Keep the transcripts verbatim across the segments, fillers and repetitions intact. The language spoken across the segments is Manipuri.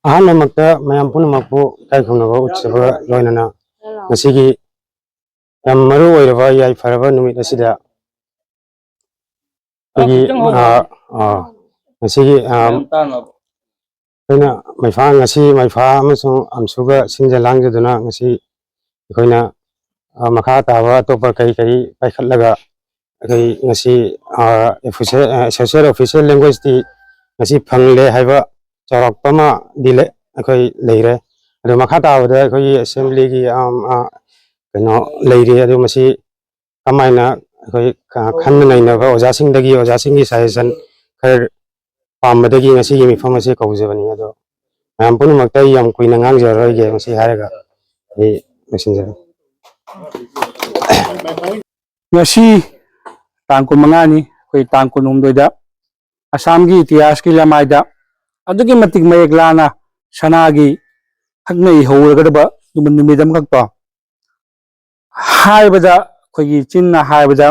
ꯑꯍꯥꯟꯕꯃꯛꯇ ꯃꯌꯥꯝ ꯄꯨꯝꯅꯃꯛꯄꯨ ꯏꯀꯥꯏ ꯈꯨꯝꯅꯕ ꯎꯠꯆꯕꯒ ꯂꯣꯏꯅꯅ ꯉꯁꯤꯒꯤ ꯌꯥꯝ ꯃꯔꯨ ꯑꯣꯏꯔꯕ ꯌꯥꯏꯐꯔꯕ ꯅꯨꯃꯤꯠ ꯑꯁꯤꯗ ꯑꯩꯈꯣꯏꯒꯤ, ꯑ, ꯑ, ꯉꯁꯤꯒꯤ, ꯑ, ꯑꯩꯈꯣꯏꯅ ꯃꯩꯐꯥ, ꯉꯁꯤ ꯃꯩꯐꯥ ꯑꯃꯁꯨꯡ ꯑꯝꯁꯨꯒ ꯁꯤꯟꯖ ꯂꯥꯡꯖꯗꯨꯅ ꯉꯁꯤ ꯑꯩꯈꯣꯏꯅ, ꯑ, ꯃꯈꯥ ꯇꯥꯕ ꯑꯇꯣꯞꯄ ꯀꯔꯤ ꯀꯔꯤ ꯄꯥꯏꯈꯠꯂꯒ ꯑꯩꯈꯣꯏ ꯉꯁꯤ, ꯑ, official, ꯑ, social official language ꯇꯤ ꯉꯁꯤ ꯐꯪꯂꯦ ꯍꯥꯏꯕ ꯆꯥꯎꯔꯥꯛꯄ ꯑꯃꯗꯤ ꯂꯩ, ꯑꯩꯈꯣꯏ ꯂꯩꯔꯦ꯫ ꯑꯗꯣ ꯃꯈꯥ ꯇꯥꯕꯗ ꯑꯩꯈꯣꯏꯒꯤ assembly ꯒꯤ, ꯑꯝ, ꯑ, ꯀꯩꯅꯣ ꯂꯩꯔꯤ꯫ ꯑꯗꯨ ꯃꯁꯤ ꯀꯃꯥꯏꯅ ꯑꯩꯈꯣꯏ ꯈ-, ꯈꯟꯅ ꯅꯩꯅꯕ ꯑꯣꯖꯥꯁꯤꯡꯗꯒꯤ, ꯑꯣꯖꯥꯁꯤꯡꯒꯤ suggestion ꯈꯔ ꯄꯥꯝꯕꯗꯒꯤ ꯉꯁꯤꯒꯤ ꯃꯤꯐꯝ ꯑꯁꯤ ꯀꯧꯖꯕꯅꯤ꯫ ꯑꯗꯣ ꯃꯌꯥꯝ ꯄꯨꯝꯅꯃꯛꯇ ꯑꯩ ꯌꯥꯝ ꯀꯨꯏꯅ ꯉꯥꯡꯖꯔꯔꯣꯏꯒꯦ, ꯃꯁꯤ ꯍꯥꯏꯔꯒ ꯑꯩ ꯂꯣꯏꯁꯤꯟꯖꯔꯒꯦ꯫ ꯉꯁꯤ ꯇꯥꯡ ꯀꯨꯟꯃꯉꯥꯅꯤ, ꯑꯩꯈꯣꯏ ꯇꯥꯡ ꯀꯨꯟꯍꯨꯝꯗꯣꯏꯗ ꯑꯁꯥꯝꯒꯤ ꯏꯇꯤꯍꯥꯁꯀꯤ ꯂꯃꯥꯏꯗ ꯑꯗꯨꯛꯀꯤ ꯃꯇꯤꯛ ꯃꯌꯦꯛ ꯂꯥꯅ ꯁꯅꯥꯒꯤ ꯍꯛꯅ ꯏꯍꯧꯔꯒꯗꯕ ꯅꯨꯃꯤꯠ, ꯅꯨꯃꯤꯠ ꯑꯃꯈꯛꯇꯣ ꯍꯥꯏꯕꯗ, ꯑꯩꯈꯣꯏꯒꯤ ꯆꯤꯟꯅ ꯍꯥꯏꯕꯗ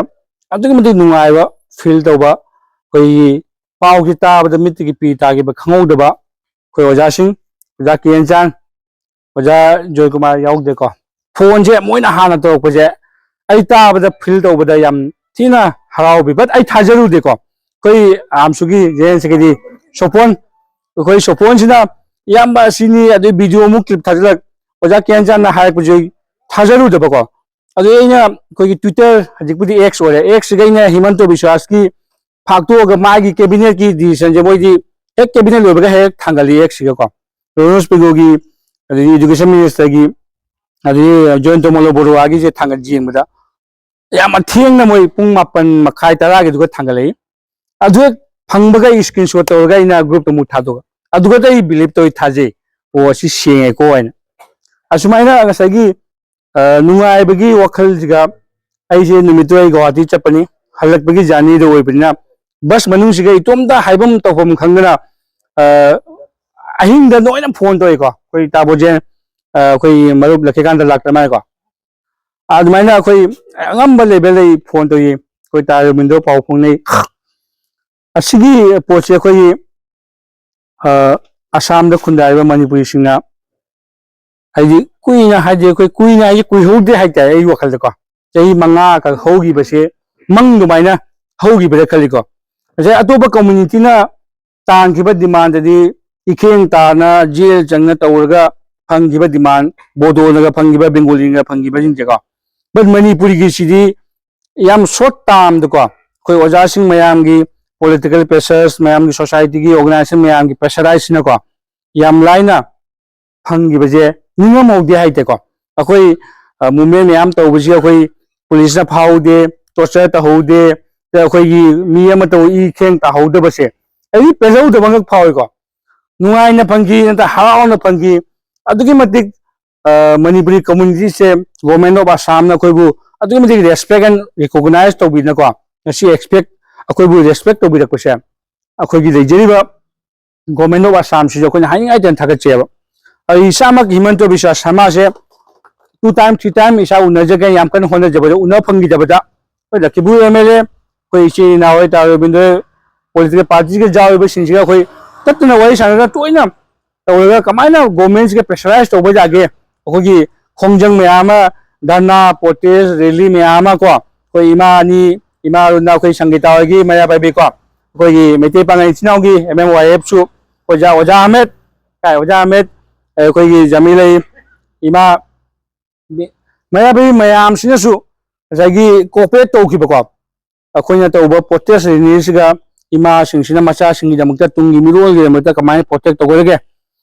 ꯑꯗꯨꯛꯀꯤ ꯃꯇꯤꯛ ꯅꯨꯡꯉꯥꯏꯕ feel ꯇꯧꯕ, ꯑꯩꯈꯣꯏꯒꯤ ꯄꯥꯎꯁꯤ ꯇꯥꯕꯗ ꯃꯤꯠꯇꯒꯤ ꯄꯤ ꯇꯥꯈꯤꯕ ꯈꯪꯍꯧꯗꯕ, ꯑꯩꯈꯣꯏ ꯑꯣꯖꯥꯁꯤꯡ, ꯑꯣꯖꯥ ꯀꯦꯟꯆꯥꯟ, ꯑꯣꯖꯥ ꯖꯣꯏꯀꯨꯃꯥꯔ ꯌꯥꯎꯗꯦꯀꯣ, phone ꯁꯦ ꯃꯣꯏꯅ ꯍꯥꯟꯅ ꯇꯧꯔꯛꯄꯁꯦ ꯑꯩ ꯇꯥꯕꯗ, feel ꯇꯧꯕꯗ ꯌꯥꯝ ꯊꯤꯅ ꯍꯔꯥꯎꯕꯤ꯫ But ꯑꯩ ꯊꯥꯖꯔꯨꯗꯦꯀꯣ, ꯑꯩꯈꯣꯏ ꯑꯝꯁꯨꯒꯤ general secretary ꯁꯣꯄꯣꯟ, ꯑꯩꯈꯣꯏ ꯁꯣꯄꯣꯟꯁꯤꯅ, "ꯏꯌꯥꯝꯕ ꯑꯁꯤꯅꯤ", ꯑꯗꯨ video ꯑꯃꯨꯛ clip ꯊꯥꯖꯤꯜꯂꯛ, ꯑꯣꯖꯥ ꯀꯦꯟꯆꯥꯟꯅ ꯍꯥꯏꯔꯛꯄꯁꯦ ꯑꯩ ꯊꯥꯖꯔꯨꯗꯕꯀꯣ꯫ ꯑꯗꯨ ꯑꯩꯅ ꯑꯩꯈꯣꯏꯒꯤ Twitter, ꯍꯧꯖꯤꯛꯄꯨꯗꯤ X ꯑꯣꯏꯔꯦ, X ꯁꯤꯒ ꯑꯩꯅ ꯍꯤꯃꯟꯇ ꯕꯤꯁ꯭ꯋꯥꯁꯀꯤ ꯐꯥꯛꯇꯣꯛꯑꯒ ꯃꯥꯒꯤ cabinet ꯀꯤ decision ꯁꯦ ꯃꯣꯏꯗꯤ ꯍꯦꯛ cabinet ꯂꯣꯏꯕꯒ ꯍꯦꯛ ꯊꯥꯡꯒꯠꯂꯤ X ꯁꯤꯒꯀꯣ꯫ ꯔꯣꯅꯣꯖ ꯄꯦꯒꯨꯒꯤ, ꯑꯗꯒꯤ education minister ꯒꯤ, ꯑꯗꯒꯤ ꯖꯌꯟꯇ ꯃꯜꯂꯣ ꯕꯔꯨꯋꯥꯒꯤꯁꯦ ꯊꯥꯡꯒꯠ ꯌꯦꯡꯕꯗ ꯌꯥꯝ ꯊꯦꯡꯅ ꯃꯣꯏ ꯄꯨꯡ ꯃꯥꯄꯟ ꯃꯈꯥꯏ ꯇꯔꯥꯒꯤꯗꯨꯒ ꯊꯥꯡꯒꯠꯂꯛꯏ꯫ ꯑꯗꯨ ꯍꯦꯛ ꯐꯪꯕꯒ ꯑꯩ screenshot ꯇꯧꯔꯒ ꯑꯩꯅ group ꯇ ꯑꯃꯨꯛ ꯊꯥꯗꯣꯛꯑꯦ꯫ ꯑꯗꯨꯒꯗꯤ ꯑꯩ believe ꯇꯧꯏ, ꯊꯥꯖꯩ, "ꯑꯣ, ꯑꯁꯤ ꯁꯦꯡꯉꯦꯀꯣ" ꯍꯥꯏꯅ꯫ ꯑꯁꯨꯃꯥꯏꯅ ꯉꯁꯥꯏꯒꯤ, ꯑ, ꯅꯨꯡꯉꯥꯏꯕꯒꯤ ꯋꯥꯈꯜꯁꯤꯒ ꯑꯩꯁꯦ ꯅꯨꯃꯤꯠꯇꯨ ꯑꯩ ꯒꯧꯍꯥꯇꯤ ꯆꯠꯄꯅꯤ, ꯍꯜꯂꯛꯄꯒꯤ journey ꯗ ꯑꯣꯏꯕꯅꯤꯅ bus ꯃꯅꯨꯡꯁꯤꯒ ꯏꯇꯣꯝꯇ ꯍꯥꯏꯐꯝ ꯇꯧꯐꯝ ꯈꯪꯗꯅ, ꯑ, ꯑꯍꯤꯡꯗ ꯂꯣꯏꯅ phone ꯇꯧꯏꯀꯣ꯫ ꯑꯩꯈꯣꯏ ꯇꯥ ꯕꯣꯖꯦꯟ, ꯑ, ꯑꯩꯈꯣꯏ ꯃꯔꯨꯞ ꯂꯛꯈꯤꯀꯥꯟꯇ ꯂꯥꯛꯇ ꯃꯥꯜꯂꯦꯀꯣ꯫ ꯑꯗꯨꯃꯥꯏꯅ ꯑꯩꯈꯣꯏ ꯑꯉꯝꯕ level ꯗꯒꯤ phone ꯇꯧꯏ, ꯑꯩꯈꯣꯏ ꯇꯥ ꯔꯣꯕꯤꯟꯗ꯭ꯔꯣ ꯄꯥꯎ ꯐꯥꯎꯅꯩ꯫ ꯑꯁꯤꯒꯤ ꯄꯣꯠꯁꯦ ꯑꯩꯈꯣꯏꯒꯤ, ꯑ, ꯑꯁꯥꯝꯗ ꯈꯨꯟꯗꯥꯔꯤꯕ ꯃꯅꯤꯄꯨꯔꯤꯁꯤꯡꯅ, ꯍꯥꯏꯗꯤ ꯀꯨꯏꯅ, ꯍꯥꯏꯗꯤ ꯑꯩꯈꯣꯏ ꯀꯨꯏꯅ ꯍꯥꯏꯗꯤ ꯀꯨꯏꯍꯧꯗꯦ ꯍꯥꯏꯇꯥꯔꯦ, ꯑꯩ ꯋꯥꯈꯜꯗꯀꯣ꯫ ꯆꯍꯤ ꯃꯉꯥ ꯈꯛ ꯍꯧꯈꯤꯕꯁꯦ ꯃꯪ ꯑꯗꯨꯃꯥꯏꯅ ꯍꯧꯈꯤꯕꯗ ꯈꯜꯂꯤꯀꯣ꯫ ꯉꯁꯥꯏ ꯑꯇꯣꯞꯄ ꯀꯝꯃꯨꯅꯤꯇꯤꯅ ꯇꯥꯟꯈꯤꯕ ꯗꯤꯃꯥꯟꯗꯗꯤ ꯏꯈꯦꯡ ꯇꯥꯅ ꯖꯦꯜ ꯆꯪꯅ ꯇꯧꯔꯒ ꯐꯪꯈꯤꯕ ꯗꯤꯃꯥꯟ, ꯕꯣꯗꯣꯅꯒ ꯐꯪꯈꯤꯕ, ꯕꯦꯡꯒꯣꯂꯤꯅꯒ ꯐꯪꯈꯤꯕꯁꯤꯡꯁꯦꯀꯣ꯫ But ꯃꯅꯤꯄꯨꯔꯤꯒꯤꯁꯤꯗꯤ ꯌꯥꯝ ꯁꯣꯔꯠ ꯇꯥꯝꯗꯀꯣ, ꯑꯩꯈꯣꯏ ꯑꯣꯖꯥꯁꯤꯡ ꯃꯌꯥꯝꯒꯤ, ꯄꯣꯂꯤꯇꯤꯀꯦꯜ ꯄ꯭ꯔꯦꯁꯔꯁ ꯃꯌꯥꯝꯒꯤ, ꯁꯣꯁꯥꯏꯇꯤꯒꯤ ꯑꯣꯔꯒꯅꯥꯏꯖꯦꯁꯟ ꯃꯌꯥꯝꯒꯤ ꯄ꯭ꯔꯦꯁꯔ ꯍꯥꯏꯁꯤꯅꯀꯣ, ꯌꯥꯝ ꯂꯥꯏꯅ ꯐꯪꯈꯤꯕꯁꯦ ꯅꯤꯡꯉꯝꯍꯧꯗꯦ ꯍꯥꯏꯇꯥꯔꯦꯀꯣ꯫ ꯑꯩꯈꯣꯏ ꯃꯨꯞꯃꯦꯟ ꯃꯌꯥꯝ ꯇꯧꯕꯁꯤ ꯑꯩꯈꯣꯏ ꯄꯨꯂꯤꯁꯅ ꯐꯥꯍꯧꯗꯦ, ꯇꯣꯔꯆꯔ ꯇꯧꯍꯧꯗꯦ, ꯑꯩꯈꯣꯏꯒꯤ ꯃꯤ ꯑꯃ ꯇꯧ ꯏ ꯈꯦꯡ ꯇꯥꯍꯧꯗꯕꯁꯦ ꯑꯩꯗꯤ ꯄꯦꯜꯍꯧꯗꯕ ꯑꯃꯈꯛ ꯐꯥꯎꯏꯀꯣ꯫ ꯅꯨꯡꯉꯥꯏꯅ ꯐꯪꯈꯤ, ꯅꯠꯇ꯭ꯔ ꯍꯔꯥꯎꯅ ꯐꯪꯈꯤ꯫ ꯑꯗꯨꯛꯀꯤ ꯃꯇꯤꯛ ꯃꯅꯤꯄꯨꯔꯤ ꯀꯝꯃꯨꯅꯤꯇꯤꯁꯦ, ꯒꯣꯔꯃꯦꯟ ꯑꯣꯐ ꯑꯁꯥꯝꯅ ꯑꯩꯈꯣꯏꯕꯨ ꯑꯗꯨꯛꯀꯤ ꯃꯇꯤꯛ ꯔꯦꯁꯄꯦꯛ ꯑꯦꯟ ꯔꯤꯀꯣꯒꯅꯥꯏꯖ ꯇꯧꯕꯤꯗꯅꯀꯣ, ꯉꯁꯤ ꯑꯦꯛꯁꯄꯦꯛ ꯑꯩꯈꯣꯏꯕꯨ ꯔꯦꯁꯄꯦꯛ ꯇꯧꯕꯤꯔꯛꯄꯁꯦ, ꯑꯩꯈꯣꯏꯒꯤ ꯂꯩꯖꯔꯤꯕ ꯒꯣꯔꯃꯦꯟ ꯑꯣꯐ ꯑꯁꯥꯝꯁꯤꯁꯨ ꯑꯩꯈꯣꯏꯅ ꯍꯥꯏꯅꯤꯡꯉꯥꯏꯇꯅ ꯊꯥꯒꯠꯆꯩꯑꯕ꯫ ꯑꯩ ꯏꯁꯥꯃꯛ ꯍꯤꯃꯟꯇ ꯕꯤꯁ꯭ꯋꯥ ꯁꯔꯃꯥꯁꯦ ꯇꯨ ꯇꯥꯏꯝ, ꯊ꯭ꯔꯤ ꯇꯥꯏꯝ ꯏꯁꯥ ꯎꯅꯖꯒꯦ, ꯌꯥꯝ ꯀꯟꯅ ꯍꯣꯠꯅꯖꯕꯗ ꯎꯅ ꯐꯪꯈꯤꯗꯕꯗ, ꯑꯩꯈꯣꯏ ꯂꯈꯤꯄꯨꯔ ꯑꯦꯝ ꯑꯦꯜ ꯑꯦ, ꯑꯩꯈꯣꯏ ꯏꯆꯤꯜ ꯏꯅꯥꯎ ꯍꯣꯏ, ꯇꯥ ꯔꯣꯕꯤꯟꯗ꯭ꯔ, ꯄꯣꯂꯤꯇꯤꯀꯦꯜ ꯄꯥꯔꯇꯤꯁꯤꯒ ꯌꯥꯎꯔꯤꯕꯁꯤꯡꯁꯤꯒ ꯑꯩꯈꯣꯏ ꯇꯠꯇꯅ ꯋꯥꯔꯤ ꯁꯥꯟꯅꯗꯅ ꯇꯣꯏꯅ ꯇꯧꯔꯒ ꯀꯃꯥꯏꯅ ꯒꯣꯔꯃꯦꯟꯁꯤꯒ ꯄ꯭ꯔꯦꯁꯔꯥꯏꯁ ꯇꯧꯕ ꯌꯥꯒꯦ? ꯑꯩꯈꯣꯏꯒꯤ ꯈꯣꯡꯖꯪ ꯃꯌꯥꯝ ꯑꯃ, ꯙꯔꯅꯥ, ꯄ꯭ꯔꯣꯇꯦꯁ, ꯔꯦꯂꯤ ꯃꯌꯥꯝ ꯑꯃ ꯀꯣ, ꯑꯩꯈꯣꯏ ꯏꯃꯥ ꯑꯅꯤ, ꯏꯃꯥ ꯑꯔꯨꯅꯥ, ꯑꯩꯈꯣꯏ ꯁꯪꯒꯤꯇꯥ ꯍꯣꯏꯒꯤ ꯃꯩꯔꯥ ꯄꯥꯏꯕꯤ ꯀꯣ, ꯑꯩꯈꯣꯏꯒꯤ ꯃꯩꯇꯩ ꯄꯥꯉꯜ ꯏꯆꯤꯟ ꯏꯅꯥꯎꯒꯤ ꯑꯦꯝ ꯑꯦꯝ ꯋꯥꯏ ꯑꯦꯐꯁꯨ, ꯑꯣꯖꯥ, ꯑꯣꯖꯥ ꯑꯍꯃꯦꯗ, ꯀꯥꯏ, ꯑꯣꯖꯥ ꯑꯍꯃꯦꯗ, ꯑꯩꯈꯣꯏꯒꯤ ꯖꯃꯤꯂꯩ, ꯏꯃꯥ, ꯃꯩꯔꯥ ꯄꯥꯏꯕꯤ ꯃꯌꯥꯝꯁꯤꯅꯁꯨ ꯉꯁꯥꯏꯒꯤ ꯀꯣꯑꯣꯄꯔꯦꯠ ꯇꯧꯈꯤꯕꯀꯣ, ꯑꯩꯈꯣꯏꯅ ꯇꯧꯕ ꯄ꯭ꯔꯣꯇꯦꯁ ꯔꯦꯂꯤꯁꯤꯒ ꯏꯃꯥꯁꯤꯡꯁꯤꯅ ꯃꯆꯥꯁꯤꯡꯒꯤꯗꯃꯛꯇ, ꯇꯨꯡꯒꯤ ꯃꯤꯔꯣꯜꯒꯤꯗꯃꯛꯇ ꯀꯃꯥꯏꯅ ꯄ꯭ꯔꯣꯇꯦꯛ ꯇꯧꯒꯗꯒꯦ?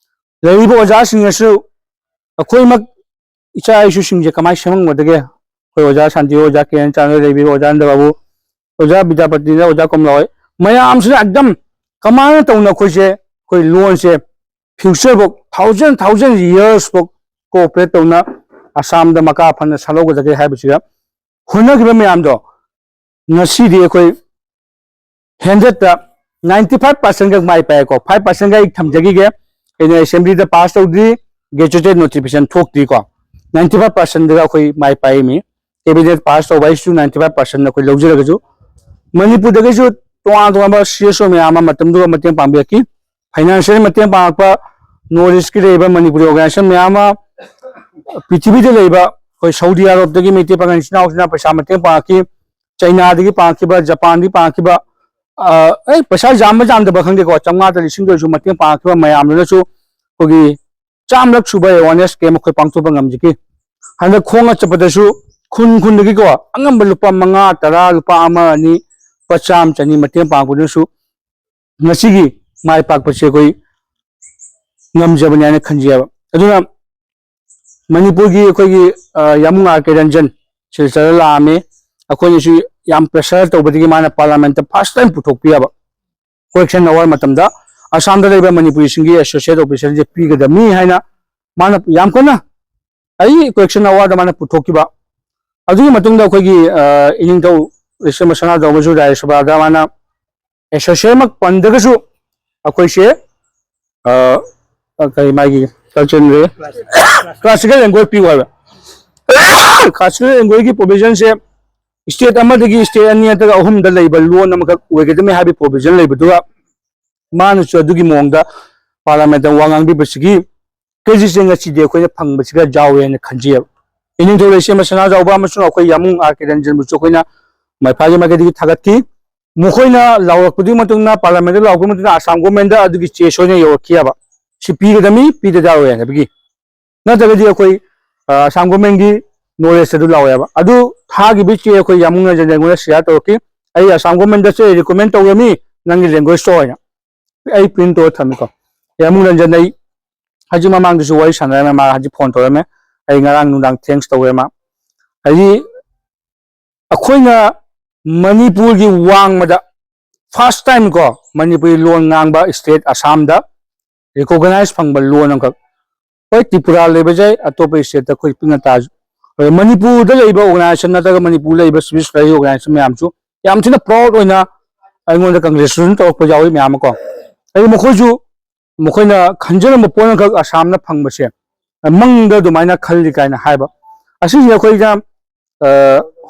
ꯂꯩꯔꯤꯕ ꯑꯣꯖꯥꯁꯤꯡꯅꯁꯨ ꯑꯩꯈꯣꯏꯃꯛ, ꯏꯆꯥ ꯏꯁꯨꯁꯤꯡꯁꯦ ꯀꯃꯥꯏꯅ ꯁꯦꯝꯃꯝꯒꯗꯒꯦ? ꯑꯩꯈꯣꯏ ꯑꯣꯖꯥ ꯁꯥꯟꯇꯤ ꯍꯣꯏ, ꯑꯣꯖꯥ ꯀꯤꯔꯟ ꯆꯥꯟꯗ ꯂꯩꯕꯤꯕ, ꯑꯣꯖꯥ ꯑꯅꯟꯗ ꯕꯥꯕꯨ, ꯑꯣꯖꯥ ꯕꯤꯗ꯭ꯌꯥꯄꯇꯤꯗ, ꯑꯣꯖꯥ ꯀꯣꯃꯂꯥ ꯍꯣꯏ, ꯃꯌꯥꯝꯁꯤꯅ ꯑꯦꯛꯗꯝ ꯀꯃꯥꯏꯅ ꯇꯧꯅ ꯑꯩꯈꯣꯏꯁꯦ, ꯑꯩꯈꯣꯏ ꯂꯣꯟꯁꯦ ꯐ꯭ꯌꯨꯆꯔꯐꯧ, ꯊꯥꯎꯖꯟ ꯊꯥꯎꯖꯟ ꯌꯔꯁꯐꯧ ꯀꯣꯑꯣꯄꯔꯦꯠ ꯇꯧꯅ ꯑꯁꯥꯝꯗ ꯃꯀꯥ ꯐꯅ ꯁꯥꯠꯍꯧꯒꯗꯒꯦ ꯍꯥꯏꯕꯁꯤꯗ ꯍꯣꯠꯅꯈꯤꯕ ꯃꯌꯥꯝꯗꯣ ꯉꯁꯤꯗꯤ ꯑꯩꯈꯣꯏ ꯍꯟꯗ꯭ꯔꯦꯠꯇ ꯅꯥꯏꯟꯇꯤ ꯐꯥꯏꯚ ꯄꯥꯔꯁꯦꯟ ꯈꯛ ꯃꯥꯏ ꯄꯥꯛꯑꯦꯀꯣ꯫ ꯐꯥꯏꯚ ꯄꯥꯔꯁꯦꯟꯒ ꯑꯩ ꯊꯝꯖꯈꯤꯒꯦ꯫ ꯑꯩꯅ ꯑꯦꯁꯦꯝꯕ꯭ꯂꯤꯗ ꯄꯥꯁ ꯇꯧꯗ꯭ꯔꯤ, ꯒꯦꯖꯦꯇꯦꯠ ꯅꯣꯇꯤꯐꯤꯀꯦꯁꯟ ꯊꯣꯛꯇ꯭ꯔꯤꯀꯣ꯫ ꯅꯥꯏꯟꯇꯤ ꯐꯥꯏꯚ ꯄꯥꯔꯁꯦꯟꯗꯒ ꯑꯩꯈꯣꯏ ꯃꯥꯏ ꯄꯥꯛꯏꯃꯤ꯫ ꯀꯦꯕꯤꯅꯦꯠ ꯄꯥꯁ ꯇꯧꯕ ꯍꯥꯏꯁꯤꯁꯨ ꯅꯥꯏꯟꯇꯤ ꯐꯥꯏꯚ ꯄꯥꯔꯁꯦꯟ ꯑꯩꯈꯣꯏ ꯂꯧꯖꯔꯒꯁꯨ, ꯃꯅꯤꯄꯨꯔꯗꯒꯤꯁꯨ ꯇꯣꯉꯥꯟ ꯇꯣꯉꯥꯟꯕ ꯁꯤ ꯑꯦꯁ ꯑꯣ ꯃꯌꯥꯝ ꯑꯃ ꯃꯇꯝꯗꯨꯒ ꯃꯇꯦꯡ ꯄꯥꯡꯕꯤꯔꯛꯈꯤ꯫ ꯐꯥꯏꯅꯥꯟꯁꯤꯌꯦꯜ ꯃꯇꯦꯡ ꯄꯥꯡꯉꯛꯄ, ꯅꯣꯔꯠ ꯏꯁꯀꯤ ꯂꯩꯔꯤꯕ ꯃꯅꯤꯄꯨꯔꯤ ꯑꯣꯔꯒꯅꯥꯏꯖꯦꯁꯟ ꯃꯌꯥꯝ ꯑꯃ, ꯄ꯭ꯔꯤꯊꯤꯕꯤꯗ ꯂꯩꯕ ꯑꯩꯈꯣꯏ ꯁꯥꯎꯗꯤ ꯑꯔꯕꯇꯒꯤ ꯃꯩꯇꯩ ꯄꯥꯉꯜ ꯏꯆꯤꯟ ꯏꯅꯥꯎꯁꯤꯡꯅ ꯄꯩꯁꯥ ꯃꯇꯦꯡ ꯄꯥꯡꯉꯛꯈꯤ, ꯆꯩꯅꯥꯗꯒꯤ ꯄꯥꯡꯉꯛꯈꯤꯕ, ꯖꯄꯥꯟꯗꯒꯤ ꯄꯥꯡꯉꯛꯈꯤꯕ, ꯑ, ꯑꯦ, ꯄꯩꯁꯥ ꯌꯥꯝꯕ ꯌꯥꯝꯗꯕ ꯈꯪꯗꯦꯀꯣ, ꯆꯥꯝꯃꯉꯥꯗ ꯂꯤꯁꯤꯡꯗ ꯑꯣꯏꯔꯁꯨ ꯃꯇꯦꯡ ꯄꯥꯡꯉꯛꯈꯤꯕ ꯃꯌꯥꯝꯗꯨꯅꯁꯨ ꯑꯩꯈꯣꯏꯒꯤ ꯆꯥꯝꯂꯛ ꯁꯨꯕ ꯑꯦꯋꯥꯔꯅꯦꯁ ꯀꯦꯝ ꯑꯩꯈꯣꯏ ꯄꯥꯡꯊꯣꯛꯄ ꯉꯝꯖꯈꯤ꯫ ꯍꯟꯗꯛ ꯈꯣꯡꯅ ꯆꯠꯄꯗꯁꯨ ꯈꯨꯟ ꯈꯨꯟꯗꯒꯤꯀꯣ ꯑꯉꯝꯕ ꯂꯨꯄꯥ ꯃꯉꯥ, ꯇꯔꯥ, ꯂꯨꯄꯥ ꯑꯃ, ꯑꯅꯤ, ꯂꯨꯄꯥ ꯆꯥꯝꯃ, ꯆꯅꯤ ꯃꯇꯦꯡ ꯄꯥꯡꯕꯗꯨꯅꯁꯨ ꯉꯁꯤꯒꯤ ꯃꯥꯏ ꯄꯥꯛꯄꯁꯦ ꯑꯩꯈꯣꯏ ꯉꯝꯖꯕꯅꯤ ꯍꯥꯏꯅ ꯈꯟꯖꯩꯕ꯫ ꯑꯗꯨꯅ ꯃꯅꯤꯄꯨꯔꯒꯤ ꯑꯩꯈꯣꯏꯒꯤ, ꯑ, ꯌꯥꯃꯨꯡ ꯑꯥꯔ ꯀꯦ ꯔꯟꯖꯟ ꯁꯤꯜꯆꯔꯗ ꯂꯥꯛꯑꯝꯃꯤ꯫ ꯑꯩꯈꯣꯏꯅꯁꯨ ꯌꯥꯝ ꯄ꯭ꯔꯦꯁꯔ ꯇꯧꯕꯗꯒꯤ ꯃꯥꯅ ꯄꯥꯔꯂꯥꯃꯦꯟꯠꯇ ꯐꯥꯔꯁ ꯇꯥꯏꯝ ꯄꯨꯊꯣꯛꯄꯤꯌꯦꯕ꯫ ꯀꯣꯔꯦꯛꯁꯟ ꯑꯋꯥꯔ ꯃꯇꯝꯗ ꯑꯁꯥꯝꯗ ꯂꯩꯕ ꯃꯅꯤꯄꯨꯔꯤꯁꯤꯡꯒꯤ ꯑꯦꯁꯣꯁꯤꯌꯦꯠ ꯑꯣꯐꯤꯁꯔꯁꯦ ꯄꯤꯒꯗꯕꯅꯤ ꯍꯥꯏꯅ ꯃꯥꯅ ꯌꯥꯝ ꯀꯟꯅ, ꯑꯩ ꯀꯣꯔꯦꯛꯁꯟ ꯑꯋꯥꯔꯗ ꯃꯥꯅ ꯄꯨꯊꯣꯛꯈꯤꯕ꯫ ꯑꯗꯨꯒꯤ ꯃꯇꯨꯡꯗ ꯑꯩꯈꯣꯏꯒꯤ, ꯑ, ꯏꯅꯤꯡꯊꯧ ꯔꯤꯁꯦꯝꯕ ꯁꯅꯥꯖꯥꯎꯕꯁꯨ ꯔꯥꯖ꯭ꯌ ꯁꯚꯥꯗ ꯃꯥꯅ ꯑꯦꯁꯣꯁꯤꯌꯦꯠꯃꯛ ꯄꯟꯗ꯭ꯔꯒꯁꯨ ꯑꯩꯈꯣꯏꯁꯦ, ꯑ, ꯑ, ꯀꯔꯤ ꯃꯥꯒꯤ ꯀꯜꯆꯔꯦꯜ, ꯀ꯭ꯂꯥꯁꯤꯀꯦꯜ ꯂꯦꯡꯒ꯭ꯋꯦꯖ ꯄꯤꯌꯨ ꯍꯥꯏꯕ꯫ ꯀ꯭ꯂꯥꯁꯤꯀꯦꯜ ꯂꯦꯡꯒ꯭ꯋꯦꯖꯀꯤ ꯄ꯭ꯔꯣꯕꯤꯖꯟꯁꯦ ꯁ꯭ꯇꯦꯠ ꯑꯃꯗꯒꯤ ꯁ꯭ꯇꯦꯠ ꯑꯅꯤ ꯅꯠꯇ꯭ꯔꯒ ꯑꯍꯨꯝꯗ ꯂꯩꯕ ꯂꯣꯟ ꯑꯃꯈꯛ ꯑꯣꯏꯒꯗꯕꯅꯤ ꯍꯥꯏꯕꯒꯤ ꯄ꯭ꯔꯣꯕꯤꯖꯟ ꯂꯩꯕꯗꯨꯒ ꯃꯥꯅꯁꯨ ꯑꯗꯨꯒꯤ ꯃꯑꯣꯡꯗ ꯄꯥꯔꯂꯥꯃꯦꯟꯠꯇ ꯋꯥ ꯉꯥꯡꯕꯤꯕꯁꯤꯒꯤ ꯀ꯭ꯔꯦꯗꯤꯠꯁꯦ ꯉꯁꯤꯗꯤ ꯑꯩꯈꯣꯏꯅ ꯐꯪꯕꯁꯤꯒ ꯌꯥꯎꯋꯦ ꯍꯥꯏꯅ ꯈꯟꯖꯩꯑꯕ꯫ ꯏꯅꯤꯡꯊꯧ ꯂꯩꯁꯦꯝꯕ ꯁꯅꯥꯖꯥꯎꯕ ꯑꯃꯁꯨꯡ ꯑꯩꯈꯣꯏ ꯌꯥꯃꯨꯡ ꯑꯥꯔ ꯀꯦ ꯔꯟꯖꯟꯕꯨꯁꯨ ꯑꯩꯈꯣꯏꯅ ꯃꯥꯏꯐꯥꯒꯤ ꯃꯥꯏꯀꯩꯗꯒꯤ ꯊꯥꯒꯠꯈꯤ꯫ ꯃꯈꯣꯏꯅ ꯂꯥꯎꯔꯛꯄꯗꯨꯒꯤ ꯃꯇꯨꯡꯗ, ꯄꯥꯔꯂꯥꯃꯦꯟꯠꯇ ꯂꯥꯎꯔꯛꯄꯒꯤ ꯃꯇꯨꯡꯗ ꯑꯁꯥꯝ ꯒꯣꯔꯃꯦꯟꯠꯗ ꯑꯗꯨꯒꯤ ꯆꯦ ꯁꯣꯏꯅ ꯌꯧꯔꯛꯈꯤꯑꯕ꯫ ꯁꯤ ꯄꯤꯒꯗꯕꯅꯤ, ꯄꯤꯗ ꯌꯥꯔꯣꯏ ꯍꯥꯏꯕꯒꯤ꯫ ꯅꯠꯇ꯭ꯔꯒꯗꯤ ꯑꯩꯈꯣꯏ, ꯑ, ꯑꯁꯥꯝ ꯒꯣꯔꯃꯦꯟꯠꯒꯤ ꯅꯣꯂꯦꯖꯇ ꯑꯗꯨ ꯂꯥꯎꯋꯦꯕ꯫ ꯑꯗꯨ ꯊꯥꯈꯤꯕꯒꯤ ꯆꯦ ꯑꯩꯈꯣꯏ ꯌꯥꯃꯨꯡ ꯔꯟꯖꯟꯅ ꯑꯩꯉꯣꯟꯗ ꯁꯤꯌꯥꯔ ꯇꯧꯔꯛꯈꯤ꯫ "ꯑꯩ ꯑꯁꯥꯝ ꯒꯣꯔꯃꯦꯟꯠꯗ ꯆꯦ ꯔꯤꯀꯃꯦꯟ ꯇꯧꯔꯝꯃꯤ, ꯅꯪꯒꯤ ꯂꯦꯡꯒ꯭ꯋꯦꯖꯇꯣ" ꯍꯥꯏꯅ꯫ ꯑꯩ ꯄ꯭ꯔꯤꯟꯠ ꯇꯧꯔ ꯊꯝꯃꯤꯀꯣ꯫ ꯌꯥꯃꯨꯡ ꯔꯟꯖꯟ ꯑꯩ ꯍꯧꯖꯤꯛ ꯃꯃꯥꯡꯗꯁꯨ ꯋꯥꯔꯤ ꯁꯥꯟꯅꯔꯝꯃꯦ, ꯃꯥ ꯍꯧꯖꯤꯛ ꯐꯣꯟ ꯇꯧꯔꯝꯃꯦ꯫ ꯑꯩ ꯉꯔꯥꯡ ꯅꯨꯡꯗꯥꯡ ꯊꯦꯡꯛꯁ ꯇꯧꯋꯦ ꯃꯥ꯫ ꯍꯥꯏꯗꯤ ꯑꯩꯈꯣꯏꯅ ꯃꯅꯤꯄꯨꯔꯒꯤ ꯋꯥꯡꯃꯗ ꯐꯥꯔꯁ ꯇꯥꯏꯝ ꯀꯣ ꯃꯅꯤꯄꯨꯔꯤ ꯂꯣꯟ ꯉꯥꯡꯕ ꯁ꯭ꯇꯦꯠ ꯑꯁꯥꯝꯗ ꯔꯤꯀꯣꯒꯅꯥꯏꯖ ꯐꯪꯕ ꯂꯣꯟ ꯑꯃꯈꯛ꯫ ꯍꯣꯏ, ꯇ꯭ꯔꯤꯄꯨꯔꯥ ꯂꯩꯕꯁꯨ ꯌꯥꯏ, ꯑꯇꯣꯞꯄ ꯁ꯭ꯇꯦꯠꯇ ꯑꯩꯈꯣꯏ ꯄꯤꯛꯅ ꯇꯥꯔꯁꯨ꯫ ꯑꯗꯣ ꯃꯅꯤꯄꯨꯔꯗ ꯂꯩꯕ ꯑꯣꯔꯒꯅꯥꯏꯖꯦꯁꯟ ꯅꯠꯇ꯭ꯔꯒ ꯃꯅꯤꯄꯨꯔꯗ ꯂꯩꯕ ꯁꯤꯚꯤꯜ ꯁꯣꯁꯥꯏꯇꯤ ꯑꯣꯔꯒꯅꯥꯏꯖꯦꯁꯟ ꯃꯌꯥꯝꯁꯨ ꯌꯥꯝ ꯊꯤꯅ ꯄ꯭ꯔꯥꯎꯗ ꯑꯣꯏꯅ ꯑꯩꯉꯣꯟꯗ ꯀꯪꯒ꯭ꯔꯦꯆꯨꯂꯦꯁꯟ ꯇꯧꯔꯛꯄ ꯌꯥꯎꯏ ꯃꯌꯥꯝ ꯑꯃ ꯀꯣ꯫ ꯑꯩ ꯃꯈꯣꯏꯁꯨ, ꯃꯈꯣꯏꯅ ꯈꯟꯖꯔꯝꯕ ꯄꯣꯠ ꯑꯃꯈꯛ ꯑꯁꯥꯝꯅ ꯐꯪꯕꯁꯦ ꯃꯪꯗ ꯑꯗꯨꯃꯥꯏꯅ ꯈꯜꯂꯤ ꯀꯥꯏꯅ ꯍꯥꯏꯕ꯫ ꯑꯁꯤꯁꯦ ꯑꯩꯈꯣꯏꯗ, ꯑ,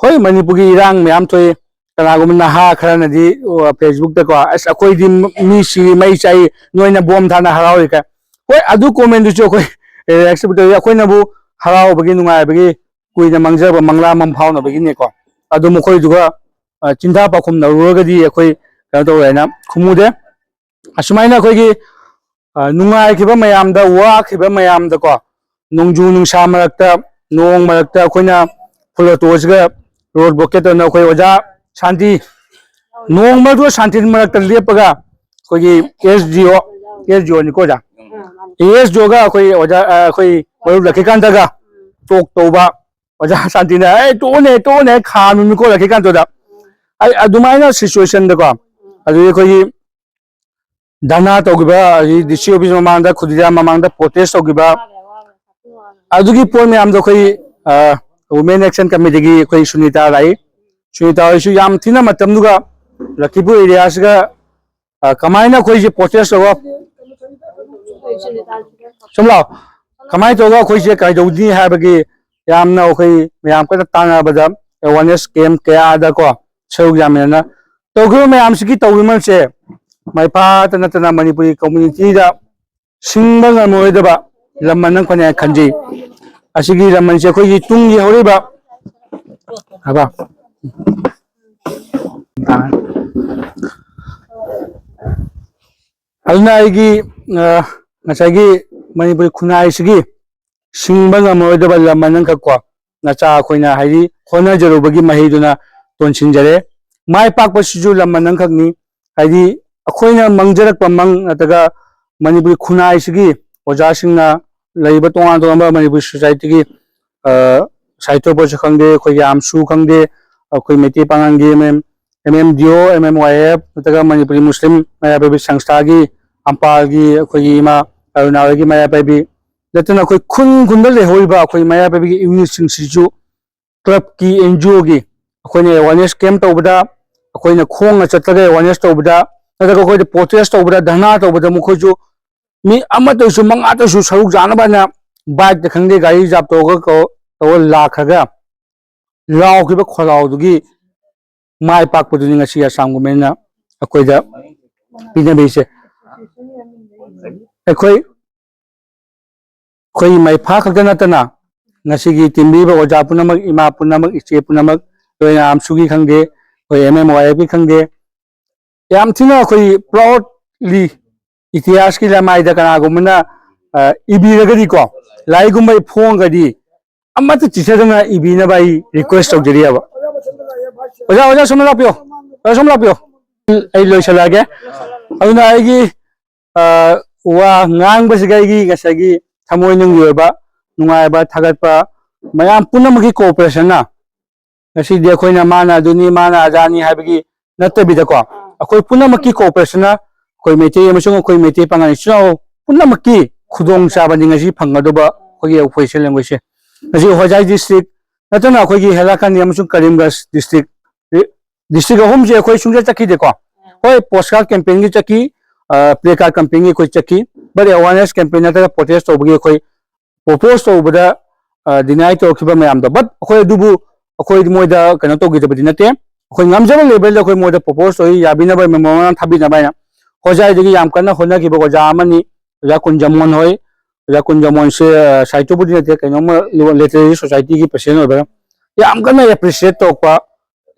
ꯍꯣꯏ, ꯃꯅꯤꯄꯨꯔꯒꯤ ꯏꯔꯥꯡ ꯃꯌꯥꯝ ꯊꯣꯛꯏ, ꯀꯅꯥꯒꯨꯝꯕ ꯅꯍꯥ ꯈꯔꯅꯗꯤ, ꯑꯣ, Facebook ꯇꯀꯣ, "ꯑꯁ, ꯑꯩꯈꯣꯏꯗꯤ ꯃꯤ ꯁꯤ ꯃꯩ ꯆꯥꯏ, ꯅꯣꯏꯅ ꯕꯣꯝ ꯊꯥꯅ ꯍꯔꯥꯎꯔꯤ" ꯀꯥꯏ꯫ ꯍꯣꯏ, ꯑꯗꯨ comment ꯗꯨꯁꯨ ꯑꯩꯈꯣꯏ react ꯇꯧꯏ꯫ ꯑꯩꯈꯣꯏꯅꯕꯨ ꯍꯔꯥꯎꯕꯒꯤ, ꯅꯨꯡꯉꯥꯏꯕꯒꯤ, ꯀꯨꯏꯅ ꯃꯥꯡꯖꯕ ꯃꯪꯂꯥ ꯑꯃ ꯐꯥꯎꯅꯕꯒꯤꯅꯦꯀꯣ꯫ ꯑꯗꯨ ꯃꯈꯣꯏꯗꯨꯒ, ꯑ, ꯆꯤꯟꯊꯥ ꯄꯥꯎꯈꯨꯝꯅꯔꯨꯔꯒꯗꯤ ꯑꯩꯈꯣꯏ ꯀꯩꯅꯣ ꯇꯧꯔꯦ ꯍꯥꯏꯅ ꯈꯨꯝꯃꯨꯗꯦ꯫ ꯑꯁꯨꯃꯥꯏꯅ ꯑꯩꯈꯣꯏꯒꯤ, ꯑ, ꯅꯨꯡꯉꯥꯏꯈꯤꯕ ꯃꯌꯥꯝꯗ, ꯋꯥꯈꯤꯕ ꯃꯌꯥꯝꯗꯀꯣ, ꯅꯣꯡꯖꯨ ꯅꯨꯡꯁꯥ ꯃꯔꯛꯇ, ꯅꯣꯡ ꯃꯔꯛꯇ ꯑꯩꯈꯣꯏꯅ full auto ꯁꯤꯒ road blockade ꯇꯧꯅ ꯑꯩꯈꯣꯏ ꯑꯣꯖꯥ ꯁꯥꯟꯇꯤ, ꯅꯣꯡ ꯃꯔꯛꯇ ꯁꯥꯟꯇꯤ ꯃꯔꯛꯇ ꯂꯦꯞꯄꯒ ꯑꯩꯈꯣꯏꯒꯤ S D O, S D O ꯅꯤꯀꯣ ꯑꯣꯖꯥ? S D O ꯒ ꯑꯩꯈꯣꯏ ꯑꯣꯖꯥ, ꯑ, ꯑꯩꯈꯣꯏ ꯃꯔꯨꯞ ꯂꯛꯈꯤꯀꯥꯟꯇꯒ talk ꯇꯧꯕ, ꯑꯣꯖꯥ ꯁꯥꯟꯇꯤꯅ, "ꯑꯦ, ꯇꯣꯛꯑꯣꯅꯦ, ꯇꯣꯛꯑꯣꯅꯦ" ꯈꯥꯝꯃꯤꯕꯅꯤꯀꯣ ꯂꯛꯈꯤꯀꯥꯟꯇꯗ꯫ ꯑꯩ ꯑꯗꯨꯃꯥꯏꯅ situation ꯗꯀꯣ, ꯑꯗꯨꯗꯤ ꯑꯩꯈꯣꯏꯒꯤ ꯙꯔꯅꯥ ꯇꯧꯈꯤꯕ, ꯑꯗꯒꯤ D C office ꯃꯃꯥꯡꯗ, ꯈꯨꯗꯤꯔꯥꯝ ꯃꯃꯥꯡꯗ protest ꯇꯧꯈꯤꯕ, ꯑꯗꯨꯒꯤ ꯄꯣꯠ ꯃꯌꯥꯝꯗꯣ ꯑꯩꯈꯣꯏ, ꯑ, Women Action Committee ꯒꯤ ꯑꯩꯈꯣꯏ ꯁꯨꯅꯤꯇꯥ ꯂꯥꯛꯏ꯫ ꯁꯨꯅꯤꯇꯥ ꯍꯣꯏꯁꯨ ꯌꯥꯝ ꯊꯤꯅ ꯃꯇꯝꯗꯨꯒ ꯂꯛꯈꯤꯄꯨꯔ area ꯁꯤꯒ, ꯑ, ꯀꯃꯥꯏꯅ ꯑꯩꯈꯣꯏꯁꯦ protest ꯇꯧꯕ, ꯁꯨꯝ ꯂꯥꯛꯑꯣ, ꯀꯃꯥꯏꯅ ꯇꯧꯔꯒ ꯑꯩꯈꯣꯏꯁꯦ ꯀꯩꯗꯧꯅꯤ ꯍꯥꯏꯕꯒꯤ ꯌꯥꯝꯅ ꯑꯩꯈꯣꯏ ꯃꯌꯥꯝ ꯀꯟꯅ ꯇꯥꯟꯅꯕꯗ, awareness camp ꯀꯌꯥꯗꯀꯣ ꯁꯔꯨꯛ ꯌꯥꯃꯤꯟꯅꯅ ꯇꯧꯈꯤꯕ ꯃꯌꯥꯝꯁꯤꯒꯤ ꯇꯧꯈꯤꯕ ꯃꯌꯥꯝꯁꯦ ꯃꯥꯏ ꯄꯥꯛꯇ ꯅꯠꯇꯅ ꯃꯅꯤꯄꯨꯔꯤ community ꯗ ꯁꯤꯡꯕ ꯉꯝꯃꯔꯣꯏꯗꯕ ꯂꯃꯟ ꯑꯃ ꯐꯅꯦꯅ ꯈꯟꯖꯩ꯫ ꯑꯁꯤꯒꯤ ꯂꯃꯟꯁꯦ ꯑꯩꯈꯣꯏꯒꯤ ꯇꯨꯡꯒꯤ ꯍꯧꯔꯛꯏꯕ, ꯍꯥꯏꯕ? ꯑꯗꯨꯅ ꯑꯩꯒꯤ, ꯑ, ꯉꯁꯥꯏꯒꯤ ꯃꯅꯤꯄꯨꯔꯤ ꯈꯨꯟꯅꯥꯏꯁꯤꯒꯤ ꯁꯤꯡꯕ ꯉꯝꯃꯔꯣꯏꯗꯕ ꯂꯃꯟ ꯑꯃꯈꯛ ꯀꯣ, ꯅꯆꯥ ꯑꯩꯈꯣꯏꯅ ꯍꯥꯏꯗꯤ ꯍꯣꯠꯅꯖꯔꯨꯕꯒꯤ ꯃꯍꯩꯗꯨꯅ ꯇꯣꯟꯁꯤꯟꯖꯔꯦ꯫ ꯃꯥꯏ ꯄꯥꯛꯄꯁꯤꯁꯨ ꯂꯃꯟ ꯑꯃꯈꯛꯅꯤ꯫ ꯍꯥꯏꯗꯤ ꯑꯩꯈꯣꯏꯅ ꯃꯪꯖꯔꯛꯄ ꯃꯪ ꯅꯠꯇ꯭ꯔꯒ ꯃꯅꯤꯄꯨꯔꯤ ꯈꯨꯟꯅꯥꯏꯁꯤꯒꯤ ꯑꯣꯖꯥꯁꯤꯡꯅ ꯂꯩꯔꯤꯕ ꯇꯣꯉꯥꯟ ꯇꯣꯉꯥꯟꯕ ꯃꯅꯤꯄꯨꯔꯤ society ꯒꯤ, ꯑ, ꯁꯥꯍꯤꯇ꯭ꯌ ꯄꯣꯠꯁꯨ ꯈꯪꯗꯦ, ꯑꯩꯈꯣꯏꯒꯤ ꯑꯝꯁꯨ ꯈꯪꯗꯦ, ꯑꯩꯈꯣꯏ Meitei ꯄꯥꯉꯜꯒꯤ M M, M M D O, M M Y F ꯅꯠꯇ꯭ꯔꯒ ꯃꯅꯤꯄꯨꯔꯤ ꯃꯨꯁꯂꯤꯝ ꯃꯩꯔꯥ ꯄꯥꯏꯕꯤ ꯁꯪꯁꯊꯥꯒꯤ, ꯑꯝꯄꯥꯜꯒꯤ ꯑꯩꯈꯣꯏꯒꯤ ꯏꯃꯥ ꯑꯔꯨꯅꯥ ꯍꯣꯏꯒꯤ ꯃꯩꯔꯥ ꯄꯥꯏꯕꯤ, ꯅꯠꯇꯅ ꯑꯩꯈꯣꯏ ꯈꯨꯟ ꯈꯨꯟꯗ ꯂꯩꯍꯧꯔꯤꯕ ꯑꯩꯈꯣꯏ ꯃꯩꯔꯥ ꯄꯥꯏꯕꯤꯒꯤ unit ꯁꯤꯡꯁꯤꯁꯨ club ꯀꯤ, N G O ꯒꯤ ꯑꯩꯈꯣꯏꯅ awareness camp ꯇꯧꯕꯗ, ꯑꯩꯈꯣꯏꯅ ꯈꯣꯡꯅ ꯆꯠꯂꯒ awareness ꯇꯧꯕꯗ, ꯅꯠꯇ꯭ꯔꯒ ꯑꯩꯈꯣꯏꯗ protest ꯇꯧꯕꯗ, ꯙꯔꯅꯥ ꯇꯧꯕꯗ ꯃꯈꯣꯏꯁꯨ ꯃꯤ ꯑꯃꯠꯇꯁꯨ ꯃꯉꯥꯗꯁꯨ ꯁꯔꯨꯛ ꯌꯥꯅꯕ ꯍꯥꯏꯅ bike ꯇ ꯈꯪꯗꯦ, ꯒꯥꯔꯤ reserve ꯇꯧꯔꯒ ꯀꯧ-, ꯇꯧꯔꯒ ꯂꯥꯛꯈ꯭ꯔꯒ ꯂꯥꯎꯈꯤꯕ ꯈꯣꯜꯂꯥꯎꯗꯨꯒꯤ ꯃꯥꯏ ꯄꯥꯛꯄꯗꯨꯅꯤ ꯉꯁꯤ ꯑꯁꯥꯝ ꯒꯣꯔꯃꯦꯟꯅ ꯑꯩꯈꯣꯏꯗ ꯄꯤꯅꯕꯤꯁꯦ꯫ ꯑꯩꯈꯣꯏ ꯑꯩꯈꯣꯏ ꯃꯩꯐꯥ ꯈꯛꯇ ꯅꯠꯇꯅ ꯉꯁꯤꯒꯤ ꯇꯤꯟꯕꯤꯔꯤꯕ ꯑꯣꯖꯥ ꯄꯨꯝꯅꯃꯛ, ꯏꯃꯥ ꯄꯨꯝꯅꯃꯛ, ꯏꯆꯦ ꯄꯨꯝꯅꯃꯛ, ꯂꯣꯏꯅ ꯑꯝꯁꯨꯒꯤ ꯈꯪꯗꯦ, ꯑꯩꯈꯣꯏ ꯑꯦꯝ ꯑꯦꯝ ꯋꯥꯏ ꯑꯦꯐꯀꯤ ꯈꯪꯗꯦ, ꯌꯥꯝ ꯊꯤꯅ ꯑꯩꯈꯣꯏ ꯄ꯭ꯔꯥꯎꯗꯂꯤ ꯏꯇꯤꯍꯥꯁꯀꯤ ꯂꯃꯥꯏꯗ ꯀꯅꯥꯒꯨꯝꯕꯅ ꯑ, ꯏꯕꯤꯔꯒꯗꯤꯀꯣ, ꯂꯥꯏꯔꯤꯛꯒꯨꯝꯕ ꯐꯣꯡꯉꯒꯗꯤ ꯑꯃꯠꯇ ꯆꯤꯊꯗꯅ ꯏꯕꯤꯅꯕ ꯑꯩ ꯔꯤꯀ꯭ꯋꯦꯁ ꯇꯧꯖꯔꯤꯑꯕ꯫ ꯑꯣꯖꯥ, ꯑꯣꯖꯥ ꯁꯣꯝꯗ ꯂꯥꯛꯄꯤꯌꯣ, ꯑꯣꯖꯥ ꯁꯣꯝꯗ ꯂꯥꯛꯄꯤꯌꯣ꯫ ꯑꯩ ꯂꯣꯏꯁꯤꯜꯂꯛꯑꯒꯦ꯫ ꯑꯗꯨꯅ ꯑꯩꯒꯤ ꯑ, ꯋꯥ ꯉꯥꯡꯕꯁꯤꯒ ꯑꯩꯒꯤ ꯉꯁꯥꯏꯒꯤ ꯊꯃꯣꯏꯅꯨꯡꯒꯤ ꯑꯣꯏꯕ ꯅꯨꯡꯉꯥꯏꯕ, ꯊꯥꯒꯠꯄ, ꯃꯌꯥꯝ ꯄꯨꯝꯅꯃꯛꯀꯤ ꯀꯣꯑꯣꯄꯔꯦꯁꯟꯅ ꯉꯁꯤꯗꯤ ꯑꯩꯈꯣꯏꯅ ꯃꯥꯅ ꯑꯗꯨꯅꯤ, ꯃꯥꯅ ꯑꯗꯥꯅꯤ ꯍꯥꯏꯕꯒꯤ ꯅꯠꯇꯕꯤꯗꯀꯣ, ꯑꯩꯈꯣꯏ ꯄꯨꯝꯅꯃꯛꯀꯤ ꯀꯣꯑꯣꯄꯔꯦꯁꯟꯅ ꯑꯩꯈꯣꯏ ꯃꯩꯇꯩ ꯑꯃꯁꯨꯡ ꯑꯩꯈꯣꯏ ꯃꯩꯇꯩ ꯄꯥꯉꯜ ꯏꯆꯤꯜ ꯏꯅꯥꯎ ꯄꯨꯝꯅꯃꯛꯀꯤ ꯈꯨꯗꯣꯡꯆꯥꯕꯅꯤ ꯉꯁꯤ ꯐꯪꯒꯗꯧꯕ ꯑꯩꯈꯣꯏꯒꯤ ꯑꯣꯄꯔꯦꯁꯟ ꯂꯦꯡꯒ꯭ꯋꯦꯖꯁꯦ꯫ ꯉꯁꯤ ꯍꯣꯖꯥꯏ ꯗꯤꯁꯇ꯭ꯔꯤꯛ ꯅꯠꯇꯅ ꯑꯩꯈꯣꯏꯒꯤ ꯍꯦꯂꯥꯀꯥꯟꯗꯤ ꯑꯃꯁꯨꯡ ꯀꯔꯤꯝꯒꯟꯖ ꯗꯤꯁꯇ꯭ꯔꯤꯛ ꯗꯤꯁꯇ꯭ꯔꯤꯛ ꯑꯍꯨꯝꯁꯦ ꯑꯩꯈꯣꯏ ꯁꯨꯡꯆꯠ ꯆꯠꯈꯤꯗꯦꯀꯣ꯫ ꯍꯣꯏ, ꯄꯣꯁ ꯀꯥꯔꯗ ꯀꯦꯝꯄꯦꯟꯒꯤ ꯆꯠꯈꯤ, ꯄ꯭ꯂꯦ ꯀꯥꯔꯗ ꯀꯦꯝꯄꯦꯟꯒꯤ ꯑꯩꯈꯣꯏ ꯆꯠꯈꯤ, ꯕꯠ ꯑꯦꯋꯥꯔꯅꯦꯁ ꯀꯦꯝꯄꯦꯟ ꯅꯠꯇ꯭ꯔꯒ ꯄ꯭ꯔꯣꯇꯦꯁ ꯇꯧꯕꯒꯤ ꯑꯩꯈꯣꯏ ꯄ꯭ꯔꯣꯄꯣꯁ ꯇꯧꯕꯗ ꯗꯤꯅꯥꯏ ꯇꯧꯔꯛꯈꯤꯕ ꯃꯌꯥꯝꯗꯣ, ꯕꯠ ꯑꯩꯈꯣꯏ ꯑꯗꯨꯕꯨ ꯑꯩꯈꯣꯏ ꯃꯣꯏꯗ ꯀꯩꯅꯣ ꯇꯧꯈꯤꯗꯕꯗꯤ ꯅꯠꯇꯦ꯫ ꯑꯩꯈꯣꯏ ꯉꯝꯖꯕ ꯂꯦꯚꯦꯜꯗ ꯑꯩꯈꯣꯏ ꯃꯣꯏꯗ ꯄ꯭ꯔꯣꯄꯣꯁ ꯇꯧꯏ, ꯌꯥꯕꯤꯅꯕ, ꯃꯦꯃꯣꯔꯦꯟꯗꯝ ꯊꯥꯕꯤꯅꯕ ꯍꯥꯏꯅ꯫ ꯍꯣꯖꯥꯏꯗꯒꯤ ꯌꯥꯝ ꯀꯟꯅ ꯍꯣꯠꯅꯈꯤꯕ ꯑꯣꯖꯥ ꯑꯃꯅꯤ, ꯑꯣꯖꯥ ꯀꯨꯟꯖꯃꯣꯟ ꯍꯣꯏ꯫ ꯑꯣꯖꯥ ꯀꯨꯟꯖꯃꯣꯟꯁꯦ, ꯑ, ꯁꯥꯍꯤꯇ꯭ꯌꯕꯨꯗꯤ ꯅꯠꯇꯦ, ꯀꯩꯅꯣꯝꯃ ꯂꯤꯇꯔꯦꯔꯤ ꯁꯣꯁꯥꯏꯇꯤꯒꯤ ꯄ꯭ꯔꯁꯤꯗꯦꯟ ꯑꯣꯏꯕ, ꯌꯥꯝ ꯀꯟꯅ ꯑꯦꯄ꯭ꯔꯤꯁꯤꯌꯦꯠ ꯇꯧꯔꯛꯄ,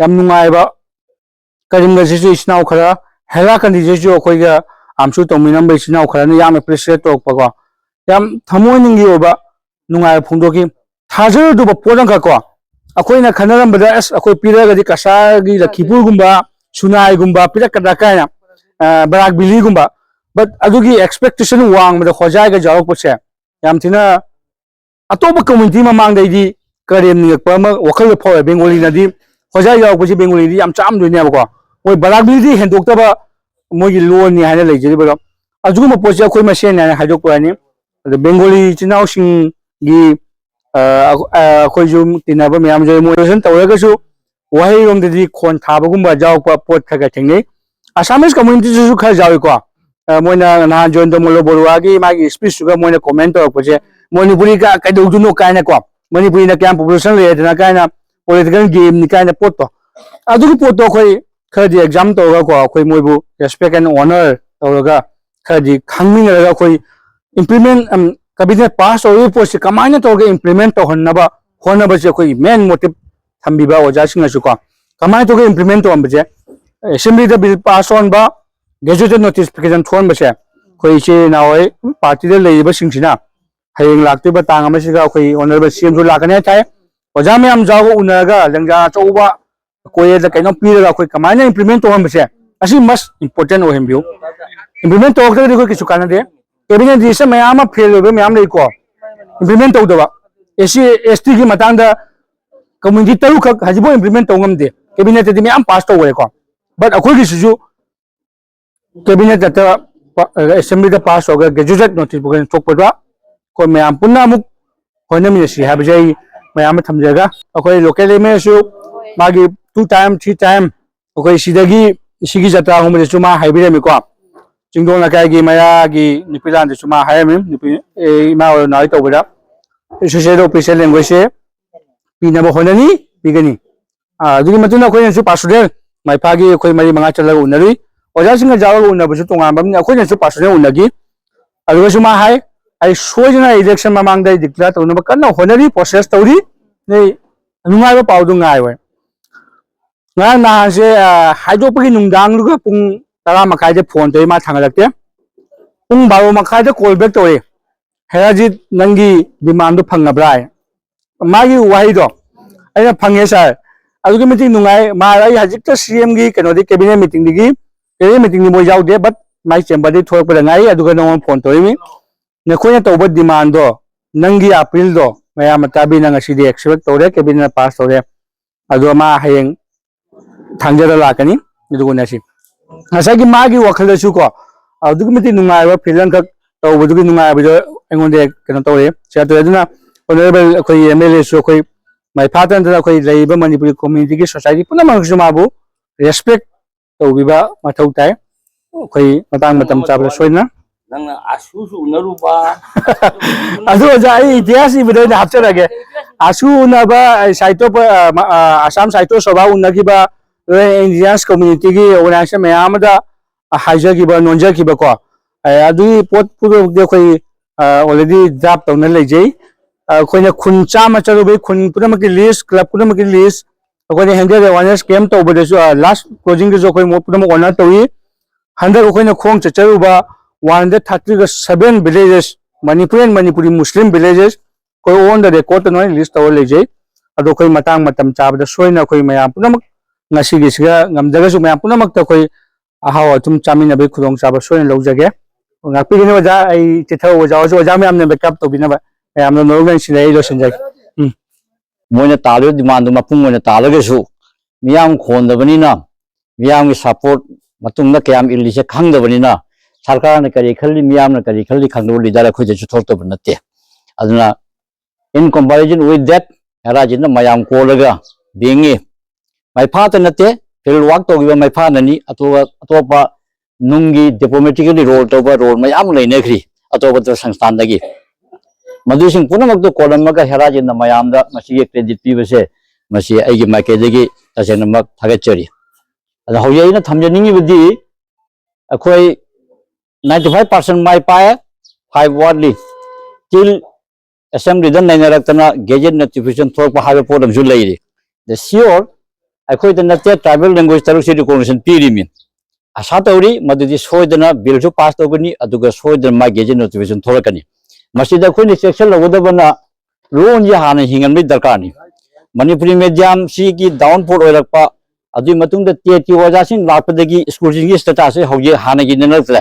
ꯌꯥꯝ ꯅꯨꯡꯉꯥꯏꯕ꯫ ꯀꯔꯤꯝꯒꯁꯤꯁꯨ ꯏꯆꯤꯟ ꯏꯅꯥꯎ ꯈꯔ, ꯍꯦꯂꯥꯀꯟꯗꯤꯁꯤꯁꯨ ꯑꯩꯈꯣꯏꯒ ꯑꯥꯝꯁꯨ ꯇꯧꯃꯤꯟꯅꯔꯝꯕ ꯏꯆꯤꯟ ꯏꯅꯥꯎ ꯈꯔꯅ ꯌꯥꯝ ꯑꯦꯄ꯭ꯔꯤꯁꯤꯌꯦꯠ ꯇꯧꯔꯛꯄꯀꯣ, ꯌꯥꯝ ꯊꯃꯣꯏꯅꯨꯡꯒꯤ ꯑꯣꯏꯕ ꯅꯨꯡꯉꯥꯏꯕ ꯐꯣꯡꯗꯣꯛꯈꯤ꯫ ꯊꯥꯖꯔꯨꯗꯕ ꯄꯣꯠ ꯑꯃꯈꯛ ꯀꯣ, ꯑꯩꯈꯣꯏꯅ ꯈꯟꯅꯔꯝꯕꯗ, "ꯑꯁ, ꯑꯩꯈꯣꯏ ꯄꯤꯔꯛꯑꯒꯗꯤ ꯀꯁꯥꯔꯒꯤ ꯂꯈꯤꯄꯨꯔꯒꯨꯝꯕ, ꯁꯨꯅꯥꯏꯒꯨꯝꯕ ꯄꯤꯔꯛꯀꯗ꯭ꯔꯥ?" ꯀꯥꯏꯅ, ꯑ, ꯕꯔꯥꯛ ꯚꯦꯂꯤꯒꯨꯝꯕ꯫ ꯕꯠ ꯑꯗꯨꯒꯤ ꯑꯦꯛꯁꯄꯦꯛꯇꯦꯁꯟ ꯋꯥꯡꯕꯗ ꯍꯣꯖꯥꯏꯒ ꯌꯥꯎꯔꯛꯄꯁꯦ ꯌꯥꯝ ꯊꯤꯅ ꯑꯇꯣꯞꯄ ꯀꯝꯃ꯭ꯌꯨꯅꯤꯇꯤ ꯃꯃꯥꯡꯗ ꯑꯩꯗꯤ ꯀꯔꯦꯝ ꯅꯤꯡꯉꯛꯄ ꯑꯃ ꯋꯥꯈꯜꯗ ꯐꯥꯎꯋꯦ꯫ ꯕꯦꯡꯒꯣꯂꯤꯅꯗꯤ ꯍꯣꯖꯥꯏ ꯌꯥꯎꯔꯛꯄꯁꯤ ꯕꯦꯡꯒꯣꯂꯤꯗꯤ ꯌꯥꯝ ꯆꯥꯝꯗꯣꯏꯅꯦꯕꯀꯣ꯫ ꯃꯣꯏ ꯕꯔꯥꯛ ꯚꯦꯂꯤꯗꯤ ꯍꯦꯟꯗꯣꯛꯇꯕ ꯃꯣꯏꯒꯤ ꯂꯣꯟꯅꯤ ꯍꯥꯏꯅ ꯂꯩꯖꯔꯤꯕꯗꯣ, ꯑꯗꯨꯒꯨꯝꯕ ꯄꯣꯠꯁꯤ ꯑꯩꯈꯣꯏ ꯃꯁꯦꯟꯅꯤ ꯍꯥꯏꯅ ꯍꯥꯏꯗꯣꯛꯄ ꯌꯥꯅꯤ꯫ ꯑꯗ ꯕꯦꯡꯒꯣꯂꯤ ꯏꯆꯤꯟ ꯏꯅꯥꯎꯁꯤꯡꯒꯤ, ꯑ, ꯑ, ꯑꯩꯈꯣꯏꯁꯨ ꯇꯤꯟꯅꯕ ꯃꯌꯥꯝꯁꯨ ꯃꯣꯏ ꯇꯧꯔꯒꯁꯨ ꯋꯥꯍꯩꯔꯣꯝꯗꯗꯤ ꯈꯣꯟ ꯊꯥꯕꯒꯨꯝꯕ ꯌꯥꯎꯔꯛꯄ ꯄꯣꯠ ꯈꯔ ꯈꯔ ꯊꯦꯡꯅꯩ꯫ ꯑꯁꯥꯃꯤꯁ ꯀꯝꯃ꯭ꯌꯨꯅꯤꯇꯤꯗꯁꯨ ꯈꯔ ꯌꯥꯎꯏꯀꯣ꯫ ꯑ, ꯃꯣꯏꯅ ꯅꯍꯥꯟ ꯖꯣꯌꯟꯇ ꯃꯣꯜꯂ ꯕꯔꯨꯋꯥꯒꯤ ꯃꯥꯒꯤ ꯁ꯭ꯄꯤꯆꯇꯨꯒ ꯃꯣꯏꯅ ꯀꯣꯃꯦꯟ ꯇꯧꯔꯛꯄꯁꯦ, "ꯃꯅꯤꯄꯨꯔꯤ ꯀ-, ꯀꯩꯗꯧꯗꯣꯏꯅꯣ?" ꯀꯥꯏꯅꯀꯣ, "ꯃꯅꯤꯄꯨꯔꯤꯅ ꯀꯌꯥꯝ ꯄꯣꯄꯨꯂꯦꯁꯟ ꯂꯩ ꯍꯥꯏꯗꯅ?" ꯀꯥꯏꯅ, "ꯄꯣꯂꯤꯇꯤꯀꯦꯜ ꯒꯦꯝꯅꯤ" ꯀꯥꯏꯅ ꯄꯣꯠꯇꯣ꯫ ꯑꯗꯨꯒꯤ ꯄꯣꯠꯇꯣ ꯑꯩꯈꯣꯏ ꯈꯔꯗꯤ ꯑꯦꯛꯖꯥꯝ ꯇꯧꯔꯒꯀꯣ, ꯑꯩꯈꯣꯏ ꯃꯣꯏꯕꯨ respect and honour ꯇꯧꯔꯒ, ꯈꯔꯗꯤ ꯈꯪꯃꯤꯟꯅꯔꯒ, ꯑꯩꯈꯣꯏ implement, ꯎꯝ, cabinet pass ꯇꯧꯔꯤꯕ ꯄꯣꯠꯁꯤ ꯀꯃꯥꯏꯅ ꯇꯧꯔꯒ implement ꯇꯧꯍꯟꯅꯕ ꯍꯣꯠꯅꯕꯁꯦ ꯑꯩꯈꯣꯏꯒꯤ main motive ꯊꯝꯕꯤꯕ ꯑꯣꯖꯥꯁꯤꯡꯅꯁꯨꯀꯣ, ꯀꯃꯥꯏꯅ ꯇꯧꯔꯒ implement ꯇꯧꯍꯟꯕꯁꯦ, assembly ꯗ bill pass ꯇꯧꯍꯟꯕ, gazette notification ꯊꯣꯛꯍꯟꯕꯁꯦ, ꯑꯩꯈꯣꯏ ꯏꯆꯤꯜ ꯏꯅꯥꯎ ꯍꯣꯏ party ꯗ ꯂꯩꯔꯤꯕꯁꯤꯡꯁꯤꯅ ꯍꯌꯦꯡ ꯂꯥꯛꯇꯣꯏꯕ ꯇꯥꯡ ꯑꯃꯁꯤꯒ ꯑꯩꯈꯣꯏ honourable C M ꯁꯨ ꯂꯥꯛꯀꯅꯤ ꯍꯥꯏꯇꯥꯔꯦ꯫ ꯑꯣꯖꯥ ꯃꯌꯥꯝ ꯌꯥꯎꯕ ꯎꯅꯔꯒ ꯂꯦꯡꯖꯥ ꯑꯆꯧꯕ ꯀꯣꯌꯦꯠꯇ ꯀꯩꯅꯣꯝ ꯄꯤꯔꯒ ꯑꯩꯈꯣꯏ ꯀꯃꯥꯏꯅ implement ꯇꯧꯍꯟꯕꯁꯦ, ꯑꯁꯤ must important ꯑꯣꯏꯍꯟꯕꯤꯌꯨ꯫ Implement ꯇꯧꯔꯛꯇ꯭ꯔꯒꯗꯤ ꯑꯩꯈꯣꯏ ꯀꯩꯁꯨ ꯀꯥꯟꯅꯗꯦ꯫ Cabinet decision ꯃꯌꯥꯝ ꯑꯃ fail ꯑꯣꯏꯕ ꯃꯌꯥꯝ ꯂꯩꯀꯣ, implement ꯇꯧꯗꯕ꯫ S C, S T ꯒꯤ ꯃꯇꯥꯡꯗ community ꯇꯔꯨꯛꯈꯛ ꯍꯧꯖꯤꯛꯐꯥꯎ implement ꯇꯧ ꯉꯝꯗꯦ꯫ Cabinet ꯇꯗꯤ ꯃꯌꯥꯝ pass ꯇꯧꯈ꯭ꯔꯦꯀꯣ, but ꯑꯩꯈꯣꯏꯒꯤꯁꯤꯁꯨ cabinet ꯇ, assembly ꯗ pass ꯇꯧꯔꯒ gazette notification ꯊꯣꯛꯄꯗ ꯑꯩꯈꯣꯏ ꯃꯌꯥꯝ ꯄꯨꯟꯅ ꯑꯃꯨꯛ ꯍꯣꯠꯅꯃꯤꯟꯅꯁꯤ ꯍꯥꯏꯕꯁꯦ ꯑꯩ ꯃꯌꯥꯝ ꯑꯃ ꯊꯝꯖꯔꯒ, ꯑꯩꯈꯣꯏ local M L A ꯁꯨ ꯃꯥꯒꯤ two time, three time ꯑꯩꯈꯣꯏ ꯁꯤꯗꯒꯤ, ꯁꯤꯒꯤ ꯖꯇ꯭ꯔꯥ ꯍꯧꯕꯗꯁꯨ ꯃꯥ ꯍꯥꯏꯕꯤꯔꯝꯃꯤꯀꯣ, ꯆꯤꯡꯗꯣꯡ ꯂꯩꯀꯥꯏꯒꯤ ꯃꯌꯥꯒꯤ ꯅꯨꯄꯤ ꯂꯥꯟꯗꯁꯨ ꯃꯥ ꯍꯥꯏꯔꯝꯃꯤ, ꯅꯨꯄꯤ, ꯑꯦ, ꯏꯃꯥ ꯍꯣꯏ ꯅꯥꯍꯣꯏ ꯇꯧꯕꯗ associate official language ꯁꯦ ꯄꯤꯅꯕ ꯍꯣꯠꯅꯅꯤ, ꯄꯤꯒꯅꯤ꯫ ꯑꯥ, ꯑꯗꯨꯒꯤ ꯃꯇꯨꯡꯗ ꯑꯩꯈꯣꯏꯅꯁꯨ personal ꯃꯥꯏꯐꯥꯒꯤ ꯑꯩꯈꯣꯏ ꯃꯔꯤ ꯃꯉꯥ ꯆꯠꯂꯒ ꯎꯅꯔꯨꯏ꯫ ꯑꯣꯖꯥꯁꯤꯡꯒ ꯌꯥꯎꯔꯒ ꯎꯅꯕꯁꯨ ꯇꯣꯉꯥꯟꯕ ꯑꯃꯅꯤ, ꯑꯩꯈꯣꯏꯅꯁꯨ personal ꯎꯅꯈꯤ꯫ ꯑꯗꯨꯒꯁꯨ ꯃꯥ ꯍꯥꯏ, "ꯑꯩ ꯁꯣꯏꯗꯅ election ꯃꯃꯥꯡꯗ ꯑꯩ declare ꯇꯧꯅꯕ ꯀꯟꯅ ꯍꯣꯠꯅꯔꯤ, process ꯇꯧꯔꯤ, ꯅꯣꯏ ꯅꯨꯡꯉꯥꯏꯕ ꯄꯥꯎꯗꯨ ꯉꯥꯏꯌꯣ"꯫ ꯉꯔꯥꯡ ꯅꯍꯥꯟꯁꯦ, ꯑꯥ, ꯍꯥꯏꯗꯣꯛꯄꯒꯤ ꯅꯨꯡꯗꯥꯡꯗꯨꯒ ꯄꯨꯡ ꯇꯔꯥ ꯃꯈꯥꯏꯗ phone ꯇꯧꯏ, ꯃꯥ ꯊꯥꯡꯒꯠꯂꯛꯇꯦ꯫ ꯄꯨꯡ ꯕꯥꯔꯣ ꯃꯈꯥꯏꯗ call back ꯇꯧꯔꯛꯏ, "ꯍꯦꯔꯥꯖꯤꯠ, ꯅꯪꯒꯤ demand ꯗꯨ ꯐꯪꯉꯕ꯭ꯔꯥ?" ꯍꯥꯏ꯫ ꯃꯥꯒꯤ ꯋꯥꯍꯩꯗꯣ ꯑꯩꯅ, "ꯐꯪꯉꯦ sir, ꯑꯗꯨꯛꯀꯤ ꯃꯇꯤꯛ ꯅꯨꯡꯉꯥꯏ꯫ ꯃꯥ, ꯑꯩ ꯍꯧꯖꯤꯛꯇ C M ꯒꯤ ꯀꯩꯅꯣꯗꯤ, cabinet meeting ꯗꯒꯤ, cabinet meeting ꯗꯤ ꯃꯣꯏ ꯌꯥꯎꯗꯦ, but ꯃꯥꯏ chamber ꯗꯒꯤ ꯊꯣꯛꯂꯛꯄꯗ ꯉꯥꯏꯔꯤ, ꯑꯗꯨꯒ ꯅꯉꯣꯟꯗ phone ꯇꯧꯔꯛꯏꯃꯤ꯫ ꯅꯈꯣꯏꯅ ꯇꯧꯕ demand ꯗꯣ, ꯅꯪꯒꯤ appeal ꯗꯣ ꯃꯌꯥꯝ ꯑꯇꯥꯕꯤꯅ ꯉꯁꯤꯗꯤ accept ꯇꯧꯔꯦ, cabinet ꯅ pass ꯇꯧꯔꯦ, ꯑꯗꯣ ꯃꯥ ꯍꯌꯦꯡ ꯊꯥꯡꯖꯗ ꯂꯥꯛꯀꯅꯤ, ꯑꯗꯨꯒ ꯎꯅꯁꯤ"꯫ ꯉꯁꯥꯏꯒꯤ ꯃꯥꯒꯤ ꯋꯥꯈꯜꯗꯁꯨ ꯀꯣ, ꯑꯗꯨꯛꯀꯤ ꯃꯇꯤꯛ ꯅꯨꯡꯉꯥꯏꯕ feel ꯑꯃꯈꯛ ꯇꯧꯕꯗꯨꯒꯤ ꯅꯨꯡꯉꯥꯏꯕꯗꯣ ꯑꯩꯉꯣꯟꯗ ꯀꯩꯅꯣ ꯇꯧꯔꯦ, share ꯇꯧꯔꯦ꯫ ꯑꯗꯨꯅ honourable ꯑꯩꯈꯣꯏ M L A ꯁꯨ ꯑꯩꯈꯣꯏ ꯃꯥꯏ ꯐꯥꯠꯇꯅ ꯑꯩꯈꯣꯏ ꯂꯩꯔꯤꯕ ꯃꯅꯤꯄꯨꯔꯤ community ꯒꯤ society ꯄꯨꯝꯅꯃꯛꯁꯨ ꯃꯥꯕꯨ respect ꯇꯧꯕꯤꯕ ꯃꯊꯧ ꯇꯥꯏ꯫ ꯑꯩꯈꯣꯏ ꯃꯇꯥꯡ ꯃꯇꯝ ꯆꯥꯕꯗ ꯁꯣꯏꯗꯅ꯫ ꯅꯪꯅ ꯑꯁꯨꯁꯨ ꯎꯅꯔꯨꯕ꯫ ꯑꯗꯨ ꯑꯣꯖꯥ, ꯑꯩ ꯏꯇꯤꯍꯥꯁ ꯏꯕꯗ ꯑꯣꯏꯅ ꯍꯥꯞꯆꯔꯒꯦ꯫ ꯑꯁꯨ ꯎꯅꯕ, ꯑ, ꯁꯥꯍꯤꯇ꯭ꯌ ꯄ-, ꯑ, ꯃ-, ꯑ, ꯑꯁꯥꯝ ꯁꯥꯍꯤꯇ꯭ꯌ ꯁꯚꯥ ꯎꯅꯈꯤꯕ, ꯑ, indigenous community ꯒꯤ organization ꯃꯌꯥꯝ ꯑꯃꯗ, ꯑ, ꯍꯥꯏꯖꯈꯤꯕ, ꯅꯣꯟꯖꯈꯤꯕꯀꯣ, ꯑ, ꯑꯗꯨꯒꯤ ꯄꯣꯠ ꯄꯨꯝꯅꯃꯛꯇꯤ ꯑꯩꯈꯣꯏ, ꯑ, already draft ꯇꯧꯅ ꯂꯩꯖꯩ꯫ ꯑ, ꯑꯩꯈꯣꯏꯅ ꯈꯨꯟ ꯆꯥꯝꯃ ꯆꯠꯂꯨꯕꯒꯤ ꯈꯨꯟ ꯄꯨꯝꯅꯃꯛꯀꯤ list, club ꯄꯨꯝꯅꯃꯛꯀꯤ list, ꯑꯩꯈꯣꯏꯅ health awareness camp ꯇꯧꯕꯗꯁꯨ, ꯑ, last closing ꯗꯁꯨ ꯑꯩꯈꯣꯏ ꯃꯣ-, ꯄꯨꯝꯅꯃꯛ honour ꯇꯧꯏ꯫ ꯍꯟꯗꯛ ꯑꯩꯈꯣꯏꯅ ꯈꯣꯡ ꯆꯠꯆꯔꯨꯕ one hundred thirty seven villages, Manipuri and Manipuri Muslim villages, ꯑꯩꯈꯣꯏ on the record ꯇ ꯅꯣꯏ list ꯇꯧꯔ ꯂꯩꯖꯩ꯫ ꯑꯗꯣ ꯑꯩꯈꯣꯏ ꯃꯇꯥꯡ ꯃꯇꯝ ꯆꯥꯕꯗ ꯁꯣꯏꯅ ꯑꯩꯈꯣꯏ ꯃꯌꯥꯝ ꯄꯨꯝꯅꯃꯛ, ꯉꯁꯤꯒꯤꯁꯤꯒ ꯉꯝꯗ꯭ꯔꯒꯁꯨ ꯃꯌꯥꯝ ꯄꯨꯝꯅꯃꯛꯇ ꯑꯩꯈꯣꯏ ꯑꯍꯥꯎ ꯑꯊꯨꯝ ꯆꯥꯃꯤꯟꯅꯕꯒꯤ ꯈꯨꯗꯣꯡꯆꯥꯕ ꯁꯣꯏꯅ ꯂꯧꯖꯒꯦ꯫ ꯉꯥꯛꯄꯤꯒꯅꯤ ꯑꯣꯖꯥ, ꯑꯩ ꯆꯤꯊꯕ ꯑꯣꯖꯥ ꯍꯣꯏꯁꯨ, ꯑꯣꯖꯥ ꯃꯌꯥꯝꯅ backup ꯇꯧꯕꯤꯅꯕ ꯃꯌꯥꯝꯅ ꯅꯣꯂꯨꯛꯅ ꯅꯤꯡꯁꯤꯡꯅ ꯑꯩ ꯂꯣꯏꯁꯤꯟꯖꯒꯦ꯫ ꯎꯝ꯫ ꯃꯣꯏꯅ ꯇꯥꯜꯂꯤꯕ demand ꯗꯨ ꯃꯄꯨꯡ ꯑꯣꯏꯅ ꯇꯥꯜꯂꯒꯁꯨ ꯃꯤꯌꯥꯝ ꯈꯣꯟꯗꯕꯅꯤꯅ, ꯃꯤꯌꯥꯝꯒꯤ support ꯃꯇꯨꯡꯗ ꯀꯌꯥꯝ ꯏꯜꯂꯤꯁꯦ ꯈꯪꯗꯕꯅꯤꯅ, ꯁꯔꯀꯥꯔꯅ ꯀꯔꯤ ꯈꯜꯂꯤ, ꯃꯤꯌꯥꯝꯅ ꯀꯔꯤ ꯈꯜꯂꯤ ꯈꯪꯗꯕ leader ꯑꯩꯈꯣꯏꯗꯁꯨ ꯊꯣꯛꯇꯕ ꯅꯠꯇꯦ꯫ ꯑꯗꯨꯅ, in comparison with that, ꯍꯦꯔꯥꯁꯤꯅ ꯃꯌꯥꯝ ꯀꯣꯜꯂꯒ ꯕꯦꯡꯉꯤ꯫ ꯃꯩꯐꯥꯇ ꯅꯠꯇꯦ, field work ꯇꯧꯈꯤꯕ ꯃꯩꯐꯥꯅꯅꯤ, ꯑꯇꯣꯞꯄ, ꯑꯇꯣꯞꯄ ꯅꯨꯡꯒꯤ diplomatically role ꯇꯧꯕ role ꯃꯌꯥꯝ ꯑꯃ ꯂꯩꯅꯈ꯭ꯔꯤ ꯑꯇꯣꯞ ꯑꯇꯣꯞꯄ ꯁꯪꯁꯊꯥꯟꯗꯒꯤ꯫ ꯃꯗꯨꯁꯤꯡ ꯄꯨꯝꯅꯃꯛꯇꯨ ꯀꯣꯜꯂꯝꯃꯒ ꯍꯦꯔꯥꯖꯦꯟꯗ ꯃꯌꯥꯝꯗ ꯃꯁꯤꯒꯤ credit ꯄꯤꯕꯁꯦ, ꯃꯁꯤ ꯑꯩꯒꯤ ꯃꯥꯏꯀꯩꯗꯒꯤ ꯇꯁꯦꯡꯅꯃꯛ ꯊꯥꯒꯠꯆꯔꯤ꯫ ꯑꯗꯣ ꯍꯧꯖꯤꯛ ꯑꯩꯅ ꯊꯝꯖꯅꯤꯡꯉꯤꯕꯗꯤ, ꯑꯩꯈꯣꯏ ninety five percent ꯃꯥꯏ ꯄꯥꯛꯑꯦ, five ꯋꯥꯠꯂꯤ꯫ Till assembly ꯗ ꯅꯩꯅꯔꯛꯇꯅ gazette notification ꯊꯣꯛꯂꯛꯄ ꯍꯥꯏꯕ ꯄꯣꯠ ꯑꯃꯁꯨ ꯂꯩꯔꯤ꯫ The sure, ꯑꯩꯈꯣꯏꯗ ꯅꯠꯇꯦ, tribal language ꯇꯔꯨꯛꯁꯤ recognition ꯄꯤꯔꯤꯃꯤ꯫ ꯑꯁꯥ ꯇꯧꯔꯤ ꯃꯗꯨꯗꯤ ꯁꯣꯏꯗꯅ bill ꯁꯨ pass ꯇꯧꯒꯅꯤ, ꯑꯗꯨꯒ ꯁꯣꯏꯗꯅ ꯃꯥꯒꯤ gazette notification ꯊꯣꯛꯂꯛꯀꯅꯤ꯫ ꯃꯁꯤꯗ ꯑꯩꯈꯣꯏꯅ ꯆꯦꯛꯁꯤꯜꯍꯧꯒꯗꯕꯅ ꯂꯣꯟꯁꯤ ꯍꯥꯟꯅ ꯍꯤꯡꯍꯟꯕꯒꯤ ꯗꯔꯀꯥꯔꯅꯤ꯫ ꯃꯅꯤꯄꯨꯔꯤ medium ꯁꯤꯒꯤ downfall ꯑꯣꯏꯔꯛꯄ, ꯑꯗꯨꯒꯤ ꯃꯇꯨꯡꯗ ꯇꯦꯠꯀꯤ ꯑꯣꯖꯥꯁꯤꯡ ꯂꯥꯛꯄꯗꯒꯤ school ꯁꯤꯡꯒꯤ status ꯁꯤ ꯍꯧꯖꯤꯛ ꯍꯥꯟꯅꯒꯤ ꯅꯠꯇ꯭ꯔꯦ꯫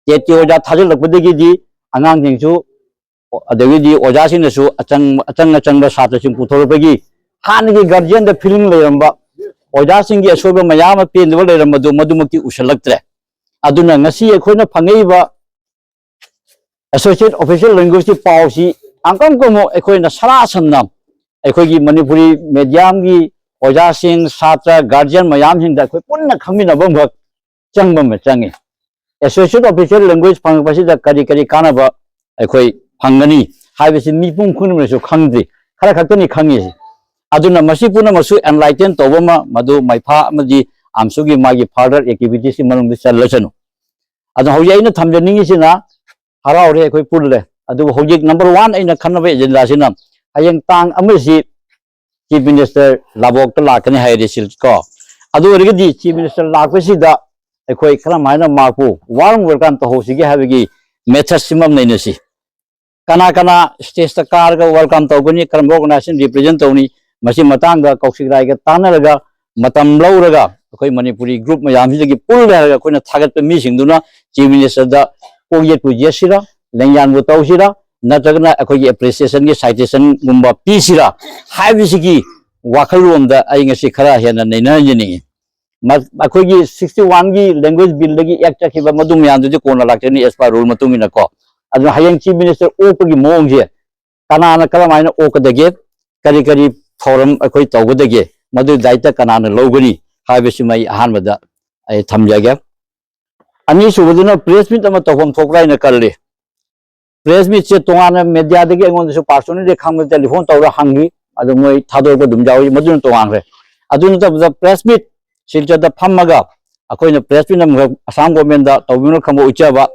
ꯇꯦꯠꯀꯤ ꯑꯣꯖꯥ ꯊꯥꯖꯤꯜꯂꯛꯄꯗꯒꯤꯗꯤ ꯑꯉꯥꯡꯁꯤꯡꯁꯨ, ꯑꯗꯒꯤꯗꯤ ꯑꯣꯖꯥꯁꯤꯡꯅꯁꯨ ꯑꯆꯪ-, ꯑꯆꯪ ꯑꯆꯪꯕ ꯁꯥꯇ꯭ꯔꯁꯤꯡ ꯄꯨꯊꯣꯔꯛꯄꯒꯤ ꯍꯥꯟꯅꯒꯤ guardian ꯗ feeling ꯂꯩꯔꯝꯕ, ꯑꯣꯖꯥꯁꯤꯡꯒꯤ ꯑꯁꯣꯏꯕ ꯃꯌꯥꯝ ꯑꯃ ꯄꯦꯟꯗꯕ ꯂꯩꯔꯝꯕꯗꯨ ꯃꯗꯨꯃꯛꯇꯤ ꯎꯁꯤꯜꯂꯛꯇ꯭ꯔꯦ꯫ ꯑꯗꯨꯅ ꯉꯁꯤ ꯑꯩꯈꯣꯏꯅ ꯐꯪꯉꯛꯏꯕ associate official language ꯀꯤ ꯄꯥꯎꯁꯤ ꯑꯪꯀꯝ ꯀꯝꯃꯨ ꯑꯩꯈꯣꯏꯅ ꯁꯔꯥ ꯁꯟꯅ ꯑꯩꯈꯣꯏꯒꯤ ꯃꯅꯤꯄꯨꯔꯤ medium ꯒꯤ ꯑꯣꯖꯥꯁꯤꯡ, ꯁꯥꯇ꯭ꯔ, guardian ꯃꯌꯥꯝꯁꯤꯡꯗ ꯑꯩꯈꯣꯏ ꯄꯨꯟꯅ ꯈꯪꯃꯤꯟꯅꯕ ꯑꯃꯈꯛ ꯆꯪꯕ ꯑꯃ ꯆꯪꯉꯤ꯫ Associate official language ꯐꯪꯉꯛꯄꯁꯤꯗ ꯀꯔꯤ ꯀꯔꯤ ꯀꯥꯟꯅꯕ ꯑꯩꯈꯣꯏ ꯐꯪꯒꯅꯤ ꯍꯥꯏꯕꯁꯤ ꯃꯤꯄꯨꯝ ꯈꯨꯗꯤꯡꯃꯛꯅꯁꯨ ꯈꯪꯗ꯭ꯔꯤ꯫ ꯈꯔ ꯈꯛꯇꯅꯤ ꯈꯪꯉꯤꯁꯤ꯫ ꯑꯗꯨꯅ ꯃꯁꯤ ꯄꯨꯝꯅꯃꯛꯁꯨ enlighten ꯇꯧꯕ ꯑꯃ, ꯃꯗꯨ ꯃꯩꯐꯥ ꯑꯃꯗꯤ ꯑꯝꯁꯨꯒꯤ ꯃꯥꯒꯤ further activities ꯀꯤ ꯃꯅꯨꯡꯗ ꯆꯜꯂꯁꯅꯨ꯫ ꯑꯗꯣ ꯍꯧꯖꯤꯛ ꯑꯩꯅ ꯊꯝꯖꯅꯤꯡꯉꯤꯁꯤꯅ, ꯍꯔꯥꯎꯔꯦ, ꯑꯩꯈꯣꯏ ꯄꯨꯜꯂꯦ, ꯑꯗꯨꯕꯨ ꯍꯧꯖꯤꯛ number one ꯑꯩꯅ ꯈꯟꯅꯕ agenda ꯁꯤꯅ ꯍꯌꯦꯡ ꯇꯥꯡ ꯑꯃꯁꯤ Chief Minister ꯂꯥꯕꯣꯛꯇ ꯂꯥꯛꯀꯅꯤ ꯍꯥꯏꯔꯦ ꯁꯤ ꯀꯣ꯫ ꯑꯗꯨ ꯑꯣꯏꯔꯒꯗꯤ Chief Minister ꯂꯥꯛꯄꯁꯤꯗ ꯑꯩꯈꯣꯏ ꯀꯔꯝꯍꯥꯏꯅ ꯃꯍꯥꯛꯄꯨ warm welcome ꯇꯧꯍꯧꯁꯤꯒꯦ ꯍꯥꯏꯕꯒꯤ method ꯁꯤꯃ ꯅꯩꯅꯁꯤ꯫ ꯀꯅꯥ ꯀꯅꯥ stage ꯇ ꯀꯥꯔꯒ welcome ꯇꯧꯒꯅꯤ, ꯀꯔꯝꯕ organization represent ꯇꯧꯅꯤ, ꯃꯁꯤ ꯃꯇꯥꯡꯗ ꯀꯧꯁꯤꯛ ꯔꯥꯏꯒ ꯇꯥꯟꯅꯔꯒ, ꯃꯇꯝ ꯂꯧꯔꯒ, ꯑꯩꯈꯣꯏ ꯃꯅꯤꯄꯨꯔꯤ group ꯃꯌꯥꯝꯁꯤꯗꯒꯤ ꯄꯨꯜꯂꯦ ꯍꯥꯏꯔꯒ ꯑꯩꯈꯣꯏꯅ ꯊꯥꯒꯠꯄ ꯃꯤꯁꯤꯡꯗꯨꯅ Chief Minister ꯗ ꯀꯣꯛ ꯌꯦꯠꯄꯨ ꯌꯦꯠꯁꯤꯔꯥ, ꯂꯦꯡꯌꯥꯟꯕꯨ ꯇꯧꯁꯤꯔꯥ, ꯅꯠꯇ꯭ꯔꯒꯅ ꯑꯩꯈꯣꯏꯒꯤ appreciation ꯒꯤ citation ꯒꯨꯝꯕ ꯄꯤꯁꯤꯔꯥ ꯍꯥꯏꯕꯁꯤꯒꯤ ꯋꯥꯈꯜꯂꯣꯟꯗ ꯑꯩ ꯉꯁꯤ ꯈꯔ ꯍꯦꯟꯅ ꯅꯩꯅꯍꯟꯖꯅꯤꯡꯉꯤ꯫ ꯃ-, ꯑꯩꯈꯣꯏꯒꯤ sixty one ꯒꯤ language bill ꯗꯒꯤ act ꯆꯠꯈꯤꯕ ꯃꯗꯨ ꯃꯌꯥꯝꯗꯨꯗꯤ ꯀꯣꯟꯅ ꯂꯥꯛꯆꯅꯤ, as per rule ꯃꯇꯨꯡ ꯏꯟꯅ ꯀꯣ꯫ ꯑꯗꯨꯅ ꯍꯌꯦꯡ Chief Minister ꯑꯣꯛꯄꯒꯤ ꯃꯑꯣꯡꯁꯦ ꯀꯅꯥꯅ ꯀꯔꯝꯍꯥꯏꯅ ꯑꯣꯛꯀꯗꯒꯦ, ꯀꯔꯤ ꯀꯔꯤ ꯊꯧꯔꯝ ꯑꯩꯈꯣꯏ ꯇꯧꯒꯗꯒꯦ, ꯃꯗꯨ ꯗꯥꯏꯇ ꯀꯅꯥꯅ ꯂꯧꯒꯅꯤ ꯍꯥꯏꯕꯁꯤꯃ ꯑꯩ ꯑꯍꯥꯟꯕꯗ ꯑꯩ ꯊꯝꯖꯒꯦ꯫ ꯑꯅꯤꯁꯨꯕꯗꯨꯅ press meet ꯑꯃ ꯇꯧꯐꯝ ꯊꯣꯛꯄ꯭ꯔꯥ ꯍꯥꯏꯅ ꯈꯜꯂꯤ꯫ Press meet ꯁꯦ ꯇꯣꯉꯥꯟꯅ media ꯗꯒꯤ ꯑꯩꯉꯣꯟꯗꯁꯨ personally ꯈꯪꯕ telephone ꯇꯧꯔ ꯍꯪꯉꯤ, ꯑꯗꯨ ꯃꯣꯏ ꯊꯥꯗꯣꯔꯛꯄ ꯑꯗꯨꯝ ꯌꯥꯎꯏ, ꯃꯗꯨꯅ ꯇꯣꯉꯥꯟꯈ꯭ꯔꯦ꯫ ꯑꯗꯨ ꯅꯠꯇꯕꯗ press meet ꯁꯤꯜꯆꯔꯗ ꯐꯝꯃꯒ ꯑꯩꯈꯣꯏꯅ press meet ꯑꯃꯈꯛ ꯑꯁꯥꯝ government ꯇꯧꯕꯤꯅ ꯈꯪꯕ ꯎꯠꯆꯕ,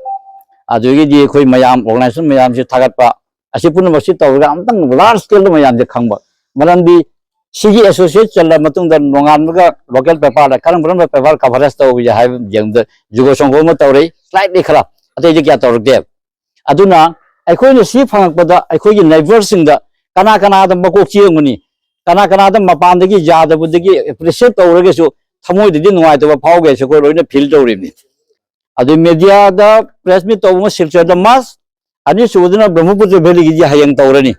ꯑꯗꯨꯗꯒꯤꯗꯤ ꯑꯩꯈꯣꯏ ꯃꯌꯥꯝ organization ꯃꯌꯥꯝꯁꯤ ꯊꯥꯒꯠꯄ, ꯑꯁꯤ ꯄꯨꯝꯅꯃꯛꯁꯤ ꯇꯧꯔꯒ ꯑꯃꯨꯛꯇꯪ large scale ꯗ ꯃꯌꯥꯝꯁꯦ ꯈꯪꯕ꯫ ꯃꯔꯝꯗꯤ ꯁꯤꯒꯤ associate ꯆꯜꯂ ꯃꯇꯨꯡꯗ ꯅꯣꯡꯉꯥꯟꯕꯒ local paper ꯗ ꯀꯔꯝ ꯀꯔꯝꯕ paper coverage ꯇꯧꯕ ꯌꯥꯏ ꯍꯥꯏꯕ ꯌꯦꯡꯕꯗ ꯌꯨꯒ ꯁꯪꯒꯣꯝ ꯑꯃ ꯇꯧꯔꯛꯏ, slightly ꯈꯔ, ꯑꯇꯩꯗꯤ ꯀꯌꯥ ꯇꯧꯔꯛꯇꯦ꯫ ꯑꯗꯨꯅ ꯑꯩꯈꯣꯏꯅ ꯁꯤ ꯐꯪꯉꯛꯄꯗ ꯑꯩꯈꯣꯏꯒꯤ neighbour ꯁꯤꯡꯗ ꯀꯅꯥ ꯀꯅꯥꯗ ꯃꯀꯣꯛ ꯆꯦꯡꯕꯅꯤ, ꯀꯅꯥ ꯀꯅꯥꯗ ꯃꯄꯥꯟꯗꯒꯤ ꯌꯥꯗꯕꯗꯒꯤ appreciate ꯇꯧꯔꯒꯁꯨ ꯊꯃꯣꯏꯗꯗꯤ ꯅꯨꯡꯉꯥꯏꯇꯕ ꯐꯥꯎꯒꯦ ꯍꯥꯏꯁꯦ ꯑꯩꯈꯣꯏ ꯂꯣꯏꯅ feel ꯇꯧꯔꯤꯕꯅꯤ꯫ ꯑꯗꯨ media ꯗ press meet ꯇꯧꯕ ꯑꯃ ꯁꯤꯜꯆꯔꯗ must, ꯑꯅꯤꯁꯨꯕꯗꯨꯅ ꯕ꯭ꯔꯍ꯭ꯃꯄꯨꯇ꯭ꯔ valley ꯒꯤꯗꯤ ꯍꯌꯦꯡ ꯇꯧꯔꯅꯤ꯫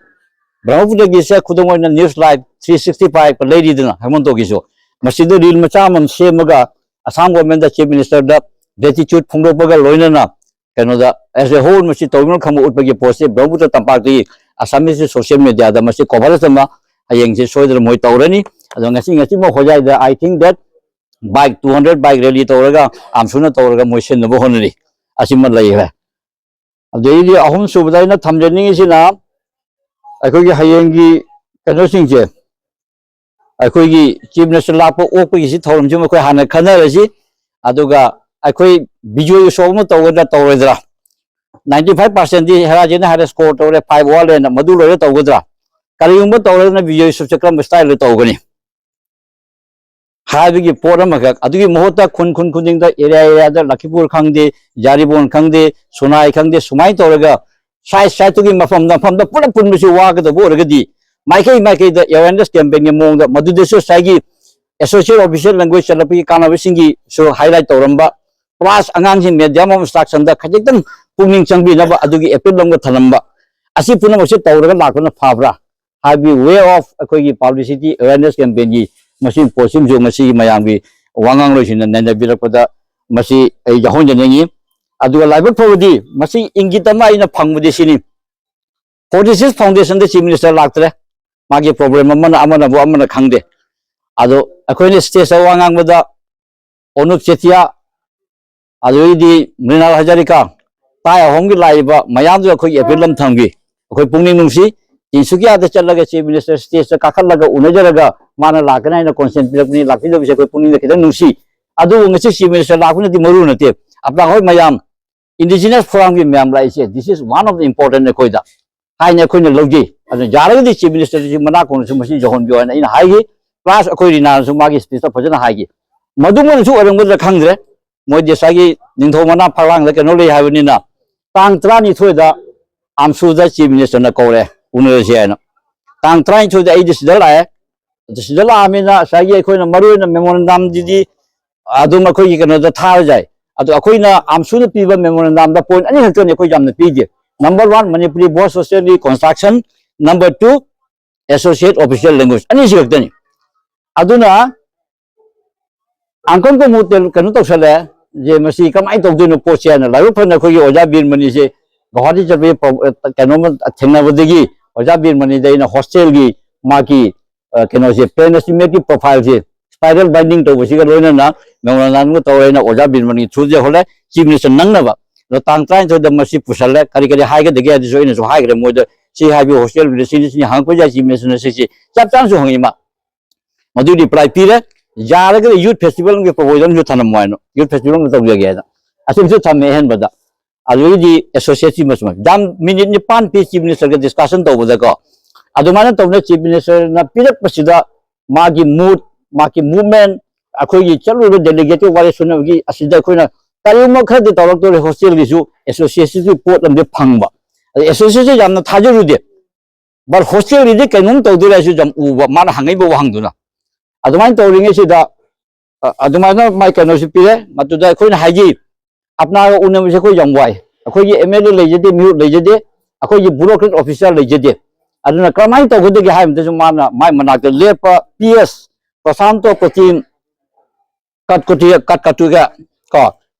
ꯕ꯭ꯔꯍ꯭ꯃꯄꯨꯇ꯭ꯔꯒꯤꯁꯦ ꯈꯨꯗꯝ ꯑꯣꯏꯅ News Live three sixty five ꯂꯩꯔꯤꯗꯅ ꯍꯦꯃꯟꯇꯣꯒꯤꯁꯨ, ꯃꯁꯤꯗ reel ꯃꯆꯥ ꯑꯃ ꯁꯦꯝꯃꯒ ꯑꯁꯥꯝ government ꯗ Chief Minister ꯗ gratitude ꯐꯣꯡꯗꯣꯛꯄꯒ ꯂꯣꯏꯅꯅ ꯀꯩꯅꯣꯗ as a whole ꯃꯁꯤ ꯇꯧꯗꯨꯅ ꯈꯪꯕ ꯎꯠꯄꯒꯤ ꯄꯣꯠꯁꯤ ꯕ꯭ꯔꯍ꯭ꯃꯄꯨꯇ꯭ꯔ ꯇꯝꯄꯥꯛꯇꯒꯤ Assamese social media ꯗ ꯃꯁꯤ coverage ꯑꯃ ꯍꯌꯦꯡꯁꯦ ꯁꯣꯏꯗꯅ ꯃꯣꯏ ꯇꯧꯔꯅꯤ꯫ ꯑꯗꯣ ꯉꯁꯤ, ꯉꯁꯤꯃꯛ ꯍꯣꯖꯥꯏꯗ I think that bike two hundred bike rally ꯇꯧꯔꯒ ꯑꯝꯁꯨꯅ ꯇꯧꯔꯒ ꯃꯣꯏ ꯁꯤꯟꯅꯕ ꯍꯣꯠꯅꯔꯤ꯫ ꯑꯁꯤꯃ ꯂꯩꯈ꯭ꯔꯦ꯫ ꯑꯗꯩꯗꯤ ꯑꯍꯨꯝ ꯁꯨꯕꯗ ꯑꯩꯅ ꯊꯝꯖꯅꯤꯡꯉꯤꯁꯤꯅ ꯑꯩꯈꯣꯏꯒꯤ ꯍꯌꯦꯡꯒꯤ ꯀꯩꯅꯣꯁꯤꯡꯁꯦ, ꯑꯩꯈꯣꯏꯒꯤ ꯆꯤꯐ ꯃꯤꯅꯤꯁꯇꯔ ꯂꯥꯛꯄ ꯑꯣꯛꯄꯒꯤꯁꯤ ꯊꯧꯔꯝꯁꯤꯃ ꯑꯩꯈꯣꯏ ꯍꯥꯟꯅ ꯈꯟꯅꯔꯁꯤ꯫ ꯑꯗꯨꯒ ꯑꯩꯈꯣꯏ ꯕꯤꯖꯣꯏ ꯎꯠꯁꯣꯞ ꯑꯃ ꯇꯧꯒꯗ꯭ꯔꯥ ꯇꯧꯔꯣꯏꯗ꯭ꯔꯥ? ꯅꯥꯏꯟꯇꯤ ꯐꯥꯏꯚ ꯄꯥꯔꯁꯦꯟꯗꯤ ꯍꯦꯔꯥꯖꯦꯅ ꯍꯥꯏꯔꯦ, ꯁ꯭ꯀꯣꯔ ꯇꯧꯔꯦ, ꯐꯥꯏꯚ ꯋꯥꯠꯂꯦꯅ꯫ ꯃꯗꯨ ꯂꯣꯏꯔ ꯇꯧꯒꯗ꯭ꯔꯥ? ꯀꯔꯤꯒꯨꯝꯕ ꯇꯧꯔꯒꯅ ꯕꯤꯖꯣꯏ ꯎꯠꯁꯣꯞꯁꯦ ꯀꯔꯝꯕ ꯁ꯭ꯇꯥꯏꯜꯗ ꯇꯧꯒꯅꯤ ꯍꯥꯏꯕꯒꯤ ꯄꯣꯠ ꯑꯃꯈꯛ꯫ ꯑꯗꯨꯒꯤ ꯃꯍꯨꯠꯇ ꯈꯨꯟ ꯈꯨꯟ ꯈꯨꯗꯤꯡꯗ, ꯑꯦꯔꯤꯌꯥ ꯑꯦꯔꯤꯌꯥꯗ, ꯂꯈꯤꯄꯨꯔ ꯈꯪꯗꯦ, ꯖꯥꯔꯤꯕꯣꯟ ꯈꯪꯗꯦ, ꯁꯨꯅꯥꯏ ꯈꯪꯗꯦ, ꯁꯨꯃꯥꯏꯅ ꯇꯧꯔꯒ ꯁꯥꯏꯠ ꯁꯥꯏꯠꯇꯨꯒꯤ ꯃꯐꯝꯗ ꯃꯐꯝꯗ ꯄꯨꯂꯞ ꯄꯨꯟꯕꯁꯤ ꯋꯥꯒꯗꯕ ꯑꯣꯏꯔꯒꯗꯤ, ꯃꯥꯏꯀꯩ ꯃꯥꯏꯀꯩꯗ ꯑꯦꯋꯦꯔꯅꯦꯁ ꯀꯦꯝꯄꯦꯟꯒꯤ ꯃꯑꯣꯡꯗ, ꯃꯗꯨꯗꯁꯨ ꯉꯁꯥꯏꯒꯤ associate official language ꯆꯠꯂꯛꯄꯒꯤ ꯀꯥꯟꯅꯕꯁꯤꯡꯒꯤꯁꯨ ꯍꯥꯏꯂꯥꯏꯠ ꯇꯧꯔꯝꯕ, ꯀ꯭ꯂꯥꯁ ꯑꯉꯥꯡꯁꯤꯡ medium of instructionꯗ ꯈꯖꯤꯛꯇꯪ ꯄꯨꯛꯅꯤꯡ ꯆꯪꯕꯤꯅꯕ ꯑꯗꯨꯒꯤ ꯑꯦꯄꯤꯜ ꯑꯃꯒ ꯊꯝꯂꯝꯕ, ꯑꯁꯤ ꯄꯨꯝꯅꯃꯛꯁꯦ ꯇꯧꯔꯒ ꯂꯥꯛꯄꯅ ꯐꯕ꯭ꯔꯥ ꯍꯥꯏꯕꯒꯤ way of ꯑꯩꯈꯣꯏꯒꯤ publicity awareness campaignꯒꯤ ꯃꯁꯤꯒꯤ ꯄꯣꯠꯁꯤꯃꯁꯨ ꯉꯁꯤꯒꯤ ꯃꯌꯥꯝꯒꯤ ꯋꯥꯉꯥꯡꯂꯣꯏꯁꯤꯡꯅ ꯅꯩꯅꯕꯤꯔꯛꯄꯗ ꯃꯁꯤ ꯑꯩ ꯌꯥꯎꯍꯟꯖꯅꯤꯡꯉꯤ꯫ ꯑꯗꯨꯒ ꯂꯥꯏꯕꯛ ꯐꯕꯗꯤ ꯃꯁꯤ ꯏꯪꯒꯤꯠ ꯑꯃ ꯑꯩꯅ ꯐꯪꯕꯗꯤ ꯁꯤꯅꯤ, forty six foundationꯗ Chief Minister ꯂꯥꯛꯇ꯭ꯔꯦ, ꯃꯥꯒꯤ problem ꯑꯃꯅ ꯑꯃꯅꯕꯨ ꯑꯃꯅ ꯈꯪꯗꯦ꯫ ꯑꯗꯣ ꯑꯩꯈꯣꯏꯅ stageꯇ ꯋꯥ ꯉꯥꯡꯕꯗ ꯑꯅꯨꯞ ꯆꯦꯇꯤꯌꯥ, ꯑꯗꯨꯗꯩꯗꯤ ꯃ꯭ꯔꯤꯅꯥꯜ ꯍꯖꯥꯔꯤꯀꯥ, ꯇꯥꯏ ꯑꯍꯨꯝꯒꯤ ꯂꯥꯛꯏꯕ ꯃꯌꯥꯝꯗꯨ ꯑꯩꯈꯣꯏꯒꯤ ꯑꯦꯄꯤꯜ ꯑꯃ ꯊꯝꯈꯤ꯫ ꯑꯩꯈꯣꯏ ꯄꯨꯛꯅꯤꯡ ꯅꯨꯡꯁꯤ꯫ ꯇꯤꯟꯁꯨꯀꯤꯌꯥꯗ ꯆꯠꯂꯒ Chief Minister stageꯇ ꯀꯥꯈꯠꯂꯒ ꯎꯅꯖꯔꯒ ꯃꯥꯅ ꯂꯥꯛꯀꯅꯤ ꯍꯥꯏꯅ consent ꯄꯤꯔꯛꯄꯅꯤ, ꯂꯥꯛꯄꯤꯗꯕꯁꯦ ꯑꯩꯈꯣꯏ ꯄꯨꯛꯅꯤꯡꯗ ꯈꯤꯇꯪ ꯅꯨꯡꯁꯤ꯫ ꯑꯗꯨꯕꯨ ꯉꯁꯤ Chief Minister ꯂꯥꯛꯄꯅꯗꯤ ꯃꯔꯨ ꯅꯠꯇꯦ꯫ ꯑꯄ꯭ꯔꯥ ꯍꯣꯏ ꯃꯌꯥꯝ, Indigenous Forumꯒꯤ ꯃꯌꯥꯝ ꯂꯥꯛꯏꯁꯦ, this is one of the important ꯑꯩꯈꯣꯏꯗ ꯍꯥꯏꯅ ꯑꯩꯈꯣꯏꯅ ꯂꯧꯖꯩ꯫ ꯑꯗꯨꯅ ꯌꯥꯔꯒꯗꯤ Chief Ministerꯁꯤ ꯃꯅꯥꯛ ꯀꯣꯡꯅꯁꯨ ꯃꯁꯤ ꯌꯧꯍꯟꯕꯤꯌꯨ ꯍꯥꯏꯅ ꯑꯩꯅ ꯍꯥꯏꯈꯤ꯫ Plus ꯑꯩꯈꯣꯏ ꯔꯤꯅꯥꯅꯁꯨ ꯃꯥꯒꯤ stageꯇ ꯐꯖꯅ ꯍꯥꯏꯈꯤ꯫ ꯃꯗꯨꯃꯅꯁꯨ ꯑꯣꯏꯔꯝꯒꯗ꯭ꯔꯥ ꯈꯪꯗ꯭ꯔꯦ, ꯃꯣꯏꯗꯤ ꯉꯁꯥꯏꯒꯤ ꯅꯤꯡꯊꯧ ꯃꯅꯥ ꯐꯛꯂꯥꯡꯗ ꯀꯩꯅꯣ ꯂꯩ ꯍꯥꯏꯕꯅꯤꯅ, ꯇꯥꯡ ꯇꯔꯥꯅꯤꯊꯣꯏꯗ ꯑꯥꯝꯁꯨꯗ Chief Ministerꯅ ꯀꯧꯔꯦ, ꯎꯅꯔꯁꯤ ꯍꯥꯏꯅ꯫ ꯇꯥꯡ ꯇꯔꯥꯅꯤꯊꯣꯏꯗ ꯑꯩꯗꯤ ꯁꯤꯗ ꯂꯥꯛꯑꯦ꯫ ꯑꯗꯨ ꯁꯤꯗ ꯂꯥꯛꯑꯃꯤꯅ ꯉꯁꯥꯏꯒꯤ ꯑꯩꯈꯣꯏꯅ ꯃꯔꯨ ꯑꯣꯏꯅ memorandumꯗꯨꯗꯤ ꯑꯗꯨꯝ ꯑꯩꯈꯣꯏꯒꯤ ꯀꯩꯅꯣꯗ ꯊꯥꯔ ꯌꯥꯏ꯫ ꯑꯗꯣ ꯑꯩꯈꯣꯏꯅ ꯑꯥꯝꯁꯨꯅ ꯄꯤꯕ memorandumꯗ point ꯑꯅꯤ ꯈꯛꯇꯅꯤ ꯑꯩꯈꯣꯏ ꯌꯥꯝꯅ ꯄꯤꯗꯦ꯫ Number one, Manipuri Boys Hostelꯒꯤ construction, number two, associate official language, ꯑꯅꯤꯁꯤ ꯈꯛꯇꯅꯤ꯫ ꯑꯗꯨꯅ uncle ꯀꯣꯃꯨ ꯀꯩꯅꯣ ꯇꯧꯁꯜꯂꯦ, ꯖꯦ ꯃꯁꯤ ꯀꯃꯥꯏꯅ ꯇꯧꯗꯣꯏꯅꯣ ꯄꯣꯠꯁꯦ ꯍꯥꯏꯅ꯫ ꯂꯥꯏꯕꯛ ꯐꯅ ꯑꯩꯈꯣꯏꯒꯤ ꯑꯣꯖꯥ ꯕꯤꯔꯃꯅꯤꯁꯦ ꯒꯧꯍꯥꯇꯤ ꯆꯠꯄꯒꯤ ꯄ꯭ꯔꯣ-, ꯀꯩꯅꯣꯝꯃ ꯊꯦꯡꯅꯕꯗꯒꯤ ꯑꯣꯖꯥ ꯕꯤꯔꯃꯅꯤꯗ ꯑꯩꯅ hostelꯒꯤ ꯃꯥꯒꯤ, ꯑ, ꯀꯩꯅꯣꯁꯦ, plan estimateꯀꯤ profileꯁꯦ spiral binding ꯇꯧꯕꯁꯤꯒ ꯂꯣꯏꯅꯅ memorandumꯒ ꯇꯧꯔꯦ꯫ ꯑꯩꯅ ꯑꯣꯖꯥ ꯕꯤꯔꯃꯅꯤ throughꯗ ꯌꯧꯍꯜꯂꯦ, Chief Minister ꯅꯪꯅꯕ꯫ ꯑꯗꯣ ꯇꯥꯡ ꯇꯔꯥꯅꯤꯊꯣꯏꯗ ꯃꯁꯤ ꯄꯨꯁꯜꯂꯦ꯫ ꯀꯔꯤ ꯀꯔꯤ ꯍꯥꯏꯒꯗꯒꯦ ꯍꯥꯏꯗꯨꯁꯨ ꯑꯩꯅꯁꯨ ꯍꯥꯏꯈ꯭ꯔꯦ ꯃꯣꯏꯗ, ꯁꯤ ꯍꯥꯏꯕ ꯍꯣꯁꯇꯦꯜꯒꯤꯗ ꯁꯤꯅꯤ ꯁꯤꯅꯤ ꯍꯪꯉꯛꯄ ꯌꯥꯏ, ꯆꯤꯐ ꯃꯤꯅꯤꯁꯇꯔꯅ ꯁꯤꯁꯤ ꯆꯞ ꯆꯥꯅꯁꯨ ꯍꯪꯉꯤ ꯃꯥ꯫ ꯃꯗꯨ ꯔꯤꯄ꯭ꯂꯥꯏ ꯄꯤꯔꯦ꯫ ꯌꯥꯔꯒꯗꯤ ꯌꯨꯠ ꯐꯦꯁꯇꯤꯚꯦꯜ ꯑꯃꯒꯤ ꯄ꯭ꯔꯣꯄꯣꯖꯜ ꯑꯃꯁꯨ ꯊꯅꯝꯃꯣ ꯍꯥꯏꯅ, ꯌꯨꯠ ꯐꯦꯁꯇꯤꯚꯦꯜ ꯑꯃ ꯇꯧꯖꯒꯦ ꯍꯥꯏꯅ ꯑꯁꯤꯃꯁꯨ ꯊꯝꯃꯦ ꯑꯍꯦꯟꯕꯗ꯫ ꯑꯗꯨꯗꯒꯤꯗꯤ ꯑꯦꯁꯣꯁꯤꯌꯦꯠꯁꯤ ꯃꯁꯨꯃ ꯌꯥꯝ ꯃꯤꯅꯤꯠ ꯅꯤꯄꯥꯟ ꯄꯤ ꯆꯤꯐ ꯃꯤꯅꯤꯁꯇꯔꯒ ꯗꯤꯁꯀꯁꯟ ꯇꯧꯕꯗꯀꯣ꯫ ꯑꯗꯨꯃꯥꯏꯅ ꯇꯧꯗꯅ ꯆꯤꯐ ꯃꯤꯅꯤꯁꯇꯔꯅ ꯄꯤꯔꯛꯄꯁꯤꯗ ꯃꯥꯒꯤ ꯃꯨꯠ, ꯃꯥꯒꯤ ꯃꯨꯚꯃꯦꯟ, ꯑꯩꯈꯣꯏꯒꯤ ꯆꯠꯂꯨꯔꯤꯕ ꯗꯦꯂꯤꯒꯦꯠꯀꯤ ꯋꯥꯔꯦꯞ ꯁꯣꯟꯅꯕꯒꯤ ꯑꯁꯤꯗ ꯑꯩꯈꯣꯏꯅ ꯀꯔꯤꯒꯨꯝꯕ ꯈꯔꯗꯤ ꯇꯧꯔꯛꯇꯣꯔꯦ, ꯍꯣꯁꯇꯦꯜꯒꯤꯁꯨ ꯑꯦꯁꯣꯁꯤꯌꯦꯁꯟꯒꯤ ꯄꯣꯠ ꯑꯃꯗꯤ ꯐꯪꯕ꯫ ꯑꯗꯩ ꯑꯦꯁꯣꯁꯤꯌꯦꯁꯟ ꯌꯥꯝꯅ ꯊꯥꯖꯔꯨꯗꯦ, ꯕꯠ ꯍꯣꯁꯇꯦꯜꯒꯤꯗꯤ ꯀꯩꯅꯣꯝ ꯇꯧꯗꯣꯏꯔꯦ ꯍꯥꯏꯁꯨ ꯌꯥꯝ ꯎꯕ, ꯃꯥꯅ ꯍꯪꯉꯛꯏꯕ ꯋꯥꯍꯪꯗꯨꯅ꯫ ꯑꯗꯨꯃꯥꯏꯅ ꯇꯧꯔꯤꯉꯩꯁꯤꯗ ꯑ, ꯑꯗꯨꯃꯥꯏꯅ ꯃꯥꯏ ꯀꯩꯅꯣꯁꯨ ꯄꯤꯔꯦ꯫ ꯃꯗꯨꯗ ꯑꯩꯈꯣꯏꯅ ꯍꯥꯏꯈꯤ, ꯑꯞꯅꯥꯒ ꯎꯅꯕꯁꯦ ꯑꯩꯈꯣꯏ ꯌꯥꯝ ꯋꯥꯏ꯫ ꯑꯩꯈꯣꯏꯒꯤ ꯑꯦꯝ ꯑꯦꯜ ꯑꯦ ꯂꯩꯖꯗꯦ, ꯃꯤꯍꯨꯠ ꯂꯩꯖꯗꯦ, ꯑꯩꯈꯣꯏꯒꯤ ꯕ꯭ꯌꯨꯔꯣꯀ꯭ꯔꯦꯠ ꯑꯣꯐꯤꯁꯥꯔ ꯂꯩꯖꯗꯦ꯫ ꯑꯗꯨꯅ ꯀꯔꯝꯍꯥꯏꯅ ꯇꯧꯒꯗꯒꯦ ꯍꯥꯏꯕꯗꯁꯨ ꯃꯥꯅ ꯃꯥꯏ ꯃꯅꯥꯛꯇ ꯂꯦꯞꯄ ꯄꯤ ꯑꯦꯁ ꯄ꯭ꯔꯁꯥꯟꯇꯣ ꯄ꯭ꯔꯇꯤꯝ ꯀꯠꯀꯨꯇꯤ ꯀꯠꯀꯇꯨꯒ ꯀꯣ,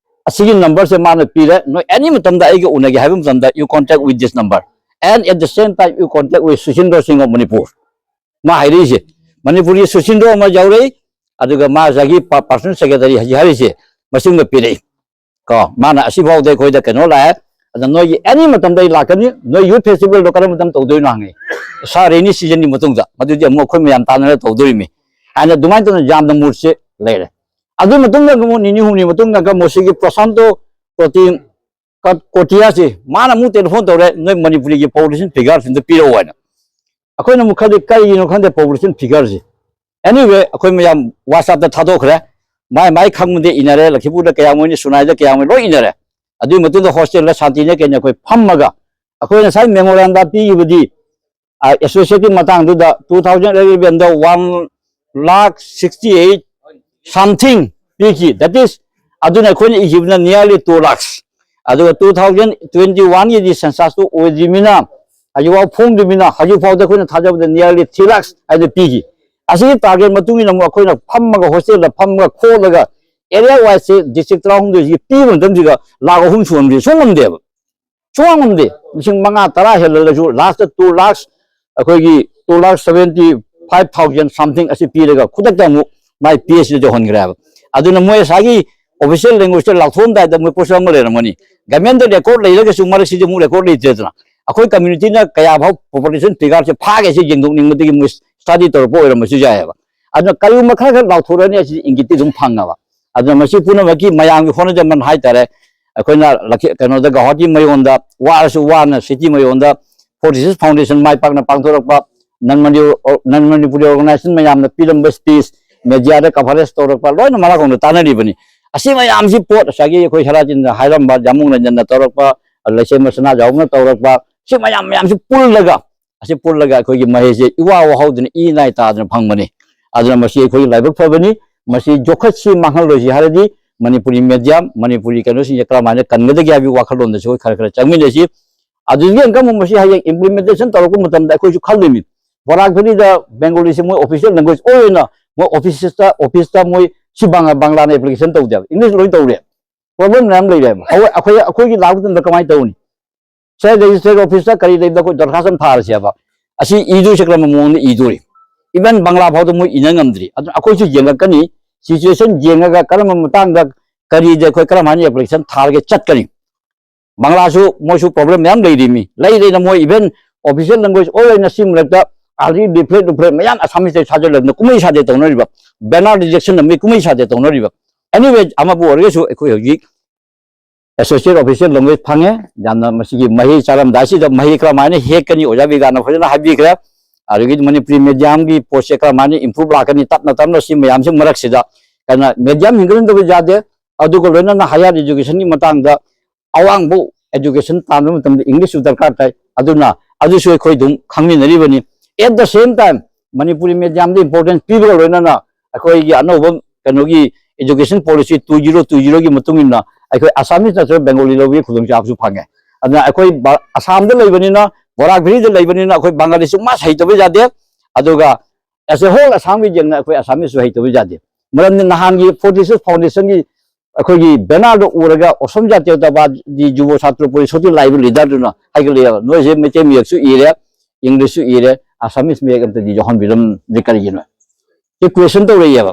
ꯑꯁꯤꯒꯤ ꯅꯝꯕꯔꯁꯦ ꯃꯥꯅ ꯄꯤꯔꯦ꯫ ꯅꯣꯏ ꯑꯦꯅꯤ ꯃꯇꯝꯗ ꯑꯩꯒ ꯎꯅꯒꯦ ꯍꯥꯏꯕ ꯃꯇꯝꯗ you contact with this number, and at the same time you contact with Suchindra Singh of Manipur꯫ ꯃꯥ ꯍꯥꯏꯔꯛꯏꯁꯦ, ꯃꯅꯤꯄꯨꯔꯒꯤ ꯁꯨꯆꯤꯟꯗ꯭ꯔꯣ ꯑꯃ ꯌꯥꯎꯔꯛꯏ, ꯑꯗꯨꯒ ꯃꯥ ꯉꯁꯥꯏꯒꯤ ꯄꯥꯔꯁꯣꯅꯦꯜ ꯁꯦꯀ꯭ꯔꯦꯇꯔꯤ ꯍꯧꯖꯤꯛ ꯍꯥꯏꯔꯤꯁꯦ, ꯃꯁꯤꯡꯗ ꯄꯤꯔꯛꯏ ꯀꯣ꯫ ꯃꯥꯅ ꯑꯁꯤꯐꯥꯎꯗ ꯑꯩꯈꯣꯏꯗ ꯀꯩꯅꯣ ꯂꯥꯛꯑꯦ, ꯑꯗ ꯅꯣꯏꯒꯤ ꯑꯦꯅꯤ ꯃꯇꯝꯗ ꯑꯩ ꯂꯥꯛꯀꯅꯤ, ꯅꯣꯏ ꯌꯨꯠ ꯐꯦꯁꯇꯤꯚꯦꯜꯗꯣ ꯀꯔꯝꯕ ꯃꯇꯝ ꯇꯧꯗꯣꯏꯅꯣ ꯍꯪꯉꯤ꯫ ꯁꯥ ꯔꯦꯅꯤ ꯁꯤꯖꯟꯒꯤ ꯃꯇꯨꯡꯗ, ꯃꯗꯨꯗꯤ ꯑꯃꯨꯛ ꯑꯩꯈꯣꯏ ꯃꯌꯥꯝ ꯇꯥꯟꯅꯔ ꯇꯧꯗꯣꯔꯤꯃꯤ ꯍꯥꯏꯅ ꯑꯗꯨꯃꯥꯏꯅ ꯇꯧꯅ ꯌꯥꯝꯅ ꯃꯨꯠꯁꯦ ꯂꯩꯔꯦ꯫ ꯑꯗꯨ ꯃꯇꯨꯡꯗ ꯑꯃꯨꯛ ꯅꯤꯅꯤ ꯍꯨꯝꯅꯤ ꯃꯇꯨꯡꯗ ꯑꯃꯨꯛ ꯁꯤꯒꯤ ꯄ꯭ꯔꯁꯥꯟꯇꯣ ꯄ꯭ꯔꯣꯇꯤꯝ ꯀꯠ-, ꯀꯣꯇꯤꯌꯥꯁꯤ ꯃꯥꯅ ꯑꯃꯨꯛ ꯇꯦꯂꯤꯐꯣꯟ ꯇꯧꯔꯦ, ꯅꯣꯏ ꯃꯅꯤꯄꯨꯔꯤꯒꯤ ꯄꯣꯄꯨꯂꯦꯁꯟ ꯐꯤꯒꯔꯁꯤꯡꯗ ꯄꯤꯔꯛꯑꯣ ꯍꯥꯏꯅ꯫ ꯑꯩꯈꯣꯏꯅ ꯑꯃꯨꯛ ꯈꯜꯂꯤ, ꯀꯔꯤꯒꯤꯅꯣ ꯈꯪꯗꯦ ꯄꯣꯄꯨꯂꯦꯁꯟ ꯐꯤꯒꯔꯁꯤ꯫ ꯑꯦꯅꯤꯋꯦ, ꯑꯩꯈꯣꯏ ꯃꯌꯥꯝ ꯋꯥꯆꯞꯇ ꯊꯥꯗꯣꯛꯈ꯭ꯔꯦ, ꯃꯥꯏ ꯃꯥꯏ ꯈꯪꯕꯗꯤ ꯏꯅꯔꯦ, ꯂꯛꯈꯤꯄꯨꯔꯗ ꯀꯌꯥꯝ ꯑꯣꯏꯅꯤ, ꯁꯨꯅꯥꯏꯗ ꯀꯌꯥꯝ ꯑꯣꯏꯅꯤ, ꯂꯣꯏ ꯏꯅꯔꯦ꯫ ꯑꯗꯨꯒꯤ ꯃꯇꯨꯡꯗ ꯍꯣꯁꯇꯦꯜꯗ ꯁꯥꯟꯇꯤꯅ ꯀꯩꯅ ꯑꯩꯈꯣꯏ ꯐꯝꯃꯒ ꯑꯩꯈꯣꯏ ꯉꯁꯥꯏ ꯃꯦꯃꯣꯔꯥꯟꯗꯝ ꯄꯤꯈꯤꯕꯗꯤ, ꯑ, ꯑꯦꯁꯣꯁꯤꯌꯦꯠꯀꯤ ꯃꯇꯥꯡꯗꯨꯗ two thousand elevenꯗ one lakh sixty eight something ꯄꯤꯈꯤ꯫ That is, ꯑꯗꯨꯅ ꯑꯩꯈꯣꯏꯅ ꯏꯈꯤꯕꯅ nearly two lakhs꯫ ꯑꯗꯨꯒ two thousand twenty oneꯒꯤꯗꯤ ꯁꯦꯟꯁꯁꯇꯨ ꯑꯣꯏꯗ꯭ꯔꯤꯕꯅꯤꯅ ꯍꯧꯖꯤꯛꯐꯥꯎ ꯐꯣꯡꯗ꯭ꯔꯤꯕꯅꯤꯅ ꯍꯧꯖꯤꯛꯐꯥꯎꯗ ꯑꯩꯈꯣꯏꯅ ꯊꯥꯖꯕꯗ nearly three lakhs ꯍꯥꯏꯅ ꯄꯤꯈꯤ꯫ ꯑꯁꯤꯒꯤ ꯇꯥꯔꯒꯦꯠ ꯃꯇꯨꯡ ꯏꯟꯅ ꯑꯃꯨꯛ ꯑꯩꯈꯣꯏꯅ ꯐꯝꯃꯒ ꯍꯣꯁꯇꯦꯜꯗ ꯐꯝꯃꯒ ꯈꯣꯠꯂꯒ ꯑꯦꯔꯤꯌꯥ ꯋꯥꯏꯁꯁꯦ ꯗꯤꯁꯇ꯭ꯔꯤꯛ ꯇꯔꯥꯍꯨꯝꯗꯣꯏꯁꯤꯒꯤ ꯄꯤꯕ ꯃꯇꯝꯁꯤꯒ ꯂꯥꯈ ꯑꯍꯨꯝ ꯁꯨꯍꯟꯕꯁꯦ ꯁꯨꯡꯉꯝꯗꯦꯕ꯫ ꯁꯨꯡꯉꯝ ꯉꯝꯗꯦ꯫ ꯂꯤꯁꯤꯡ ꯃꯉꯥ ꯇꯔꯥ ꯍꯦꯜꯂꯒꯁꯨ ꯂꯥꯁꯇ two lakhs, ꯑꯩꯈꯣꯏꯒꯤ two lakh seventy five thousand something ꯑꯁꯤ ꯄꯤꯔꯒ ꯈꯨꯗꯛꯇ ꯑꯃꯨꯛ ꯃꯥꯏ ꯄꯤ ꯑꯩꯆ ꯗꯤ ꯌꯧꯍꯟꯈ꯭ꯔꯦ ꯍꯥꯏꯕ꯫ ꯑꯗꯨꯅ ꯃꯣꯏ ꯉꯁꯥꯏꯒꯤ ꯑꯣꯐꯤꯁꯤꯌꯦꯜ ꯂꯦꯡꯒ꯭ꯋꯦꯖꯇ ꯂꯥꯎꯊꯣꯛꯑꯝꯗꯥꯏꯗ ꯃꯣꯏ ꯄꯣꯠꯁꯛ ꯑꯃ ꯂꯩꯔꯝꯒꯅꯤ꯫ ꯒꯃꯦꯟꯗ ꯔꯦꯀꯣꯔꯠ ꯂꯩꯔꯒꯁꯨ ꯃꯔꯛꯁꯤꯗꯤ ꯑꯃꯨꯛ ꯔꯦꯀꯣꯔꯠ ꯂꯩꯇ꯭ꯔꯦꯗꯅ꯫ ꯑꯩꯈꯣꯏ ꯀꯝꯃ꯭ꯌꯨꯅꯤꯇꯤꯅ ꯀꯌꯥ ꯐꯥꯎ ꯄꯣꯄꯨꯂꯦꯁꯟ ꯐꯤꯒꯔꯁꯦ ꯐꯥꯒꯦ ꯁꯤ ꯌꯦꯡꯗꯣꯛꯅꯤꯡꯕꯗꯒꯤ ꯃꯣꯏ ꯁ꯭ꯇꯗꯤ ꯇꯧꯔꯛꯄ ꯑꯣꯏꯔꯝꯕꯁꯨ ꯌꯥꯏꯑꯕ꯫ ꯑꯗꯨꯅ ꯀꯔꯤꯒꯨꯝꯕ ꯈꯔ ꯈꯔ ꯂꯥꯎꯊꯣꯔꯛꯑꯅꯤ ꯑꯁꯤ ꯏꯪꯒꯤꯠꯇꯤ ꯑꯗꯨꯝ ꯐꯪꯉꯕ꯫ ꯑꯗꯨꯅ ꯃꯁꯤ ꯄꯨꯝꯅꯃꯛꯀꯤ ꯃꯌꯥꯝꯒꯤ ꯍꯣꯠꯅꯖꯃꯟ ꯍꯥꯏꯇꯥꯔꯦ꯫ ꯑꯩꯈꯣꯏꯅ ꯂꯛꯈꯤ-, ꯀꯩꯅꯣꯗ, ꯒꯧꯍꯥꯇꯤ ꯃꯌꯣꯟꯗ ꯋꯥꯔꯁꯨ ꯋꯥꯅ ꯁꯤꯇꯤ ꯃꯌꯣꯟꯗ ꯐꯣꯔꯇꯤ ꯁꯤꯛꯁ ꯐꯥꯎꯟꯗꯦꯁꯟ ꯃꯥꯏ ꯄꯥꯛꯅ ꯄꯥꯡꯊꯣꯔꯛꯄ, ꯅꯟ ꯃꯅꯤ-, ꯅꯟ ꯃꯅꯤꯄꯨꯔꯤ ꯑꯣꯔꯒꯅꯥꯏꯖꯦꯁꯟ ꯃꯌꯥꯝꯅ ꯄꯤꯔꯝꯕ ꯁ꯭ꯄꯤꯆ, ꯃꯦꯗꯤꯌꯥꯗ ꯀꯚꯔꯦꯖ ꯇꯧꯔꯛꯄ, ꯂꯣꯏꯅ ꯃꯔꯥ ꯈꯣꯡꯗ ꯇꯥꯟꯅꯔꯤꯕꯅꯤ꯫ ꯑꯁꯤ ꯃꯌꯥꯝꯁꯤ ꯄꯣꯠ ꯉꯁꯥꯏꯒꯤ ꯑꯩꯈꯣꯏ ꯁꯔꯥꯖꯤꯟꯗ ꯍꯥꯏꯔꯝꯕ, ꯖꯥꯃꯨꯡ ꯔꯟꯖꯟꯅ ꯇꯧꯔꯛꯄ, ꯂꯩꯁꯦꯝꯕ ꯁꯅꯥꯖꯥꯎꯕꯅ ꯇꯧꯔꯛꯄ, ꯁꯤ ꯃꯌꯥꯝ ꯃꯌꯥꯝꯁꯤ ꯄꯨꯜꯂꯒ, ꯑꯁꯤ ꯄꯨꯜꯂꯒ ꯑꯩꯈꯣꯏꯒꯤ ꯃꯍꯩꯁꯦ ꯏꯋꯥ ꯋꯥꯍꯧꯗꯅ ꯏ ꯅꯥꯏ ꯇꯥꯗꯅ ꯐꯪꯕꯅꯤ꯫ ꯑꯗꯨꯅ ꯃꯁꯤ ꯑꯩꯈꯣꯏꯒꯤ ꯂꯥꯏꯕꯛ ꯐꯕꯅꯤ꯫ ꯃꯁꯤ ꯌꯣꯛꯈꯠꯁꯤ ꯃꯥꯡꯍꯜꯂꯣꯏꯁꯤ ꯍꯥꯏꯔꯗꯤ ꯃꯅꯤꯄꯨꯔꯤ ꯃꯦꯗꯤꯌꯝ, ꯃꯅꯤꯄꯨꯔꯤ ꯀꯩꯅꯣꯁꯤꯡꯁꯦ ꯀꯔꯝꯍꯥꯏꯅ ꯀꯟꯒꯗꯒꯦ ꯍꯥꯏꯕꯒꯤ ꯋꯥꯈꯜꯂꯣꯟꯗꯁꯨ ꯑꯩꯈꯣꯏ ꯈꯔ ꯈꯔ ꯆꯪꯃꯤꯟꯅꯁꯤ꯫ ꯑꯗꯨꯗꯒꯤ ꯑꯃꯨꯛ ꯃꯁꯤ ꯍꯌꯦꯡ ꯏꯝꯄ꯭ꯂꯤꯃꯦꯟꯇꯦꯁꯟ ꯇꯧꯔꯛꯄ ꯃꯇꯝꯗ ꯑꯩꯈꯣꯏꯁꯨ ꯈꯜꯂꯤꯃꯤ, ꯕꯣꯔꯥꯛ ꯚꯦꯂꯤꯗ ꯕꯦꯡꯒꯣꯂꯤꯁꯦ ꯃꯣꯏ ꯑꯣꯐꯤꯁꯤꯌꯦꯜ ꯂꯦꯡꯒ꯭ꯋꯦꯖ ꯑꯣꯏꯅ ꯃꯣꯏ ꯑꯣꯐꯤꯁꯇ, ꯑꯣꯐꯤꯁꯇ ꯃꯣꯏ ꯁꯤ ꯕꯪ-, ꯕꯪꯂꯥꯅ ꯑꯦꯄ꯭ꯂꯤꯀꯦꯁꯟ ꯇꯧꯗꯦꯕ, ꯏꯪꯂꯤꯁ ꯂꯣꯏ ꯇꯧꯔꯦ꯫ ꯄ꯭ꯔꯣꯕ꯭ꯂꯦꯝ ꯃꯌꯥꯝ ꯂꯩꯔꯦꯕ꯫ ꯑꯩꯈꯣꯏ, ꯑꯩꯈꯣꯏ, ꯑꯩꯈꯣꯏꯒꯤ ꯂꯥꯛꯄ ꯃꯇꯝꯗ ꯀꯃꯥꯏꯅ ꯇꯧꯅꯤ? ꯁꯦ ꯔꯦꯖꯤꯁꯇ꯭ꯔꯦꯠ ꯑꯣꯐꯤꯁꯇ ꯀꯔꯤ ꯂꯩꯕꯗ ꯑꯩꯈꯣꯏ ꯗꯔꯈꯥꯁ ꯑꯃ ꯊꯥꯔꯁꯦꯕ꯫ ꯑꯁꯤ ꯏꯗꯣꯏꯁꯦ ꯀꯔꯝꯕ ꯃꯑꯣꯡꯗ ꯏꯗꯣꯔꯤ? ꯏꯚꯟ ꯕꯪꯂꯥ ꯐꯥꯎꯗ ꯃꯣꯏ ꯏꯅ ꯉꯝꯗ꯭ꯔꯤ꯫ ꯑꯗꯨꯅ ꯑꯩꯈꯣꯏꯁꯨ ꯌꯦꯡꯉꯛꯀꯅꯤ, ꯁꯤꯆꯨꯋꯦꯁꯟ ꯌꯦꯡꯉꯒ ꯀꯔꯝꯕ ꯃꯇꯥꯡꯗ ꯀꯔꯤꯗ ꯑꯩꯈꯣꯏ ꯀꯔꯝ ꯍꯥꯏꯅ ꯑꯦꯄ꯭ꯂꯤꯀꯦꯁꯟ ꯊꯥꯔꯒ ꯆꯠꯀꯅꯤ? ꯕꯪꯂꯥꯁꯨ ꯃꯣꯏꯁꯨ ꯄ꯭ꯔꯣꯕ꯭ꯂꯦꯝ ꯃꯌꯥꯝ ꯂꯩꯔꯤꯃꯤ꯫ ꯂꯩ ꯂꯩꯅ ꯃꯣꯏ ꯏꯚꯟ ꯑꯣꯐꯤꯁꯤꯌꯦꯜ ꯂꯦꯡꯒ꯭ꯋꯦꯖ ꯑꯣꯏꯔꯣꯏꯅ ꯁꯤ ꯃꯔꯛꯇ ꯑꯥꯔꯂꯤ ꯂꯤꯐꯂꯦꯠ ꯂꯨꯐꯂꯦꯠ ꯃꯌꯥꯝ ꯑꯁꯥꯃꯤꯁꯇ ꯊꯥꯖꯤꯜꯂꯗꯅ ꯀꯨꯝꯍꯩ ꯁꯥꯗꯦ ꯇꯧꯅꯔꯤꯕ, ꯕꯦꯅꯔ ꯔꯤꯖꯦꯛꯁꯟ ꯑꯃꯒꯤ ꯀꯨꯝꯍꯩ ꯁꯥꯗꯦ ꯇꯧꯅꯔꯤꯕ꯫ ꯑꯦꯅꯤꯋꯦ, ꯑꯃꯕꯨ ꯑꯣꯏꯔꯒꯁꯨ ꯑꯩꯈꯣꯏ ꯍꯧꯖꯤꯛ ꯑꯦꯁꯣꯁꯤꯌꯦꯠ ꯑꯣꯐꯤꯁꯤꯌꯦꯜ ꯂꯦꯡꯒ꯭ꯋꯦꯖ ꯐꯪꯉꯦ꯫ ꯌꯥꯝꯅ ꯃꯁꯤꯒꯤ ꯃꯍꯩ ꯆꯥꯔꯝꯗꯥꯏꯁꯤꯗ ꯃꯍꯩ ꯀꯔꯝꯍꯥꯏꯅ ꯍꯦꯛꯀꯅꯤ, ꯑꯣꯖꯥ ꯕꯤꯒꯥꯅ ꯐꯖꯅ ꯍꯥꯏꯕꯤꯈ꯭ꯔꯦ꯫ ꯑꯗꯒꯤꯗꯤ ꯃꯅꯤꯄꯨꯔꯤ ꯃꯦꯗꯤꯌꯝꯒꯤ ꯄꯣꯠꯁꯦ ꯀꯔꯝꯍꯥꯏꯅ ꯏꯝꯄ꯭ꯔꯨꯞ ꯂꯥꯛꯀꯅꯤ ꯇꯞꯅ ꯇꯞꯅ ꯁꯤ ꯃꯌꯥꯝꯁꯤ ꯃꯔꯛꯁꯤꯗ꯫ ꯑꯗꯨꯅ ꯃꯦꯗꯤꯌꯝ ꯍꯤꯡꯒꯠꯍꯟꯗꯕ ꯌꯥꯗꯦ꯫ ꯑꯗꯨꯒ ꯂꯣꯏꯅꯅ ꯍꯥꯌꯔ ꯏꯗꯨꯀꯦꯁꯟꯒꯤ ꯃꯇꯥꯡꯗ ꯑꯋꯥꯡꯕ ꯏꯗꯨꯀꯦꯁꯟ ꯇꯥꯟꯕ ꯃꯇꯝꯗ ꯏꯪꯂꯤꯁꯁꯨ ꯗꯔꯀꯥꯔ ꯇꯥꯏ꯫ ꯑꯗꯨꯅ ꯑꯗꯨꯁꯨ ꯑꯩꯈꯣꯏ ꯑꯗꯨꯝ ꯈꯪꯃꯤꯟꯅꯔꯤꯕꯅꯤ꯫ At the same time, Manipuri ꯃꯦꯗꯤꯌꯝꯗ ꯏꯝꯄꯣꯔꯇꯦꯟꯁ ꯄꯤꯕꯒ ꯂꯣꯏꯅꯅ ꯑꯩꯈꯣꯏꯒꯤ ꯑꯅꯧꯕ ꯀꯩꯅꯣꯒꯤ education policy two zero two ꯖꯤꯔꯣꯒꯤ ꯃꯇꯨꯡ ꯏꯟꯅ ꯑꯩꯈꯣꯏ ꯑꯁꯥꯃꯤꯁ ꯅꯠꯇ꯭ꯔꯒ ꯕꯦꯡꯒꯣꯂꯤ ꯂꯧꯕꯒꯤ ꯈꯨꯗꯣꯡꯆꯥꯕꯁꯨ ꯐꯪꯉꯦ꯫ ꯑꯗꯨꯅ ꯑꯩꯈꯣꯏ ꯕ-, ꯑꯁꯥꯝꯗ ꯂꯩꯕꯅꯤꯅ, ꯕꯣꯔꯥꯛ ꯚꯦꯂꯤꯗ ꯂꯩꯕꯅꯤꯅ ꯑꯩꯈꯣꯏ ꯕꯪꯒꯥꯂꯤꯁꯨ ꯃꯥꯁ ꯍꯩꯇꯕ ꯌꯥꯗꯦ꯫ ꯑꯗꯨꯒ as a whole ꯑꯁꯥꯝꯒꯤ ꯌꯦꯡꯅ ꯑꯩꯈꯣꯏ ꯑꯁꯥꯃꯤꯁꯁꯨ ꯍꯩꯇꯕ ꯌꯥꯗꯦ꯫ ꯃꯔꯝꯗꯤ ꯅꯍꯥꯟꯒꯤ ꯐꯣꯔꯇꯤ ꯁꯤꯛꯁ ꯐꯥꯎꯟꯗꯦꯁꯟꯒꯤ ꯑꯩꯈꯣꯏꯒꯤ ꯕꯦꯅꯔꯗꯣ ꯎꯔꯒ ꯑꯣꯁꯝ ꯖꯥꯇꯤꯌꯇꯥꯕꯥꯗꯤ ꯖꯨꯕ ꯁꯥꯇ꯭ꯔ ꯄꯣꯔꯤꯁꯠꯀꯤ ꯂꯥꯛꯏꯕ ꯂꯤꯗꯔꯗꯨꯅ ꯍꯥꯏꯒꯠꯂꯛꯑꯦꯕ, "ꯅꯣꯏꯁꯦ ꯃꯩꯇꯩ ꯃꯌꯦꯛꯁꯨ ꯏꯔꯦ, ꯏꯪꯂꯤꯁꯁꯨ ꯏꯔꯦ, ꯑꯁꯥꯃꯤꯁ ꯃꯌꯦꯛ ꯑꯝꯇꯗꯤ ꯌꯥꯎꯍꯟꯕꯤꯔꯝꯗ꯭ꯔꯤ ꯀꯔꯤꯒꯤꯅꯣ?" ꯁꯤ ꯀ꯭ꯋꯦꯁꯟ ꯇꯧꯔꯛꯑꯦꯕ꯫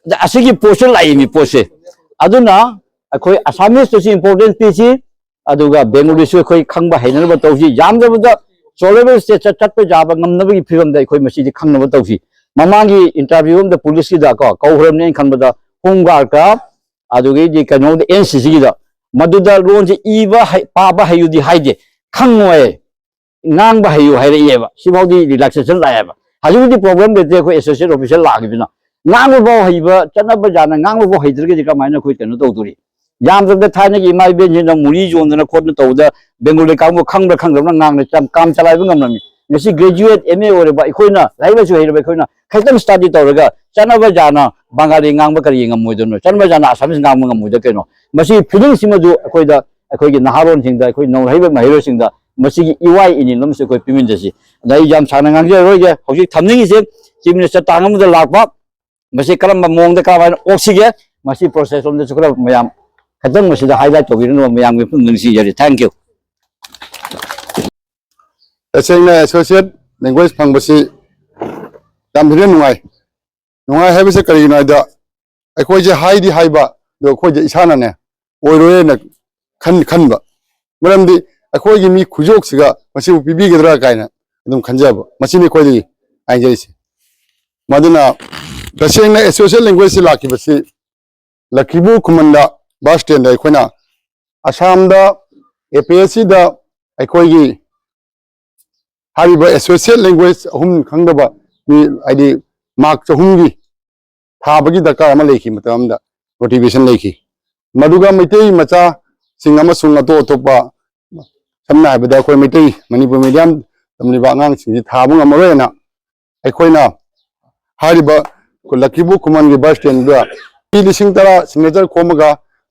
ꯑꯗ ꯑꯁꯤꯒꯤ ꯄꯣꯠꯁꯦ ꯂꯥꯛꯏꯅꯤ ꯄꯣꯠꯁꯦ꯫ ꯑꯗꯨꯅ ꯑꯩꯈꯣꯏ ꯑꯁꯥꯃꯤꯁꯇꯁꯨ ꯏꯝꯄꯣꯔꯇꯦꯟꯁ ꯄꯤꯁꯤ, ꯑꯗꯨꯒ ꯕꯦꯡꯒꯣꯂꯤꯁꯨ ꯑꯩꯈꯣꯏ ꯈꯪꯕ ꯍꯩꯅꯅꯕ ꯇꯧꯁꯤ꯫ ꯌꯥꯝꯗ꯭ꯔꯕꯗ ꯁꯣꯂꯦꯕꯜ ꯁ꯭ꯇꯦꯠ ꯆꯠꯄ ꯌꯥꯕ ꯉꯝꯅꯕꯒꯤ ꯐꯤꯕꯝꯗ ꯑꯩꯈꯣꯏ ꯃꯁꯤꯗꯤ ꯈꯪꯅꯕ ꯇꯧꯁꯤ꯫ ꯃꯃꯥꯡꯒꯤ ꯏꯟꯇꯔꯚ꯭ꯌꯨ ꯑꯃꯗ ꯄꯨꯂꯤꯁꯀꯤꯗ ꯀꯣ ꯀꯧꯈ꯭ꯔꯕꯅꯦ ꯑꯩꯅ ꯈꯟꯕꯗ, ꯍꯣꯝ ꯒꯥꯔꯗꯀ ꯑꯗꯨꯗꯒꯤꯗꯤ ꯀꯩꯅꯣꯗ ꯑꯦꯟ ꯁꯤ ꯁꯤꯒꯤꯗ, ꯃꯗꯨꯗ ꯂꯣꯟꯁꯦ ꯏꯕ ꯍꯩ-, ꯄꯥꯕ ꯍꯩꯌꯨꯗꯤ ꯍꯥꯏꯗꯦ, ꯈꯪꯉꯣꯏ, ꯉꯥꯡꯕ ꯍꯩꯌꯨ ꯍꯥꯏꯔꯛꯑꯦꯕ꯫ ꯁꯤꯐꯥꯎꯗꯤ ꯔꯤꯂꯦꯛꯁꯦꯁꯟ ꯂꯥꯛꯑꯦꯕ꯫ ꯍꯧꯖꯤꯛ ꯍꯧꯖꯤꯛ ꯄ꯭ꯔꯣꯕ꯭ꯂꯦꯝ ꯂꯩꯇꯦ, ꯑꯩꯈꯣꯏ ꯑꯦꯁꯣꯁꯤꯌꯦꯠ ꯑꯣꯐꯤꯁꯔ ꯂꯥꯛꯈꯤꯕꯅ꯫ ꯉꯥꯡꯕ ꯐꯥꯎ ꯍꯩꯕ, ꯆꯠꯅꯕ ꯌꯥꯅ ꯉꯥꯡꯕ ꯐꯥꯎ ꯍꯩꯇ꯭ꯔꯒꯗꯤ ꯀꯃꯥꯏꯅ ꯑꯩꯈꯣꯏ ꯀꯩꯅꯣ ꯇꯧꯗꯣꯔꯤ? ꯌꯥꯝꯗ꯭ꯔꯕꯗ ꯊꯥꯏꯅꯒꯤ ꯏꯃꯥ ꯏꯕꯦꯟꯁꯤꯡꯅ ꯃꯨꯔꯤ ꯌꯣꯟꯗꯅ ꯈꯣꯠꯇꯅ ꯇꯧꯕꯗ ꯕꯦꯡꯒꯣꯂꯤ ꯀꯥꯡꯕꯨ ꯈꯪꯕ꯭ꯔꯥ ꯈꯪꯗꯕ꯭ꯔꯥ ꯉꯥꯡꯅ ꯆꯝ-, ꯀꯥꯝ ꯆꯂꯥꯏꯕ ꯉꯝꯂꯝꯃꯤ꯫ ꯉꯁꯤ ꯒ꯭ꯔꯦꯖꯨꯑꯦꯠ, ꯑꯦꯝ ꯑꯦ ꯑꯣꯏꯔꯕ ꯑꯩꯈꯣꯏꯅ, ꯂꯥꯏꯔꯤꯛ ꯂꯥꯏꯁꯨ ꯍꯩꯔꯕ ꯑꯩꯈꯣꯏꯅ ꯈꯤꯇꯪ ꯁ꯭ꯇꯗꯤ ꯇꯧꯔꯒ ꯆꯠꯅꯕ ꯌꯥꯅ ꯕꯪꯒꯥꯂꯤ ꯉꯥꯡꯕ ꯀꯔꯤ ꯉꯝꯃꯣꯏꯗꯣꯏꯅꯣ? ꯆꯠꯅꯕ ꯌꯥꯅ ꯑꯁꯥꯃꯤꯁ ꯉꯥꯡꯕ ꯉꯝꯃꯣꯏꯗꯣꯏ ꯀꯩꯅꯣ? ꯃꯁꯤꯒꯤ ꯐꯤꯂꯤꯡꯁꯤꯃꯗꯨ ꯑꯩꯈꯣꯏꯗ, ꯑꯩꯈꯣꯏꯒꯤ ꯅꯍꯥꯔꯣꯟꯁꯤꯡꯗ, ꯑꯩꯈꯣꯏ ꯅꯧꯅ ꯍꯩꯕ ꯃꯍꯩꯔꯣꯏꯁꯤꯡꯗ ꯃꯁꯤꯒꯤ ꯏꯋꯥꯏ ꯏꯅꯤꯜ ꯑꯃꯁꯨ ꯑꯩꯈꯣꯏ ꯄꯤꯃꯤꯟꯖꯁꯤ꯫ ꯑꯗ ꯑꯩ ꯌꯥꯝ ꯁꯥꯡꯅ ꯉꯥꯡꯖꯔꯔꯣꯏꯒꯦ꯫ ꯍꯧꯖꯤꯛ ꯊꯝꯅꯤꯡꯉꯤꯁꯦ ꯆꯤꯐ ꯃꯤꯅꯤꯁꯇꯔ ꯇꯥꯡ ꯑꯃꯗ ꯂꯥꯛꯄ, ꯃꯁꯤ ꯀꯔꯝꯕ ꯃꯑꯣꯡꯗ ꯀꯔꯝꯍꯥꯏꯅ ꯑꯣꯛꯁꯤꯒꯦ, ꯃꯁꯤ ꯄ꯭ꯔꯣꯁꯦꯁ ꯂꯣꯝꯗꯁꯨ ꯈꯔ ꯃꯌꯥꯝ ꯈꯤꯇꯪ ꯃꯁꯤꯗ ꯍꯥꯏꯂꯥꯏꯠ ꯇꯧꯕꯤꯔꯅꯕ ꯃꯌꯥꯝꯒꯤ ꯃꯐꯝꯗ ꯅꯤꯡꯁꯤꯡꯖꯔꯤ꯫ Thank you꯫ ꯇꯁꯦꯡꯅ ꯑꯦꯁꯣꯁꯤꯌꯦꯠ ꯂꯦꯡꯒ꯭ꯋꯦꯖ ꯐꯪꯕꯁꯤ ꯌꯥꯝ ꯊꯤꯅ ꯅꯨꯡꯉꯥꯏ꯫ ꯅꯨꯡꯉꯥꯏ ꯍꯥꯏꯕꯁꯦ ꯀꯔꯤꯒꯤꯅꯣ ꯍꯥꯏꯗ, ꯑꯩꯈꯣꯏꯁꯦ ꯍꯥꯏꯗꯤ ꯍꯥꯏꯕ, ꯑꯗꯣ ꯑꯩꯈꯣꯏꯁꯦ ꯏꯁꯥꯅꯅꯦ ꯑꯣꯏꯔꯣꯏꯅ ꯈꯟ-, ꯈꯟꯕ꯫ ꯃꯔꯝꯗꯤ ꯑꯩꯈꯣꯏꯒꯤ ꯃꯤ ꯈꯨꯖꯣꯛꯁꯤꯒ ꯃꯁꯤꯕꯨ ꯄꯤꯕꯤꯒꯗ꯭ꯔꯥ ꯀꯥꯏꯅ ꯑꯗꯨꯝ ꯈꯟꯖꯕ, ꯃꯁꯤꯅꯤ ꯑꯩꯈꯣꯏꯗꯒꯤ ꯍꯥꯏꯖꯔꯤꯁꯦ꯫ ꯃꯗꯨꯅ ꯇꯁꯦꯡꯅ ꯑꯦꯁꯣꯁꯤꯌꯦꯠ ꯂꯦꯡꯒ꯭ꯋꯦꯖꯁꯤ ꯂꯥꯛꯈꯤꯕꯁꯤ ꯂꯛꯈꯤꯕꯨ ꯈꯨꯃꯟꯗ ꯕꯁ ꯁ꯭ꯇꯦꯟꯗ ꯑꯩꯈꯣꯏꯅ ꯑꯁꯥꯝꯗ ꯑꯦ ꯄꯤ ꯑꯦꯁ ꯁꯤꯗ ꯑꯩꯈꯣꯏꯒꯤ ꯍꯥꯏꯔꯤꯕ ꯑꯦꯁꯣꯁꯤꯌꯦꯠ ꯂꯦꯡꯒ꯭ꯋꯦꯖ ꯑꯍꯨꯝ ꯈꯪꯗꯕ ꯃꯤ, ꯍꯥꯏꯗꯤ ꯃꯥꯔꯛ ꯆꯍꯨꯝꯒꯤ ꯊꯥꯕꯒꯤ ꯗꯔꯀꯥꯔ ꯑꯃ ꯂꯩꯈꯤ, ꯃꯇꯝ ꯑꯃꯗ ꯅꯣꯇꯤꯐꯤꯀꯦꯁꯟ ꯂꯩꯈꯤ꯫ ꯃꯗꯨꯒ ꯃꯩꯇꯩ ꯃꯆꯥꯁꯤꯡ ꯑꯃꯁꯨꯡ ꯑꯇꯣꯞ ꯑꯇꯣꯞꯄ, ꯁꯝꯅ ꯍꯥꯏꯔꯕꯗ ꯑꯩꯈꯣꯏ ꯃꯩꯇꯩ ꯃꯅꯤꯄꯨꯔ ꯃꯤꯗꯤꯌꯝ ꯇꯝꯂꯤꯕ ꯑꯉꯥꯡꯁꯤꯡꯁꯤ ꯊꯥꯕ ꯉꯝꯃꯔꯣꯏꯅ ꯑꯩꯈꯣꯏꯅ ꯍꯥꯏꯔꯤꯕ ꯂꯛꯈꯤꯕꯨ ꯈꯨꯃꯟꯒꯤ ꯕꯁ ꯁ꯭ꯇꯦꯟꯗꯨꯗ ꯃꯤ ꯂꯤꯁꯤꯡ ꯇꯔꯥ ꯁꯤꯒꯅꯦꯆꯔ ꯈꯣꯝꯃꯒ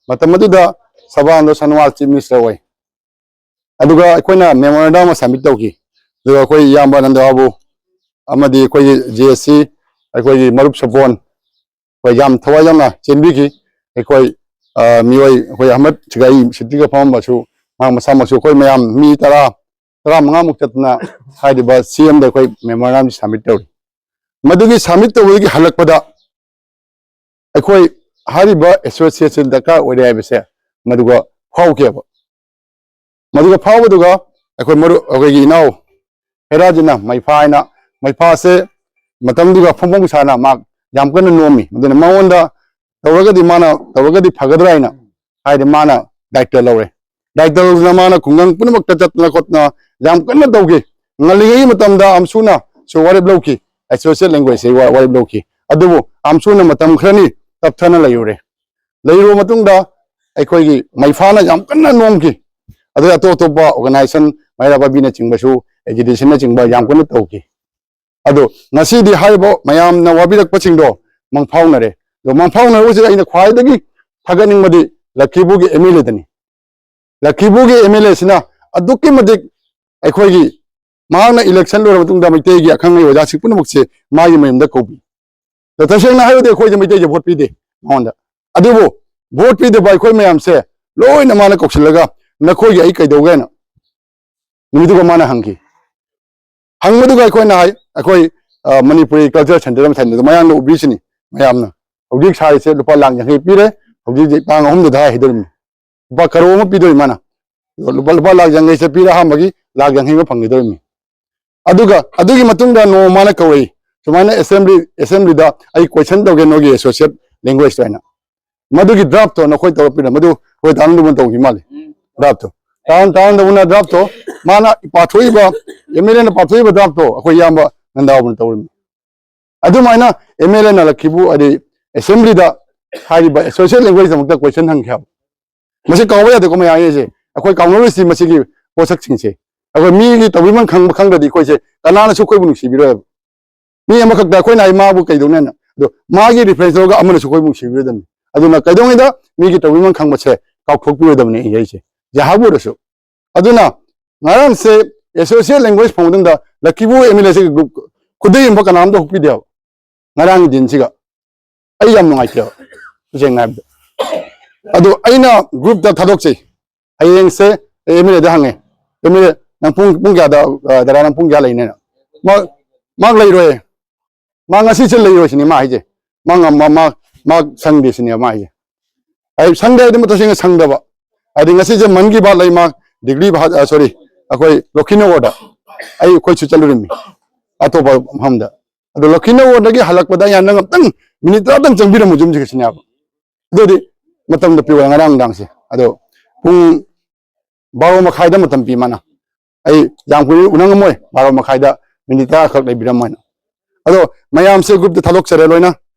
ꯃꯇꯝ ꯑꯗꯨꯗ ꯁꯔꯕꯥꯅꯟꯗ ꯁꯣꯅꯣꯋꯥꯜ ꯆꯤꯐ ꯃꯤꯅꯤꯁꯇꯔ ꯑꯣꯏ꯫ ꯑꯗꯨꯒ ꯑꯩꯈꯣꯏꯅ ꯃꯦꯃꯣꯔꯦꯟꯗꯝ ꯑꯃ ꯁꯕꯃꯤꯠ ꯇꯧꯈꯤ꯫ ꯑꯗꯨꯒ ꯑꯩꯈꯣꯏ ꯏꯌꯥꯝꯕ ꯑꯅꯟꯗ ꯕꯥꯕꯨ ꯑꯃꯗꯤ ꯑꯩꯈꯣꯏꯒꯤ ꯖꯦ ꯑꯦꯁ ꯁꯤ, ꯑꯩꯈꯣꯏꯒꯤ ꯃꯔꯨꯞ ꯁꯣꯄꯣꯟ, ꯑꯩꯈꯣꯏ ꯌꯥꯝ ꯊꯋꯥꯏ ꯌꯥꯎꯅ ꯆꯦꯟꯕꯤꯈꯤ꯫ ꯑꯩꯈꯣꯏ, ꯑ, ꯃꯤꯑꯣꯏ, ꯑꯩꯈꯣꯏ ꯑꯍꯃꯗ ꯁꯤꯒꯥꯏ ꯁꯤꯇꯤꯒ ꯐꯝꯃꯝꯕꯁꯨ, ꯃꯍꯥꯛ ꯃꯁꯥꯃꯛꯁꯨ, ꯑꯩꯈꯣꯏ ꯃꯌꯥꯝ ꯃꯤ ꯇꯔꯥ, ꯇꯔꯥꯃꯉꯥꯃꯨꯛ ꯆꯠꯇꯅ ꯍꯥꯏꯔꯤꯕ ꯁꯤ ꯑꯦꯝꯗ ꯑꯩꯈꯣꯏ ꯃꯦꯃꯣꯔꯦꯟꯗꯝ ꯁꯕꯃꯤꯠ ꯇꯧꯔꯤ꯫ ꯃꯗꯨꯒꯤ ꯁꯕꯃꯤꯠ ꯇꯧꯕꯗꯒꯤ ꯍꯜꯂꯛꯄꯗ ꯑꯩꯈꯣꯏ ꯍꯥꯏꯔꯤꯕ ꯑꯦꯁꯣꯁꯤꯌꯦꯁꯟ ꯗꯔꯀꯥꯔ ꯑꯣꯏꯔꯦ ꯍꯥꯏꯕꯁꯦ ꯃꯗꯨꯒ ꯐꯥꯎꯈꯤꯑꯕ꯫ ꯃꯗꯨꯒ ꯐꯥꯎꯕꯗꯨꯒ ꯑꯩꯈꯣꯏ ꯃꯔꯨꯞ, ꯑꯩꯈꯣꯏꯒꯤ ꯏꯅꯥꯎ ꯍꯦꯔꯥꯖꯤꯅ ꯃꯩꯐꯥ ꯍꯥꯏꯅ, ꯃꯩꯐꯥꯁꯦ ꯃꯇꯝꯗꯨꯒ ꯐꯣꯡꯐꯣꯡ ꯁꯥꯅ ꯃꯍꯥꯛ ꯌꯥꯝ ꯀꯟꯅ ꯅꯣꯝꯃꯤ꯫ ꯑꯗꯨꯅ ꯃꯉꯣꯟꯗ ꯇꯧꯔꯒꯗꯤ, ꯃꯥꯅ ꯇꯧꯔꯒꯗꯤ ꯐꯒꯗ꯭ꯔꯥ ꯍꯥꯏꯅ ꯍꯥꯏꯗꯤ ꯃꯥꯅ ꯗꯥꯏꯇ ꯂꯧꯔꯦ꯫ ꯗꯥꯏꯇ ꯂꯧꯗꯨꯅ ꯃꯥꯅ ꯈꯨꯡꯒꯪ ꯄꯨꯝꯅꯃꯛꯇ ꯆꯠꯇꯅ ꯈꯣꯠꯇꯅ ꯌꯥꯝ ꯀꯟꯅ ꯇꯧꯈꯤ꯫ ꯉꯜꯂꯤꯉꯩꯒꯤ ꯃꯇꯝꯗ ꯑꯝꯁꯨꯅꯁꯨ ꯋꯥꯔꯦꯞ ꯂꯧꯈꯤ, ꯑꯦꯁꯣꯁꯤꯌꯦꯠ ꯂꯦꯡꯒ꯭ꯋꯦꯖꯁꯦ ꯋꯥ-, ꯋꯥꯔꯦꯞ ꯂꯧꯈꯤ꯫ ꯑꯗꯨꯕꯨ ꯑꯝꯁꯨꯅ ꯃꯇꯝ ꯈꯔꯅꯤ ꯇꯞꯊꯅ ꯂꯩꯔꯨꯔꯦ꯫ ꯂꯩꯔꯨꯔꯕ ꯃꯇꯨꯡꯗ ꯑꯩꯈꯣꯏꯒꯤ ꯃꯩꯐꯥꯅ ꯌꯥꯝ ꯀꯟꯅ ꯅꯣꯝꯈꯤ꯫ ꯑꯗꯨꯗ ꯑꯇꯣꯞ ꯑꯇꯣꯞꯄ ꯑꯣꯔꯒꯅꯥꯏꯖꯦꯁꯟ, ꯃꯩꯔꯥ ꯄꯥꯏꯕꯤꯅꯆꯤꯡꯕꯁꯨ, ꯑꯦꯖꯤꯇꯦꯁꯟꯅꯆꯤꯡꯕ ꯌꯥꯝ ꯀꯟꯅ ꯇꯧꯈꯤ꯫ ꯑꯗꯣ ꯉꯁꯤꯗꯤ ꯍꯥꯏꯔꯤꯕ ꯃꯌꯥꯝꯅ ꯋꯥꯕꯤꯔꯛꯄꯁꯤꯡꯗꯣ ꯃꯪꯐꯥꯎꯅꯔꯦ꯫ ꯑꯗꯣ ꯃꯪꯐꯥꯎꯅꯔꯕꯁꯤꯗ ꯑꯩꯅ ꯈ꯭ꯋꯥꯏꯗꯒꯤ ꯊꯥꯒꯠꯅꯤꯡꯕꯗꯤ ꯂꯛꯈꯤꯕꯨꯒꯤ ꯑꯦꯝ ꯑꯦꯜ ꯑꯦꯗꯅꯤ꯫ ꯂꯛꯈꯤꯕꯨꯒꯤ ꯑꯦꯝ ꯑꯦꯜ ꯑꯦꯁꯤꯅ ꯑꯗꯨꯛꯀꯤ ꯃꯇꯤꯛ ꯑꯩꯈꯣꯏꯒꯤ, ꯃꯍꯥꯛꯅ ꯏꯂꯦꯛꯁꯟ ꯂꯣꯏꯔꯕ ꯃꯇꯨꯡꯗ ꯃꯩꯇꯩꯒꯤ ꯑꯈꯪ ꯑꯍꯩ ꯑꯣꯖꯥꯁꯤꯡ ꯄꯨꯝꯅꯃꯛꯁꯦ ꯃꯥꯒꯤ ꯃꯌꯨꯝꯗ ꯀꯧꯕꯤ꯫ ꯑꯗꯣ ꯇꯁꯦꯡꯅ ꯍꯥꯏꯔꯗꯤ ꯑꯩꯈꯣꯏꯁꯦ ꯃꯩꯇꯩꯁꯦ ꯚꯣꯠ ꯄꯤꯗꯦ ꯃꯉꯣꯟꯗ꯫ ꯑꯗꯨꯕꯨ ꯚꯣꯠ ꯄꯤꯗꯕ ꯑꯩꯈꯣꯏ ꯃꯌꯥꯝꯁꯦ ꯂꯣꯏꯅ ꯃꯥꯅ ꯀꯧꯁꯤꯜꯂꯒ ꯅꯈꯣꯏꯒꯤ ꯑꯩ ꯀꯩꯗꯧꯒꯦꯅ ꯅꯨꯃꯤꯠꯇꯨꯒ ꯃꯥꯅ ꯍꯪꯈꯤ꯫ ꯍꯪꯕꯗꯨꯒ ꯑꯩꯈꯣꯏꯅ ꯍꯥꯏ, ꯑꯩꯈꯣꯏ, ꯑ, ꯃꯅꯤꯄꯨꯔꯤ ꯀꯜꯆꯔ ꯁꯦꯟꯇꯔ ꯑꯃ ꯊꯝꯕꯗꯣ ꯃꯌꯥꯝꯅ ꯎꯕꯤꯁꯤꯅꯤ꯫ ꯃꯌꯥꯝꯅ ꯍꯧꯖꯤꯛ ꯁꯥꯔꯤꯁꯦ ꯂꯨꯄꯥ ꯂꯥꯈ ꯌꯥꯡꯈꯩ ꯄꯤꯔꯦ, ꯍꯧꯖꯤꯛ ꯍꯧꯖꯤꯛ ꯇꯥꯡ ꯑꯍꯨꯝꯗ ꯊꯥ ꯍꯩꯗꯧꯔꯤꯕꯅꯤ꯫ ꯂꯨꯄꯥ ꯀꯔꯣꯔ ꯑꯃ ꯄꯤꯗꯣꯏ ꯃꯥꯅ꯫ ꯂꯨꯄꯥ, ꯂꯨꯄꯥ ꯂꯥꯈ ꯌꯥꯡꯈꯩ ꯆꯠꯄꯤꯔ ꯑꯍꯥꯟꯕꯒꯤ ꯂꯥꯈ ꯌꯥꯡꯈꯩ ꯑꯃ ꯐꯪꯈꯤꯗꯧꯔꯤꯕꯅꯤ꯫ ꯑꯗꯨꯒ ꯑꯗꯨꯒꯤ ꯃꯇꯨꯡꯗ ꯅꯣꯡꯃ ꯃꯥꯅ ꯀꯧꯔꯛꯏ, "ꯁꯨꯃꯥꯏꯅ ꯑꯦꯁꯦꯝꯕ꯭ꯂꯤ, ꯑꯦꯁꯦꯝꯕ꯭ꯂꯤꯗ ꯑꯩ ꯀꯣꯏꯁꯟ ꯇꯧꯒꯦ ꯅꯣꯏꯒꯤ ꯑꯦꯁꯣꯁꯤꯌꯦꯠ ꯂꯦꯡꯒ꯭ꯋꯦꯖꯇ" ꯍꯥꯏꯅ꯫ ꯃꯗꯨꯒꯤ ꯗ꯭ꯔꯥꯐꯇꯣ ꯅꯈꯣꯏ ꯇꯧꯔꯛꯄꯤꯔꯣ, ꯃꯗꯨ ꯑꯩꯈꯣꯏ ꯇꯥꯅꯤꯡꯗꯕ ꯇꯧꯈꯤ ꯃꯥꯜꯂꯤ꯫ ꯗ꯭ꯔꯥꯐꯇꯣ ꯇꯥꯅ ꯇꯥꯅꯗꯕꯅ ꯗ꯭ꯔꯥꯐꯇꯣ ꯃꯥꯅ ꯄꯥꯊꯣꯛꯏꯕ, ꯑꯦꯝ ꯑꯦꯜ ꯑꯦꯅ ꯄꯥꯊꯣꯛꯏꯕ ꯗ꯭ꯔꯥꯐꯇꯣ ꯑꯩꯈꯣꯏ ꯏꯌꯥꯝꯕ ꯅꯟꯗꯥꯕꯅ ꯇꯧꯔꯤꯕꯅꯤ꯫ ꯑꯗꯨꯃꯥꯏꯅ ꯑꯦꯝ ꯑꯦꯜ ꯑꯦꯅ ꯂꯛꯈꯤꯕꯨ ꯍꯥꯏꯗꯤ ꯑꯦꯁꯦꯝꯕ꯭ꯂꯤꯗ ꯍꯥꯏꯔꯤꯕ ꯑꯦꯁꯣꯁꯤꯌꯦꯠ ꯂꯦꯡꯒ꯭ꯋꯦꯖꯇꯃꯛꯇ ꯀꯣꯏꯁꯟ ꯍꯪꯈꯤ ꯍꯥꯏꯕ꯫ ꯃꯁꯤ ꯀꯥꯎꯕ ꯌꯥꯗꯦꯀꯣ ꯃꯌꯥꯝ ꯑꯩꯁꯦ꯫ ꯑꯩꯈꯣꯏ ꯀꯥꯎꯅꯔꯣꯏꯁꯤ ꯃꯁꯤꯒꯤ ꯄꯣꯠꯁꯛꯁꯤꯡꯁꯦ꯫ ꯑꯩꯈꯣꯏ ꯃꯤꯒꯤ ꯇꯧꯕꯤꯃꯜ ꯈꯪꯕ ꯈꯪꯗ꯭ꯔꯗꯤ ꯑꯩꯈꯣꯏꯁꯦ ꯀꯅꯥꯅꯁꯨ ꯑꯩꯈꯣꯏꯕꯨ ꯅꯨꯡꯁꯤꯕꯤꯔꯣꯏꯕ꯫ ꯃꯤ ꯑꯃꯈꯛꯇ ꯑꯩꯈꯣꯏꯅ ꯍꯥꯏ ꯃꯥꯕꯨ ꯀꯩꯗꯧꯅꯦꯅ꯫ ꯑꯗꯣ ꯃꯥꯒꯤ ꯔꯤꯐꯔꯦꯟꯁ ꯇꯧꯔꯒ ꯑꯃꯅꯁꯨ ꯑꯩꯈꯣꯏꯕꯨ ꯅꯨꯡꯁꯤꯕꯤꯔꯣꯏꯗꯕꯅꯤ꯫ ꯑꯗꯨꯅ ꯀꯩꯗꯧꯉꯩꯗ ꯃꯤꯒꯤ ꯇꯧꯕꯤꯃꯜ ꯈꯪꯕꯁꯦ ꯀꯥꯎꯊꯣꯛꯄꯤꯔꯣꯏꯗꯕꯅꯤ ꯑꯩ ꯍꯥꯏꯁꯦ꯫ ꯖꯍꯥꯕꯨ ꯑꯣꯏꯔꯁꯨ꯫ ꯑꯗꯨꯅ ꯉꯔꯥꯡꯁꯦ ꯑꯦꯁꯣꯁꯤꯌꯦꯠ ꯂꯦꯡꯒ꯭ꯋꯦꯖ ꯐꯪꯕ ꯃꯇꯨꯡꯗ ꯂꯛꯈꯤꯕꯨ ꯑꯦꯝ ꯑꯦꯜ ꯑꯦꯁꯦ ꯈꯨꯗꯩ ꯑꯃꯐꯥꯎ ꯀꯅꯥꯝꯇ ꯍꯨꯛꯄꯤꯗꯦꯕ ꯉꯔꯥꯡꯒꯤ ꯗꯤꯟꯁꯤꯒ꯫ ꯑꯩ ꯌꯥꯝ ꯅꯨꯡꯉꯥꯏꯇꯦꯕ, ꯇꯁꯦꯡꯅ ꯍꯥꯏꯕꯗ꯫ ꯑꯗꯣ ꯑꯩꯅ ꯒ꯭ꯔꯨꯞꯇ ꯊꯥꯗꯣꯛꯆꯩ꯫ ꯍꯌꯦꯡꯁꯦ ꯑꯩ ꯑꯦꯝ ꯑꯦꯜ ꯑꯦꯗ ꯍꯪꯉꯦ, "ꯑꯦꯝ ꯑꯦꯜ ꯑꯦ, ꯅꯪ ꯄꯨꯡ, ꯄꯨꯡ ꯀꯌꯥꯗ, ꯑ, ꯗꯔꯥ, ꯅꯪ ꯄꯨꯡ ꯀꯌꯥ ꯂꯩꯅꯦꯅ?" "ꯃꯥ, ꯃꯥ ꯂꯩꯔꯣꯏ, ꯃꯥ ꯉꯁꯤꯁꯦ ꯂꯩꯔꯣꯏ" ꯁꯤꯅꯤ ꯃꯥ ꯍꯥꯏꯁꯦ꯫ "ꯃꯥ ꯉꯝ-, ꯃꯥ, ꯃꯥ, ꯃꯥ ꯁꯪꯗꯦ" ꯁꯤꯅꯦꯕ ꯃꯥ ꯍꯥꯏꯁꯦ꯫ ꯑꯩ ꯁꯪꯗꯦ ꯍꯥꯏꯗꯤ ꯃꯥ ꯇꯁꯦꯡꯅ ꯁꯪꯗꯕ, ꯍꯥꯏꯗꯤ ꯉꯁꯤꯁꯦ ꯃꯟ ꯀꯤ ꯕꯥꯠ ꯂꯩ, ꯃꯥ ꯗꯤꯒ꯭ꯔꯤ ꯁꯣꯔꯤ, ꯑꯩꯈꯣꯏ ꯂꯣꯛꯈꯤꯅꯒꯔꯗ ꯑꯩ ꯑꯩꯈꯣꯏꯁꯨ ꯆꯠꯂꯨꯔꯤꯃꯤ, ꯑꯇꯣꯞꯄ ꯃꯐꯝꯗ꯫ ꯑꯗꯣ ꯂꯣꯛꯈꯤꯅꯒꯔꯗꯒꯤ ꯍꯜꯂꯛꯄꯗ ꯑꯩ ꯍꯥꯟꯅ ꯉꯥꯛꯇꯪ ꯃꯤꯅꯤꯠ ꯇꯔꯥꯗꯪ ꯆꯪꯕꯤꯔꯝꯃꯨ ꯌꯨꯝꯁꯤꯒ ꯁꯤꯅꯦꯕ꯫ ꯑꯗꯨꯗꯤ ꯃꯇꯝꯗꯣ ꯄꯤꯌꯣ ꯉꯔꯥꯡ ꯅꯨꯡꯗꯥꯡꯁꯦ꯫ ꯑꯗꯣ ꯄꯨꯡ ꯕꯥꯔꯣ ꯃꯈꯥꯏꯗ ꯃꯇꯝ ꯄꯤ ꯃꯥꯅ꯫ ꯑꯩ ꯌꯥꯝ ꯀꯨꯏꯅ ꯎꯅ ꯉꯝꯃꯣꯏ, ꯕꯥꯔꯣ ꯃꯈꯥꯏꯗ ꯃꯤꯅꯤꯠ ꯇꯔꯥ ꯈꯛ ꯂꯩꯕꯤꯔꯝꯃꯣ ꯍꯥꯏꯅ꯫ ꯑꯗꯣ ꯃꯌꯥꯝꯁꯦ ꯒ꯭ꯔꯨꯞꯇ ꯊꯥꯗꯣꯛꯆꯔꯦ ꯂꯣꯏꯅ꯫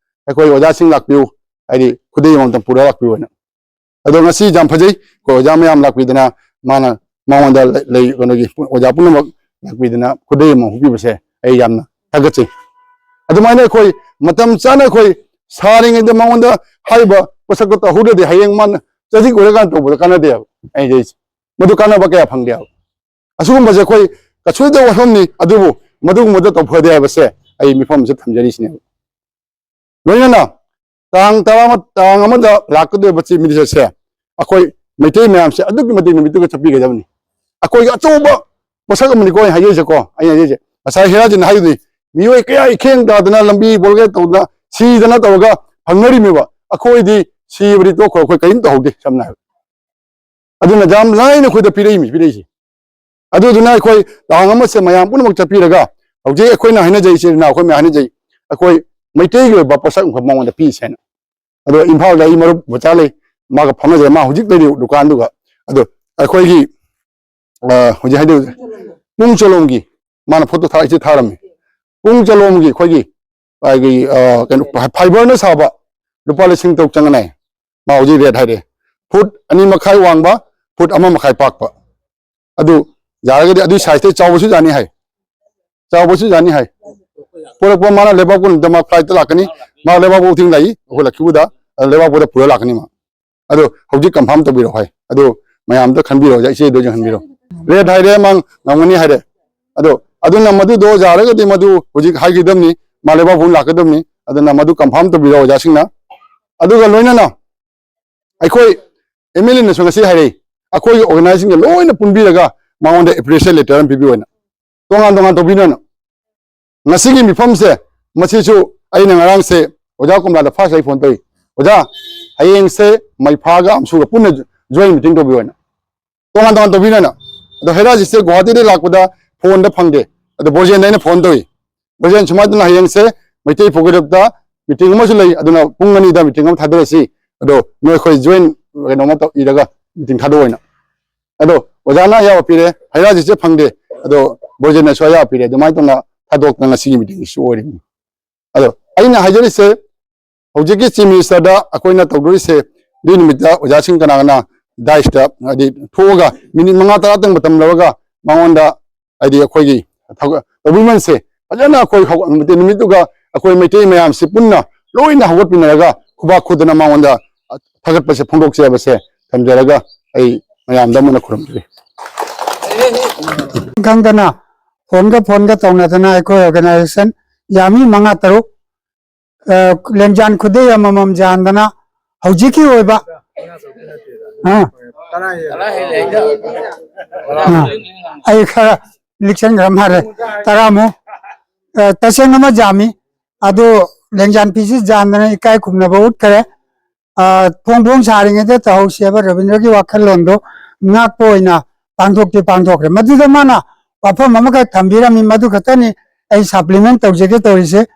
ꯑꯩꯈꯣꯏ ꯑꯣꯖꯥꯁꯤꯡ ꯂꯥꯛꯄꯤꯌꯨ, ꯍꯥꯏꯗꯤ ꯈꯨꯗꯩ ꯑꯃꯃꯝꯇꯪ ꯄꯨꯔꯒ ꯂꯥꯛꯄꯤꯌꯨ ꯍꯥꯏꯅ꯫ ꯑꯗꯣ ꯉꯁꯤ ꯌꯥꯝ ꯐꯖꯩ, ꯑꯩꯈꯣꯏ ꯑꯣꯖꯥ ꯃꯌꯥꯝ ꯂꯥꯛꯄꯤꯗꯅ, ꯃꯥꯅ ꯃꯉꯣꯟꯗ ꯂꯩ, ꯂꯩ, ꯀꯩꯅꯣꯒꯤ ꯑꯣꯖꯥ ꯄꯨꯝꯅꯃꯛ ꯂꯥꯛꯄꯤꯗꯅ ꯈꯨꯗꯩ ꯑꯃ ꯍꯨꯛꯄꯤꯕꯁꯦ ꯑꯩ ꯌꯥꯝꯅ ꯊꯥꯒꯠꯆꯩ꯫ ꯑꯗꯨꯃꯥꯏꯅ ꯑꯩꯈꯣꯏ ꯃꯇꯝ ꯆꯥꯅ ꯑꯩꯈꯣꯏ ꯁꯥꯔꯤꯉꯩꯗ ꯃꯉꯣꯟꯗ ꯍꯥꯏꯔꯤꯕ ꯄꯣꯠꯁꯛꯇꯣ ꯇꯧꯍꯧꯗ꯭ꯔꯗꯤ ꯍꯌꯦꯡ ꯃꯥꯅ ꯆꯖꯤꯛ ꯑꯣꯏꯔꯀꯥꯟꯗ ꯇꯧꯕꯗ ꯀꯥꯟꯅꯗꯦꯕ꯫ ꯑꯩ ꯍꯥꯏꯁꯦ ꯃꯗꯨ ꯀꯥꯟꯅꯕ ꯀꯌꯥ ꯐꯪꯗꯦꯕ꯫ ꯑꯁꯤꯒꯨꯝꯕꯁꯦ ꯑꯩꯈꯣꯏ ꯀꯩꯁꯨꯗ ꯋꯥꯐꯝꯅꯤ, ꯑꯗꯨꯕꯨ ꯃꯗꯨꯒꯨꯝꯕꯗ ꯇꯧꯐꯗꯦ ꯍꯥꯏꯕꯁꯦ ꯑꯩ ꯃꯤꯐꯝꯁꯤꯗ ꯊꯝꯖꯔꯤꯁꯤꯅꯦꯕ꯫ ꯂꯣꯏꯅꯅ ꯇꯥꯡ ꯇꯔꯥ, ꯇꯥꯡ ꯑꯃꯗ ꯂꯥꯛꯀꯗꯧꯔꯤꯕ ꯆꯤꯐ ꯃꯤꯅꯤꯁꯇꯔꯁꯦ ꯑꯩꯈꯣꯏ ꯃꯩꯇꯩ ꯃꯌꯥꯝꯁꯦ ꯑꯗꯨꯛꯀꯤ ꯃꯇꯤꯛ ꯅꯨꯃꯤꯠꯇꯨꯒ ꯆꯠꯄꯤꯒꯗꯕꯅꯤ꯫ ꯑꯩꯈꯣꯏꯒꯤ ꯑꯆꯧꯕ ꯄꯣꯠꯁꯛ ꯑꯃꯅꯤꯀꯣ ꯑꯩꯅ ꯍꯥꯏꯖꯔꯤꯁꯦꯀꯣ꯫ ꯑꯩꯅ ꯍꯥꯏꯖꯔꯤꯁꯦ ꯉꯁꯥꯏ ꯍꯦꯔꯥꯖꯤꯅ ꯍꯥꯏꯗꯨꯅꯤ, ꯃꯤꯑꯣꯏ ꯀꯌꯥ ꯏꯈꯦꯡ ꯇꯥꯗꯅ ꯂꯝꯕꯤ ꯕꯣꯜꯒꯦꯠ ꯇꯧꯗꯅ ꯁꯤꯗꯅ ꯇꯧꯔꯒ ꯐꯪꯅꯔꯤꯃꯦꯕ꯫ ꯑꯩꯈꯣꯏꯗꯤ ꯁꯤꯕꯗꯤ ꯇꯣꯛꯈ꯭ꯔꯣ, ꯑꯩꯈꯣꯏ ꯀꯔꯤꯝ ꯇꯧꯍꯧꯗꯦ ꯁꯝꯅ ꯍꯥꯏꯔꯕꯗ꯫ ꯑꯗꯨꯅ ꯌꯥꯝ ꯂꯥꯏꯅ ꯑꯩꯈꯣꯏꯗ ꯄꯤꯔꯛꯏꯃꯤ, ꯄꯤꯔꯛꯏꯁꯦ꯫ ꯑꯗꯨꯗꯨꯅ ꯑꯩꯈꯣꯏ ꯇꯥꯡ ꯑꯃꯁꯦ ꯃꯌꯥꯝ ꯄꯨꯝꯅꯃꯛ ꯆꯠꯄꯤꯔꯒ ꯍꯧꯖꯤꯛ ꯑꯩꯈꯣꯏꯅ ꯍꯥꯏꯅꯖꯩ, ꯏꯆꯤꯜ ꯏꯅꯥꯎ ꯑꯩꯈꯣꯏ ꯃꯌꯥꯝ ꯍꯥꯏꯅꯖꯩ, ꯑꯩꯈꯣꯏ ꯃꯩꯇꯩꯒꯤ ꯑꯣꯏꯕ ꯄꯣꯠꯁꯛ ꯑꯃꯈꯛ ꯃꯉꯣꯟꯗ ꯄꯤꯁꯦꯅ꯫ ꯑꯗꯣ ꯏꯝꯐꯥꯜꯗ ꯑꯩ ꯃꯔꯨꯞ ꯃꯆꯥ ꯂꯩ, ꯃꯥꯒ ꯐꯥꯎꯅꯖꯔꯦ, ꯃꯥ ꯍꯧꯖꯤꯛ ꯂꯩꯔꯤꯕ ꯗꯨꯀꯥꯟꯗꯨꯒ꯫ ꯑꯗꯣ ꯑꯩꯈꯣꯏꯒꯤ ꯑ, ꯍꯧꯖꯤꯛ ꯍꯥꯏꯗꯤ ꯄꯨꯡ ꯆꯣꯂꯣꯝꯒꯤ ꯃꯥꯅ ꯐꯣꯇꯣ ꯊꯥꯔꯛꯏꯁꯦ ꯊꯥꯔꯝꯃꯤ꯫ ꯄꯨꯡ ꯆꯣꯂꯣꯝꯒꯤ ꯑꯩꯈꯣꯏꯒꯤ, ꯑꯩꯈꯣꯏꯒꯤ, ꯑ, ꯀꯩꯅꯣ, ꯐꯥꯏꯕꯔꯅ ꯁꯥꯕ ꯂꯨꯄꯥ ꯂꯤꯁꯤꯡ ꯇꯔꯨꯛ ꯆꯪꯒꯅꯤ꯫ ꯃꯥ ꯍꯧꯖꯤꯛ ꯔꯦꯠ ꯍꯥꯏꯔꯦ꯫ ꯐꯨꯠ ꯑꯅꯤ ꯃꯈꯥꯏ ꯋꯥꯡꯕ, ꯐꯨꯠ ꯑꯃ ꯃꯈꯥꯏ ꯄꯥꯛꯄ꯫ ꯑꯗꯨ ꯌꯥꯔꯒꯗꯤ ꯑꯗꯨꯒꯤ ꯁꯥꯏꯖꯇꯩ ꯆꯥꯎꯕꯁꯨ ꯌꯥꯅꯤ ꯍꯥꯏ꯫ ꯆꯥꯎꯕꯁꯨ ꯌꯥꯅꯤ ꯍꯥꯏ꯫ ꯄꯨꯔꯛꯄ ꯃꯥꯅ ꯂꯩꯕꯥꯛꯄꯣꯛꯗ ꯃꯥ ꯐ꯭ꯂꯥꯏꯠꯇ ꯂꯥꯛꯀꯅꯤ꯫ ꯃꯥ ꯂꯩꯕꯥꯛꯄꯣꯛ ꯊꯤꯡ ꯂꯥꯛꯏ, ꯑꯩꯈꯣꯏ ꯂꯛꯈꯤꯕꯨꯗ, ꯑꯗ ꯂꯩꯕꯥꯛꯄꯣꯛꯗ ꯄꯨꯔ ꯂꯥꯛꯀꯅꯤ ꯃꯥ꯫ ꯑꯗꯣ ꯍꯧꯖꯤꯛ ꯀꯟꯐꯥꯔꯝ ꯇꯧꯕꯤꯔꯛꯑꯣ ꯍꯥꯏ꯫ ꯑꯗꯣ ꯃꯌꯥꯝꯗ ꯈꯟꯕꯤꯔꯛꯑꯣ, ꯏꯆꯦꯗꯁꯨ ꯈꯟꯕꯤꯔꯛꯑꯣ꯫ ꯔꯦꯠ ꯍꯥꯏꯔꯦ, ꯃꯥ ꯉꯝꯒꯅꯤ ꯍꯥꯏꯔꯦ꯫ ꯑꯗꯣ ꯑꯗꯨꯅ ꯃꯗꯨꯗꯣ ꯌꯥꯔꯒꯗꯤ ꯃꯗꯨ ꯍꯧꯖꯤꯛ ꯍꯥꯏꯈꯤꯗꯕꯅꯤ, ꯃꯥ ꯂꯩꯕꯥꯛꯄꯣꯛ ꯂꯥꯛꯀꯗꯕꯅꯤ꯫ ꯑꯗꯨꯅ ꯃꯗꯨ ꯀꯟꯐꯥꯔꯝ ꯇꯧꯕꯤꯔꯛꯑꯣ ꯑꯣꯖꯥꯁꯤꯡꯅ꯫ ꯑꯗꯨꯒ ꯂꯣꯏꯅꯅ ꯑꯩꯈꯣꯏ ꯑꯦꯝ ꯑꯦꯜ ꯑꯦꯅꯁꯨ ꯉꯁꯤ ꯍꯥꯏꯔꯛꯏ, ꯑꯩꯈꯣꯏꯒꯤ ꯑꯣꯔꯒꯅꯥꯏꯖꯦꯁꯟꯒ ꯂꯣꯏꯅ ꯄꯨꯟꯕꯤꯔꯒ ꯃꯉꯣꯟꯗ ꯑꯦꯄ꯭ꯔꯤꯁꯤꯌꯦꯠ ꯂꯦꯇꯔ ꯑꯃ ꯄꯤꯕꯤꯌꯨ ꯍꯥꯏꯅ꯫ ꯇꯣꯉꯥꯟ ꯇꯣꯉꯥꯟ ꯇꯧꯕꯤꯅꯨ ꯍꯥꯏꯅ꯫ ꯉꯁꯤꯒꯤ ꯃꯤꯐꯝꯁꯦ, ꯃꯁꯤꯁꯨ ꯑꯩꯅ ꯉꯔꯥꯡꯁꯦ ꯑꯣꯖꯥ ꯀꯣꯝꯂꯥꯗ ꯐꯥꯔꯁ ꯑꯩ ꯐꯣꯟ ꯇꯧꯏ, "ꯑꯣꯖꯥ, ꯍꯌꯦꯡꯁꯦ ꯃꯩꯐꯥꯒ ꯑꯝꯁꯨꯒ ꯄꯨꯟꯅ ꯖꯣꯏꯟ ꯃꯤꯇꯤꯡ ꯇꯧꯕꯤꯌꯨ" ꯍꯥꯏꯅ꯫ ꯇꯣꯉꯥꯟ ꯇꯣꯉꯥꯟ ꯇꯧꯕꯤꯅꯣꯅ꯫ ꯑꯗꯣ ꯍꯩꯔꯥꯁꯤꯁꯦ ꯒꯨꯋꯥꯍꯥꯇꯤꯗꯒꯤ ꯂꯥꯛꯄꯗ ꯐꯣꯟꯗ ꯐꯪꯗꯦ꯫ ꯑꯗꯣ ꯕ꯭ꯔꯣꯖꯦꯟꯗ ꯑꯩꯅ ꯐꯣꯟ ꯇꯧꯏ꯫ ꯕ꯭ꯔꯣꯖꯦꯟ, ꯁꯨꯃꯥꯏꯅ ꯇꯧꯅ ꯍꯌꯦꯡꯁꯦ ꯃꯩꯇꯩ ꯐꯨꯒ꯭ꯔꯨꯞꯇ ꯃꯤꯇꯤꯡ ꯑꯃꯁꯨ ꯂꯩ, ꯑꯗꯨꯅ ꯄꯨꯡ ꯑꯅꯤꯗ ꯃꯤꯇꯤꯡ ꯑꯃ ꯊꯥꯗꯔꯁꯤ꯫ ꯑꯗꯣ ꯅꯣꯏ ꯑꯩꯈꯣꯏ ꯖꯣꯏꯟ ꯀꯩꯅꯣꯝꯃ ꯇꯧ-, ꯏꯔꯒ ꯃꯤꯇꯤꯡ ꯊꯥꯗꯣꯛꯑꯣꯅ꯫ ꯑꯗꯣ ꯑꯣꯖꯥꯅ ꯑꯌꯥꯕ ꯄꯤꯔꯦ, ꯍꯩꯔꯥꯁꯤꯁꯦ ꯐꯪꯗꯦ, ꯑꯗꯣ ꯕ꯭ꯔꯣꯖꯦꯟꯅꯁꯨ ꯑꯌꯥꯕ ꯄꯤꯔꯦ꯫ ꯑꯗꯨꯃꯥꯏꯅ ꯇꯧꯅ ꯊꯥꯗꯣꯛꯇꯅ ꯉꯁꯤꯒꯤ ꯃꯤꯇꯤꯡꯁꯤꯁꯨ ꯑꯣꯏꯔꯤꯕꯅꯤ꯫ ꯑꯗꯣ ꯑꯩꯅ ꯍꯥꯏꯖꯔꯤꯁꯦ, ꯍꯧꯖꯤꯛꯀꯤ ꯆꯤꯐ ꯃꯤꯅꯤꯁꯇꯔꯗ ꯑꯩꯈꯣꯏꯅ ꯇꯧꯗꯣꯔꯤꯁꯦ, ꯑꯗꯨꯒꯤ ꯅꯨꯃꯤꯠꯇ ꯑꯣꯖꯥꯁꯤꯡ ꯀꯅꯥ ꯀꯅꯥ ꯗꯥꯏꯁꯇ, ꯍꯥꯏꯗꯤ, ꯊꯣꯛꯑꯒ ꯃꯤꯅꯤꯠ ꯃꯉꯥ ꯇꯔꯥꯇꯪ ꯃꯇꯝ ꯂꯧꯔꯒ ꯃꯉꯣꯟꯗ, ꯍꯥꯏꯗꯤ, ꯑꯩꯈꯣꯏꯒꯤ ꯊꯧꯒ-, ꯇꯧꯕꯤꯃꯜꯁꯦ ꯐꯖꯅ ꯑꯩꯈꯣꯏ ꯍꯧꯒꯠ-, ꯅꯨꯃꯤꯠ-, ꯅꯨꯃꯤꯠꯇꯨꯒ ꯑꯩꯈꯣꯏ ꯃꯩꯇꯩ ꯃꯌꯥꯝꯁꯤ ꯄꯨꯟꯅ ꯂꯣꯏꯅ ꯍꯧꯒꯠꯄꯤꯟꯅꯔꯒ ꯈꯨꯕꯥꯛ ꯈꯨꯗꯅ ꯃꯉꯣꯟꯗ ꯊꯥꯒꯠꯄꯁꯦ ꯐꯣꯡꯗꯣꯛꯆꯕꯁꯦ ꯊꯝꯖꯔꯒ ꯑꯩ ꯃꯌꯥꯝꯗ ꯑꯃꯨꯛ ꯈꯨꯔꯨꯝꯖꯔꯤ꯫ ꯈꯪꯗꯅ ꯐꯣꯟꯒ ꯐꯣꯟꯒ ꯇꯧꯅꯗꯅ ꯑꯩꯈꯣꯏ ꯑꯣꯔꯒꯅꯥꯏꯖꯦꯁꯟ ꯌꯥꯝꯃꯤ ꯃꯉꯥ ꯇꯔꯨꯛ, ꯑ, ꯂꯦꯡꯖꯥꯟ ꯈꯨꯗꯩ ꯑꯃꯃꯝ ꯌꯥꯟꯗꯅ ꯍꯧꯖꯤꯛꯀꯤ ꯑꯣꯏꯕ, ꯑ, ꯑ, ꯑꯩ ꯈꯔ ꯂꯤꯛꯁꯟꯈ꯭ꯔ ꯃꯥꯜꯂꯦ, ꯇꯔꯥꯃꯨꯛ, ꯑ, ꯇꯁꯦꯡꯅꯃꯛ ꯌꯥꯝꯃꯤ꯫ ꯑꯗꯨ ꯂꯦꯡꯖꯥꯟ ꯐꯤꯁꯤ ꯌꯥꯟꯗꯅ ꯏꯀꯥꯏ ꯈꯨꯝꯅꯕ ꯎꯠꯈ꯭ꯔꯦ꯫ ꯑ, ꯐꯣꯡ ꯐꯣꯡ ꯁꯥꯔꯤꯉꯩꯗ ꯇꯧꯍꯧꯁꯦꯕ ꯔꯕꯤꯟꯗ꯭ꯔꯒꯤ ꯋꯥꯈꯜꯂꯣꯟꯗꯣ ꯉꯥꯛꯄ ꯑꯣꯏꯅ ꯄꯥꯡꯊꯣꯛꯇꯤ ꯄꯥꯡꯊꯣꯛꯈ꯭ꯔꯦ꯫ ꯃꯗꯨꯗ ꯃꯥꯅ ꯋꯥꯐꯝ ꯑꯃꯈꯛ ꯊꯝꯕꯤꯔꯝꯃꯤ, ꯃꯗꯨ ꯈꯛꯇꯅꯤ ꯑꯩ ꯁꯄ꯭ꯂꯤꯃꯦꯟ ꯇꯧꯖꯒꯦ ꯇꯧꯔꯤꯁꯦ꯫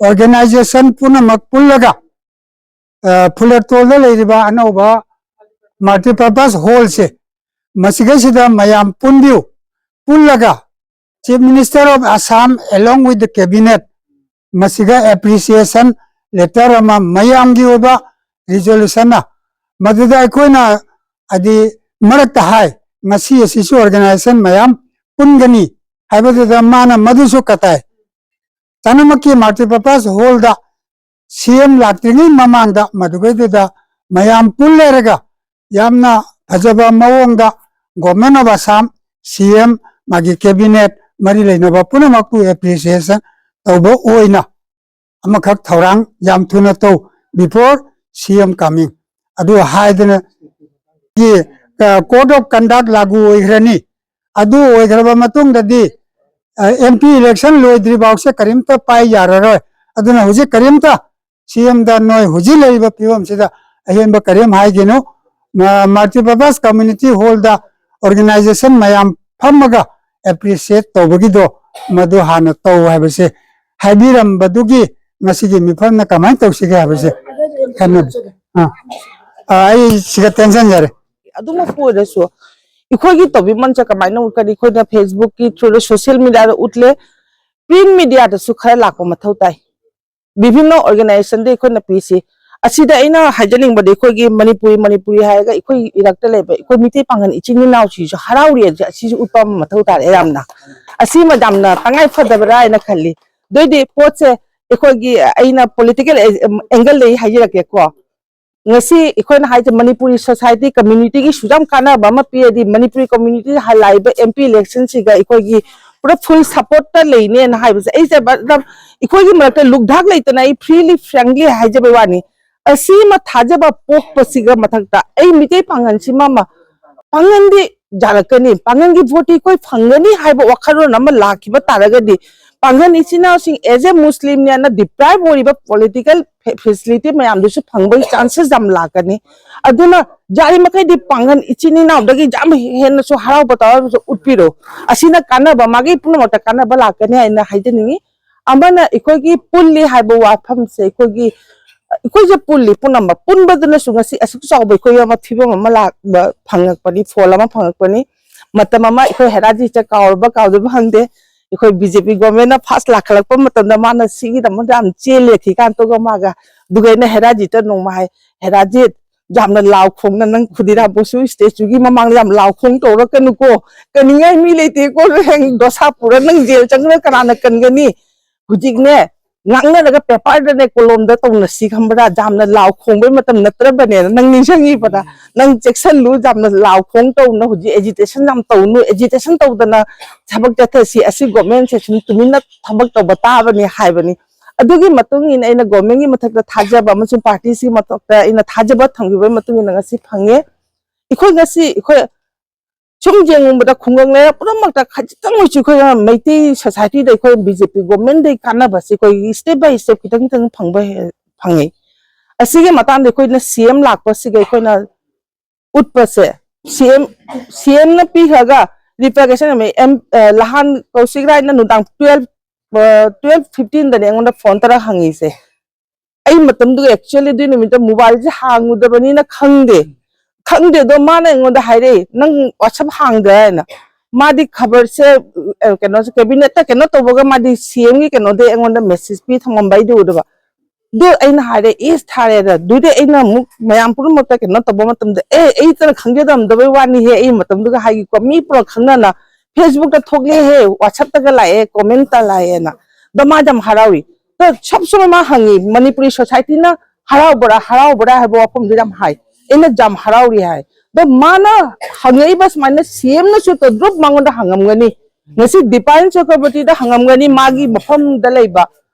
ꯑꯣꯔꯒꯅꯥꯏꯖꯦꯁꯟ ꯄꯨꯝꯅꯃꯛ ꯄꯨꯜꯂꯒ, ꯑ, ꯐꯨꯂꯦꯇꯣꯜꯗ ꯂꯩꯔꯤꯕ ꯑꯅꯧꯕ ꯃꯜꯇꯤꯄꯔꯄꯁ ꯍꯣꯜꯁꯦ ꯃꯁꯤꯗꯩꯁꯤꯗ ꯃꯌꯥꯝ ꯄꯨꯟꯕꯤꯌꯨ, ꯄꯨꯜꯂꯒ Chief Minister of Assam along with the cabinet ꯃꯁꯤꯗ ꯑꯦꯄ꯭ꯔꯤꯁꯤꯌꯦꯁꯟ ꯂꯦꯇꯔ ꯑꯃ ꯃꯌꯥꯝꯒꯤ ꯑꯣꯏꯕ ꯔꯤꯖꯣꯂꯨꯁꯟꯅ ꯃꯗꯨꯗ ꯑꯩꯈꯣꯏꯅ ꯍꯥꯏꯗꯤ ꯃꯔꯛꯇ ꯍꯥꯏ, ꯉꯁꯤ ꯑꯁꯤꯁꯨ ꯑꯣꯔꯒꯅꯥꯏꯖꯦꯁꯟ ꯃꯌꯥꯝ ꯄꯨꯟꯒꯅꯤ ꯍꯥꯏꯕꯗꯨꯗ ꯃꯥꯅ ꯃꯗꯨꯁꯨ ꯀꯇꯥꯏ ꯆꯅꯃꯛꯀꯤ ꯃꯜꯇꯤꯄꯔꯄꯁ ꯍꯣꯜꯗ ꯁꯤ ꯑꯦꯝ ꯂꯥꯛꯇ꯭ꯔꯤꯉꯩ ꯃꯃꯥꯡꯗ ꯃꯗꯨꯒꯩꯗꯨꯗ ꯃꯌꯥꯝ ꯄꯨꯜ ꯂꯩꯔꯒ ꯌꯥꯝꯅ ꯐꯖꯕ ꯃꯑꯣꯡꯗ Government of Assam, ꯁꯤ ꯑꯦꯝ, ꯃꯥꯒꯤ ꯀꯦꯕꯤꯅꯦꯠ, ꯃꯔꯤ ꯂꯩꯅꯕ ꯄꯨꯝꯅꯃꯛꯄꯨ ꯑꯦꯄ꯭ꯔꯤꯁꯤꯌꯦꯁꯟ ꯇꯧꯕ ꯑꯣꯏꯅ ꯑꯃꯈꯛ ꯊꯧꯔꯥꯡ ꯌꯥꯝ ꯊꯨꯅ ꯇꯧ, before C M coming ꯑꯗꯨ ꯍꯥꯏꯗꯅ ꯀꯣꯗ ꯑꯣꯐ ꯀꯟꯗꯛ ꯂꯥꯒꯨ ꯑꯣꯏꯈ꯭ꯔꯅꯤ꯫ ꯑꯗꯨ ꯑꯣꯏꯈ꯭ꯔꯕ ꯃꯇꯨꯡꯗꯗꯤ ꯑꯦꯝ ꯄꯤ ꯏꯂꯦꯛꯁꯟ ꯂꯣꯏꯗ꯭ꯔꯤ ꯐꯥꯎꯁꯦ ꯀꯔꯤꯝꯇ ꯄꯥꯏ ꯌꯥꯔꯔꯣꯏ꯫ ꯑꯗꯨꯅ ꯍꯧꯖꯤꯛ ꯀꯔꯤꯝꯇ ꯁꯤ ꯑꯦꯝꯗ ꯅꯣꯏ ꯍꯧꯖꯤꯛ ꯂꯩꯔꯤꯕ ꯐꯤꯕꯝꯁꯤꯗ ꯑꯍꯦꯟꯕ ꯀꯔꯤꯝ ꯍꯥꯏꯒꯅꯨ꯫ ꯃꯜꯇꯤꯄꯔꯄꯁ ꯀꯝꯃ꯭ꯌꯨꯅꯤꯇꯤ ꯍꯣꯜꯗ organization ꯃꯌꯥꯝ ꯐꯝꯃꯒ appreciate ꯇꯧꯕꯒꯤꯗꯣ, ꯃꯗꯨ ꯍꯥꯟꯅ ꯇꯧ ꯍꯥꯏꯕꯁꯦ ꯍꯥꯏꯕꯤꯔꯝꯕꯗꯨꯒꯤ ꯉꯁꯤꯒꯤ ꯃꯤꯐꯝꯅ ꯀꯃꯥꯏꯅ ꯇꯧꯁꯤꯒꯦ ꯍꯥꯏꯕꯁꯦ ꯈꯟꯅꯕ꯫ ꯑꯥ, ꯑꯥ, ꯑꯩ ꯁꯤꯒ ꯇꯦꯟꯁꯤꯟꯖꯔꯦ꯫ ꯑꯗꯨꯃꯛꯄꯨ ꯑꯣꯏꯔꯁꯨ ꯑꯩꯈꯣꯏꯒꯤ ꯇꯧꯕꯤꯃꯜꯁꯦ ꯀꯃꯥꯏꯅ ꯎꯠꯀꯅꯤ? ꯑꯩꯈꯣꯏꯅ Facebook ꯀꯤ through ꯗ, social media ꯗ ꯎꯠꯂꯦ, print media ꯗꯁꯨ ꯈꯔ ꯂꯥꯛꯄ ꯃꯊꯧ ꯇꯥꯏ꯫ ꯕꯤꯚꯤꯟꯅ organization ꯗ ꯑꯩꯈꯣꯏꯅ ꯄꯤꯁꯤ꯫ ꯑꯁꯤꯗ ꯑꯩꯅ ꯍꯥꯏꯖꯅꯤꯡꯕꯗꯤ ꯑꯩꯈꯣꯏꯒꯤ ꯃꯅꯤꯄꯨꯔꯤ, ꯃꯅꯤꯄꯨꯔꯤ ꯍꯥꯏꯔꯒ ꯑꯩꯈꯣꯏꯒꯤ ꯏꯔꯛꯇ ꯂꯩꯕ ꯑꯩꯈꯣꯏ ꯃꯤꯇꯩ ꯄꯥꯡꯒꯜ ꯏꯆꯤꯟ ꯏꯅꯥꯎꯁꯤꯡꯁꯨ ꯍꯔꯥꯎꯔꯤ ꯍꯥꯏꯕꯁꯦ ꯑꯁꯤꯁꯨ ꯎꯠꯄ ꯑꯃ ꯃꯊꯧ ꯇꯥꯔꯦ ꯌꯥꯝꯅ꯫ ꯑꯁꯤꯃ ꯌꯥꯝꯅ ꯇꯉꯥꯏ ꯐꯗꯕ꯭ꯔꯥ ꯍꯥꯏꯅ ꯈꯜꯂꯤ꯫ ꯑꯗꯨꯏꯗꯤ ꯄꯣꯠꯁꯦ ꯑꯩꯈꯣꯏꯒꯤ, ꯑꯩꯅ political angle ꯗꯒꯤ ꯍꯥꯏꯖꯔꯛꯀꯦꯀꯣ꯫ ꯉꯁꯤ ꯑꯩꯈꯣꯏꯅ ꯍꯥꯏꯁꯦ ꯃꯅꯤꯄꯨꯔꯤ society community ꯒꯤꯁꯨ ꯌꯥꯝ ꯀꯥꯟꯅꯕ ꯑꯃ ꯄꯤꯔꯗꯤ, Manipuri community ꯍꯜꯂꯛꯏꯕ M P election ꯁꯤꯒ ꯑꯩꯈꯣꯏꯒꯤ ꯄꯨꯔꯥ full support ꯇ ꯂꯩꯅꯦꯅ ꯍꯥꯏꯕꯁꯦ ꯑꯩꯁꯦ ꯑꯗꯨꯝ ꯑꯩꯈꯣꯏꯒꯤ ꯃꯔꯛꯇ ꯂꯨꯛꯙꯥꯛ ꯂꯩꯇꯅ ꯑꯩ freely, frankly ꯍꯥꯏꯖꯕꯩ ꯋꯥꯅꯤ꯫ ꯑꯁꯤꯃ ꯊꯥꯖꯕ ꯄꯣꯛꯄꯁꯤꯒ ꯃꯊꯛꯇ ꯑꯩ ꯃꯤꯇꯩ ꯄꯥꯡꯒꯜꯁꯤꯃ ꯑꯃ, ꯄꯥꯡꯒꯜꯗꯤ ꯌꯥꯔꯛꯀꯅꯤ, ꯄꯥꯡꯒꯜꯒꯤ vote ꯇꯤ ꯑꯩꯈꯣꯏ ꯐꯪꯒꯅꯤ ꯍꯥꯏꯕ ꯋꯥꯈꯜꯂꯣꯟ ꯑꯃ ꯂꯥꯛꯈꯤꯕ ꯇꯥꯔꯒꯗꯤ, ꯄꯥꯡꯒꯜ ꯏꯆꯤꯟ ꯏꯅꯥꯎꯁꯤꯡ as a Muslim ꯅꯦꯅ deprive ꯑꯣꯏꯔꯤꯕ political facility ꯃꯌꯥꯝꯗꯨꯁꯨ ꯐꯪꯕꯒꯤ chances ꯌꯥꯝ ꯂꯥꯛꯀꯅꯤ꯫ ꯑꯗꯨꯅ ꯌꯥꯔꯤꯃꯈꯩꯗꯤ ꯄꯥꯡꯒꯜ ꯏꯆꯤꯟ ꯏꯅꯥꯎꯗꯒꯤ ꯌꯥꯝ ꯍꯦꯟꯅꯁꯨ ꯍꯔꯥꯎꯕ ꯇꯧꯔꯒꯁꯨ ꯎꯠꯄꯤꯔꯣ꯫ ꯑꯁꯤꯅ ꯀꯥꯟꯅꯕ, ꯃꯥꯒꯤ ꯄꯨꯝꯅꯃꯛꯇ ꯀꯥꯟꯅꯕ ꯂꯥꯛꯀꯅꯤ ꯍꯥꯏꯅ ꯍꯥꯏꯖꯅꯤꯡꯉꯤ꯫ ꯑꯃꯅ ꯑꯩꯈꯣꯏꯒꯤ ꯄꯨꯜꯂꯤ ꯍꯥꯏꯕ ꯋꯥꯐꯝꯁꯦ, ꯑꯩꯈꯣꯏꯒꯤ, ꯑꯩꯈꯣꯏꯁꯦ ꯄꯨꯜꯂꯤ, ꯄꯨꯝꯅꯃꯛ ꯄꯨꯟꯕꯗꯨꯅꯁꯨ ꯉꯁꯤ ꯑꯁꯨꯛ ꯆꯥꯎꯕ ꯑꯩꯈꯣꯏ ꯑꯃ ꯐꯤꯕꯝ ꯑꯃ ꯂꯥꯛꯄ ꯐꯪꯉꯛꯄꯅꯤ, ꯐꯣꯜ ꯑꯃ ꯐꯪꯉꯛꯄꯅꯤ꯫ ꯃꯇꯝ ꯑꯃ ꯑꯩꯈꯣꯏ ꯍꯦꯔꯥꯖꯤꯠꯁꯦ ꯀꯥꯎꯔꯕ ꯀꯥꯎꯗꯕ ꯈꯪꯗꯦ, ꯑꯩꯈꯣꯏ B J P government ꯅ first ꯂꯥꯛꯈꯠꯂꯛꯄ ꯃꯇꯝꯗ ꯃꯥꯅ ꯁꯤꯒꯤꯗꯃꯛꯇ ꯌꯥꯝ ꯆꯦꯜꯂꯦ ꯊꯤꯀꯥꯟꯇꯣꯒ ꯃꯥꯒ꯫ ꯑꯗꯨꯒ ꯑꯩꯅ ꯍꯦꯔꯥꯖꯤꯠꯇ ꯅꯣꯡꯃ ꯍꯥꯏ, "ꯍꯦꯔꯥꯖꯤꯠ, ꯌꯥꯝꯅ ꯂꯥꯎ ꯈꯣꯡꯅ ꯅꯪ ꯈꯨꯗꯤꯔꯥ ꯕꯣꯁꯨ statue ꯒꯤ ꯃꯃꯥꯡꯗ ꯌꯥꯝ ꯂꯥꯎ ꯈꯣꯡ ꯇꯧꯔꯛꯀꯅꯨꯀꯣ, ꯀꯟꯅꯤꯡꯉꯥꯏ ꯃꯤ ꯂꯩꯇꯦꯀꯣ, ꯍꯌꯦꯡ ꯗꯣꯁꯥ ꯄꯨꯔ ꯅꯪ ꯖꯦꯜ ꯆꯪꯈ꯭ꯔ ꯀꯅꯥꯅ ꯀꯟꯒꯅꯤ?" ꯍꯧꯖꯤꯛꯅꯦ, ꯉꯥꯡꯅꯔꯒ paper ꯗꯅꯦ, ꯀꯣꯂꯣꯝꯗ ꯇꯧꯅꯁꯤ ꯈꯪꯕ꯭ꯔꯥ? ꯌꯥꯝꯅ ꯂꯥꯎ ꯈꯣꯡꯕꯩ ꯃꯇꯝ ꯅꯠꯇ꯭ꯔꯕꯅꯦꯅ ꯅꯪ ꯅꯤꯡꯁꯤꯡꯉꯤꯕꯗ, ꯅꯪ ꯆꯦꯛꯁꯜꯂꯨ, ꯌꯥꯝꯅ ꯂꯥꯎ ꯈꯣꯡ ꯇꯧꯅ ꯍꯧꯖꯤꯛ agitation ꯌꯥꯝ ꯇꯧꯅꯨ, agitation ꯇꯧꯗꯅ ꯊꯕꯛ ꯆꯠꯊꯁꯤ, ꯑꯁꯤ government ꯁꯦ ꯁꯨꯝ ꯇꯨꯃꯤꯟꯅ ꯊꯕꯛ ꯇꯧꯕ ꯇꯥꯕꯅꯤ ꯍꯥꯏꯕꯅꯤ꯫ ꯑꯗꯨꯒꯤ ꯃꯇꯨꯡ ꯏꯟꯅ ꯑꯩꯅ government ꯒꯤ ꯃꯊꯛꯇ ꯊꯥꯖꯕ ꯑꯃꯁꯨꯡ party ꯁꯤꯒꯤ ꯃꯊꯛꯇ ꯑꯩꯅ ꯊꯥꯖꯕ ꯊꯝꯈꯤꯕꯒꯤ ꯃꯇꯨꯡ ꯏꯟꯅ ꯉꯁꯤ ꯐꯪꯉꯦ꯫ ꯑꯩꯈꯣꯏ ꯉꯁꯤ ꯑꯩꯈꯣꯏ ꯁꯨꯝ ꯌꯦꯡꯉꯨꯕꯗ ꯈꯨꯡꯒꯪ ꯂꯩꯔꯛ ꯄꯨꯝꯅꯃꯛꯇ ꯈꯖꯤꯛꯇꯪ ꯑꯣꯏꯁꯨ ꯑꯩꯈꯣꯏ ꯃꯩꯇꯩ society ꯗ ꯑꯩꯈꯣꯏ B J P government ꯗꯒꯤ ꯀꯥꯟꯅꯕꯁꯦ ꯑꯩꯈꯣꯏꯒꯤ step by step ꯈꯤꯇꯪ ꯈꯤꯇꯪ ꯐꯪꯕ ꯍꯦ-, ꯐꯪꯉꯤ꯫ ꯑꯁꯤꯒꯤ ꯃꯇꯥꯡꯗ ꯑꯩꯈꯣꯏꯅ C M ꯂꯥꯛꯄꯁꯤꯒ ꯑꯩꯈꯣꯏꯅ ꯎꯠꯄꯁꯦ ꯁꯤ ꯑꯦꯝ ꯁꯤ ꯑꯦꯝꯅ ꯄꯤꯈ꯭ꯔꯒ ꯔꯤꯄ꯭ꯂꯤꯀꯦꯁꯟ ꯑꯃ ꯑꯦꯝ ꯂꯍꯥꯟ ꯀꯧꯁꯤꯛ ꯔꯥꯏꯅ ꯅꯨꯡꯗꯥꯡ ꯇꯨꯌꯦꯜꯐ ꯇꯨꯌꯦꯜꯐ ꯐꯤꯐꯇꯤꯟꯗꯅꯦ ꯑꯩꯉꯣꯟꯗ ꯐꯣꯟ ꯇꯧꯔꯒ ꯍꯪꯉꯤꯁꯦ꯫ ꯑꯩ ꯃꯇꯝꯗꯨꯒ ꯑꯦꯛꯆꯨꯋꯦꯜꯂꯤ ꯑꯗꯨꯏ ꯅꯨꯃꯤꯠꯇ ꯃꯣꯕꯥꯏꯜꯁꯦ ꯍꯥꯡꯉꯨꯗꯕꯅꯤꯅ ꯈꯪꯗꯦ꯫ ꯈꯪꯗꯦ ꯑꯗꯣ ꯃꯥꯅ ꯑꯩꯉꯣꯟꯗ ꯍꯥꯏꯔꯛꯏ, "ꯅꯪ ꯋꯥꯆꯞ ꯍꯥꯡꯗ꯭ꯔꯦ?" ꯍꯥꯏꯅ꯫ ꯃꯥꯗꯤ ꯈꯕꯔꯁꯦ ꯀꯩꯅꯣꯁꯦ, ꯀꯦꯕꯤꯅꯦꯠꯇ ꯀꯩꯅꯣ ꯇꯧꯕꯒ ꯃꯥꯗꯤ ꯁꯤ ꯑꯦꯝꯒꯤ ꯀꯩꯅꯣꯗꯩ ꯑꯩꯉꯣꯟꯗ ꯃꯦꯁꯦꯖ ꯄꯤ ꯊꯝꯃꯝꯕ ꯑꯩꯗꯤ ꯎꯗꯕ꯫ ꯑꯗꯨ ꯑꯩꯅ ꯍꯥꯏꯔꯦ, "ꯏꯁ ꯊꯥꯔꯦꯗ ꯑꯗꯨꯗꯤ ꯑꯩꯅ ꯑꯃꯨꯛ ꯃꯌꯥꯝ ꯄꯨꯝꯅꯃꯛꯇ ꯀꯩꯅꯣ ꯇꯧꯕ ꯃꯇꯝꯗ ꯑꯦ ꯑꯩ ꯇꯅ ꯈꯪꯖꯗꯝꯗꯕꯩ ꯋꯥꯅꯤꯍꯦ, ꯑꯩ ꯃꯇꯝꯗꯨꯒ ꯍꯥꯏꯒꯦꯀꯣ, ꯃꯤ ꯄꯨꯂꯞ ꯈꯪꯅꯅ ꯐꯦꯁꯕꯨꯛꯇ ꯊꯣꯛꯂꯛꯑꯦꯍꯦ, ꯋꯥꯆꯞꯇꯒ ꯂꯥꯛꯑꯦ, ꯀꯣꯃꯦꯟꯇ ꯂꯥꯛꯑꯦꯅ"꯫ ꯑꯗꯣ ꯃꯥꯗꯤ ꯌꯥꯝ ꯍꯔꯥꯎꯏ꯫ ꯑꯗꯣ ꯁꯞ ꯁꯨꯝ ꯃꯥ ꯍꯪꯉꯤ, "ꯃꯅꯤꯄꯨꯔꯤ ꯁꯣꯁꯥꯏꯇꯤꯅ ꯍꯔꯥꯎꯕ꯭ꯔꯥ ꯍꯔꯥꯎꯕ꯭ꯔꯥ?" ꯍꯥꯏꯕ ꯋꯥꯐꯝꯗꯨ ꯌꯥꯝ ꯍꯥꯏ꯫ ꯑꯩꯅ ꯌꯥꯝ ꯍꯔꯥꯎꯔꯤ ꯍꯥꯏ꯫ ꯑꯗꯣ ꯃꯥꯅ ꯍꯪꯉꯛꯏꯕ ꯁꯨꯃꯥꯏꯅ ꯁꯤ ꯑꯦꯝꯅꯁꯨ ꯇꯗ꯭ꯔꯨꯞ ꯃꯉꯣꯟꯗ ꯍꯪꯉꯝꯒꯅꯤ꯫ ꯉꯁꯤ ꯗꯤꯄꯥꯏꯟ ꯆꯀ꯭ꯔꯕꯔꯇꯤꯗ ꯍꯪꯉꯝꯒꯅꯤ, ꯃꯥꯒꯤ ꯃꯐꯝꯗ ꯂꯩꯕ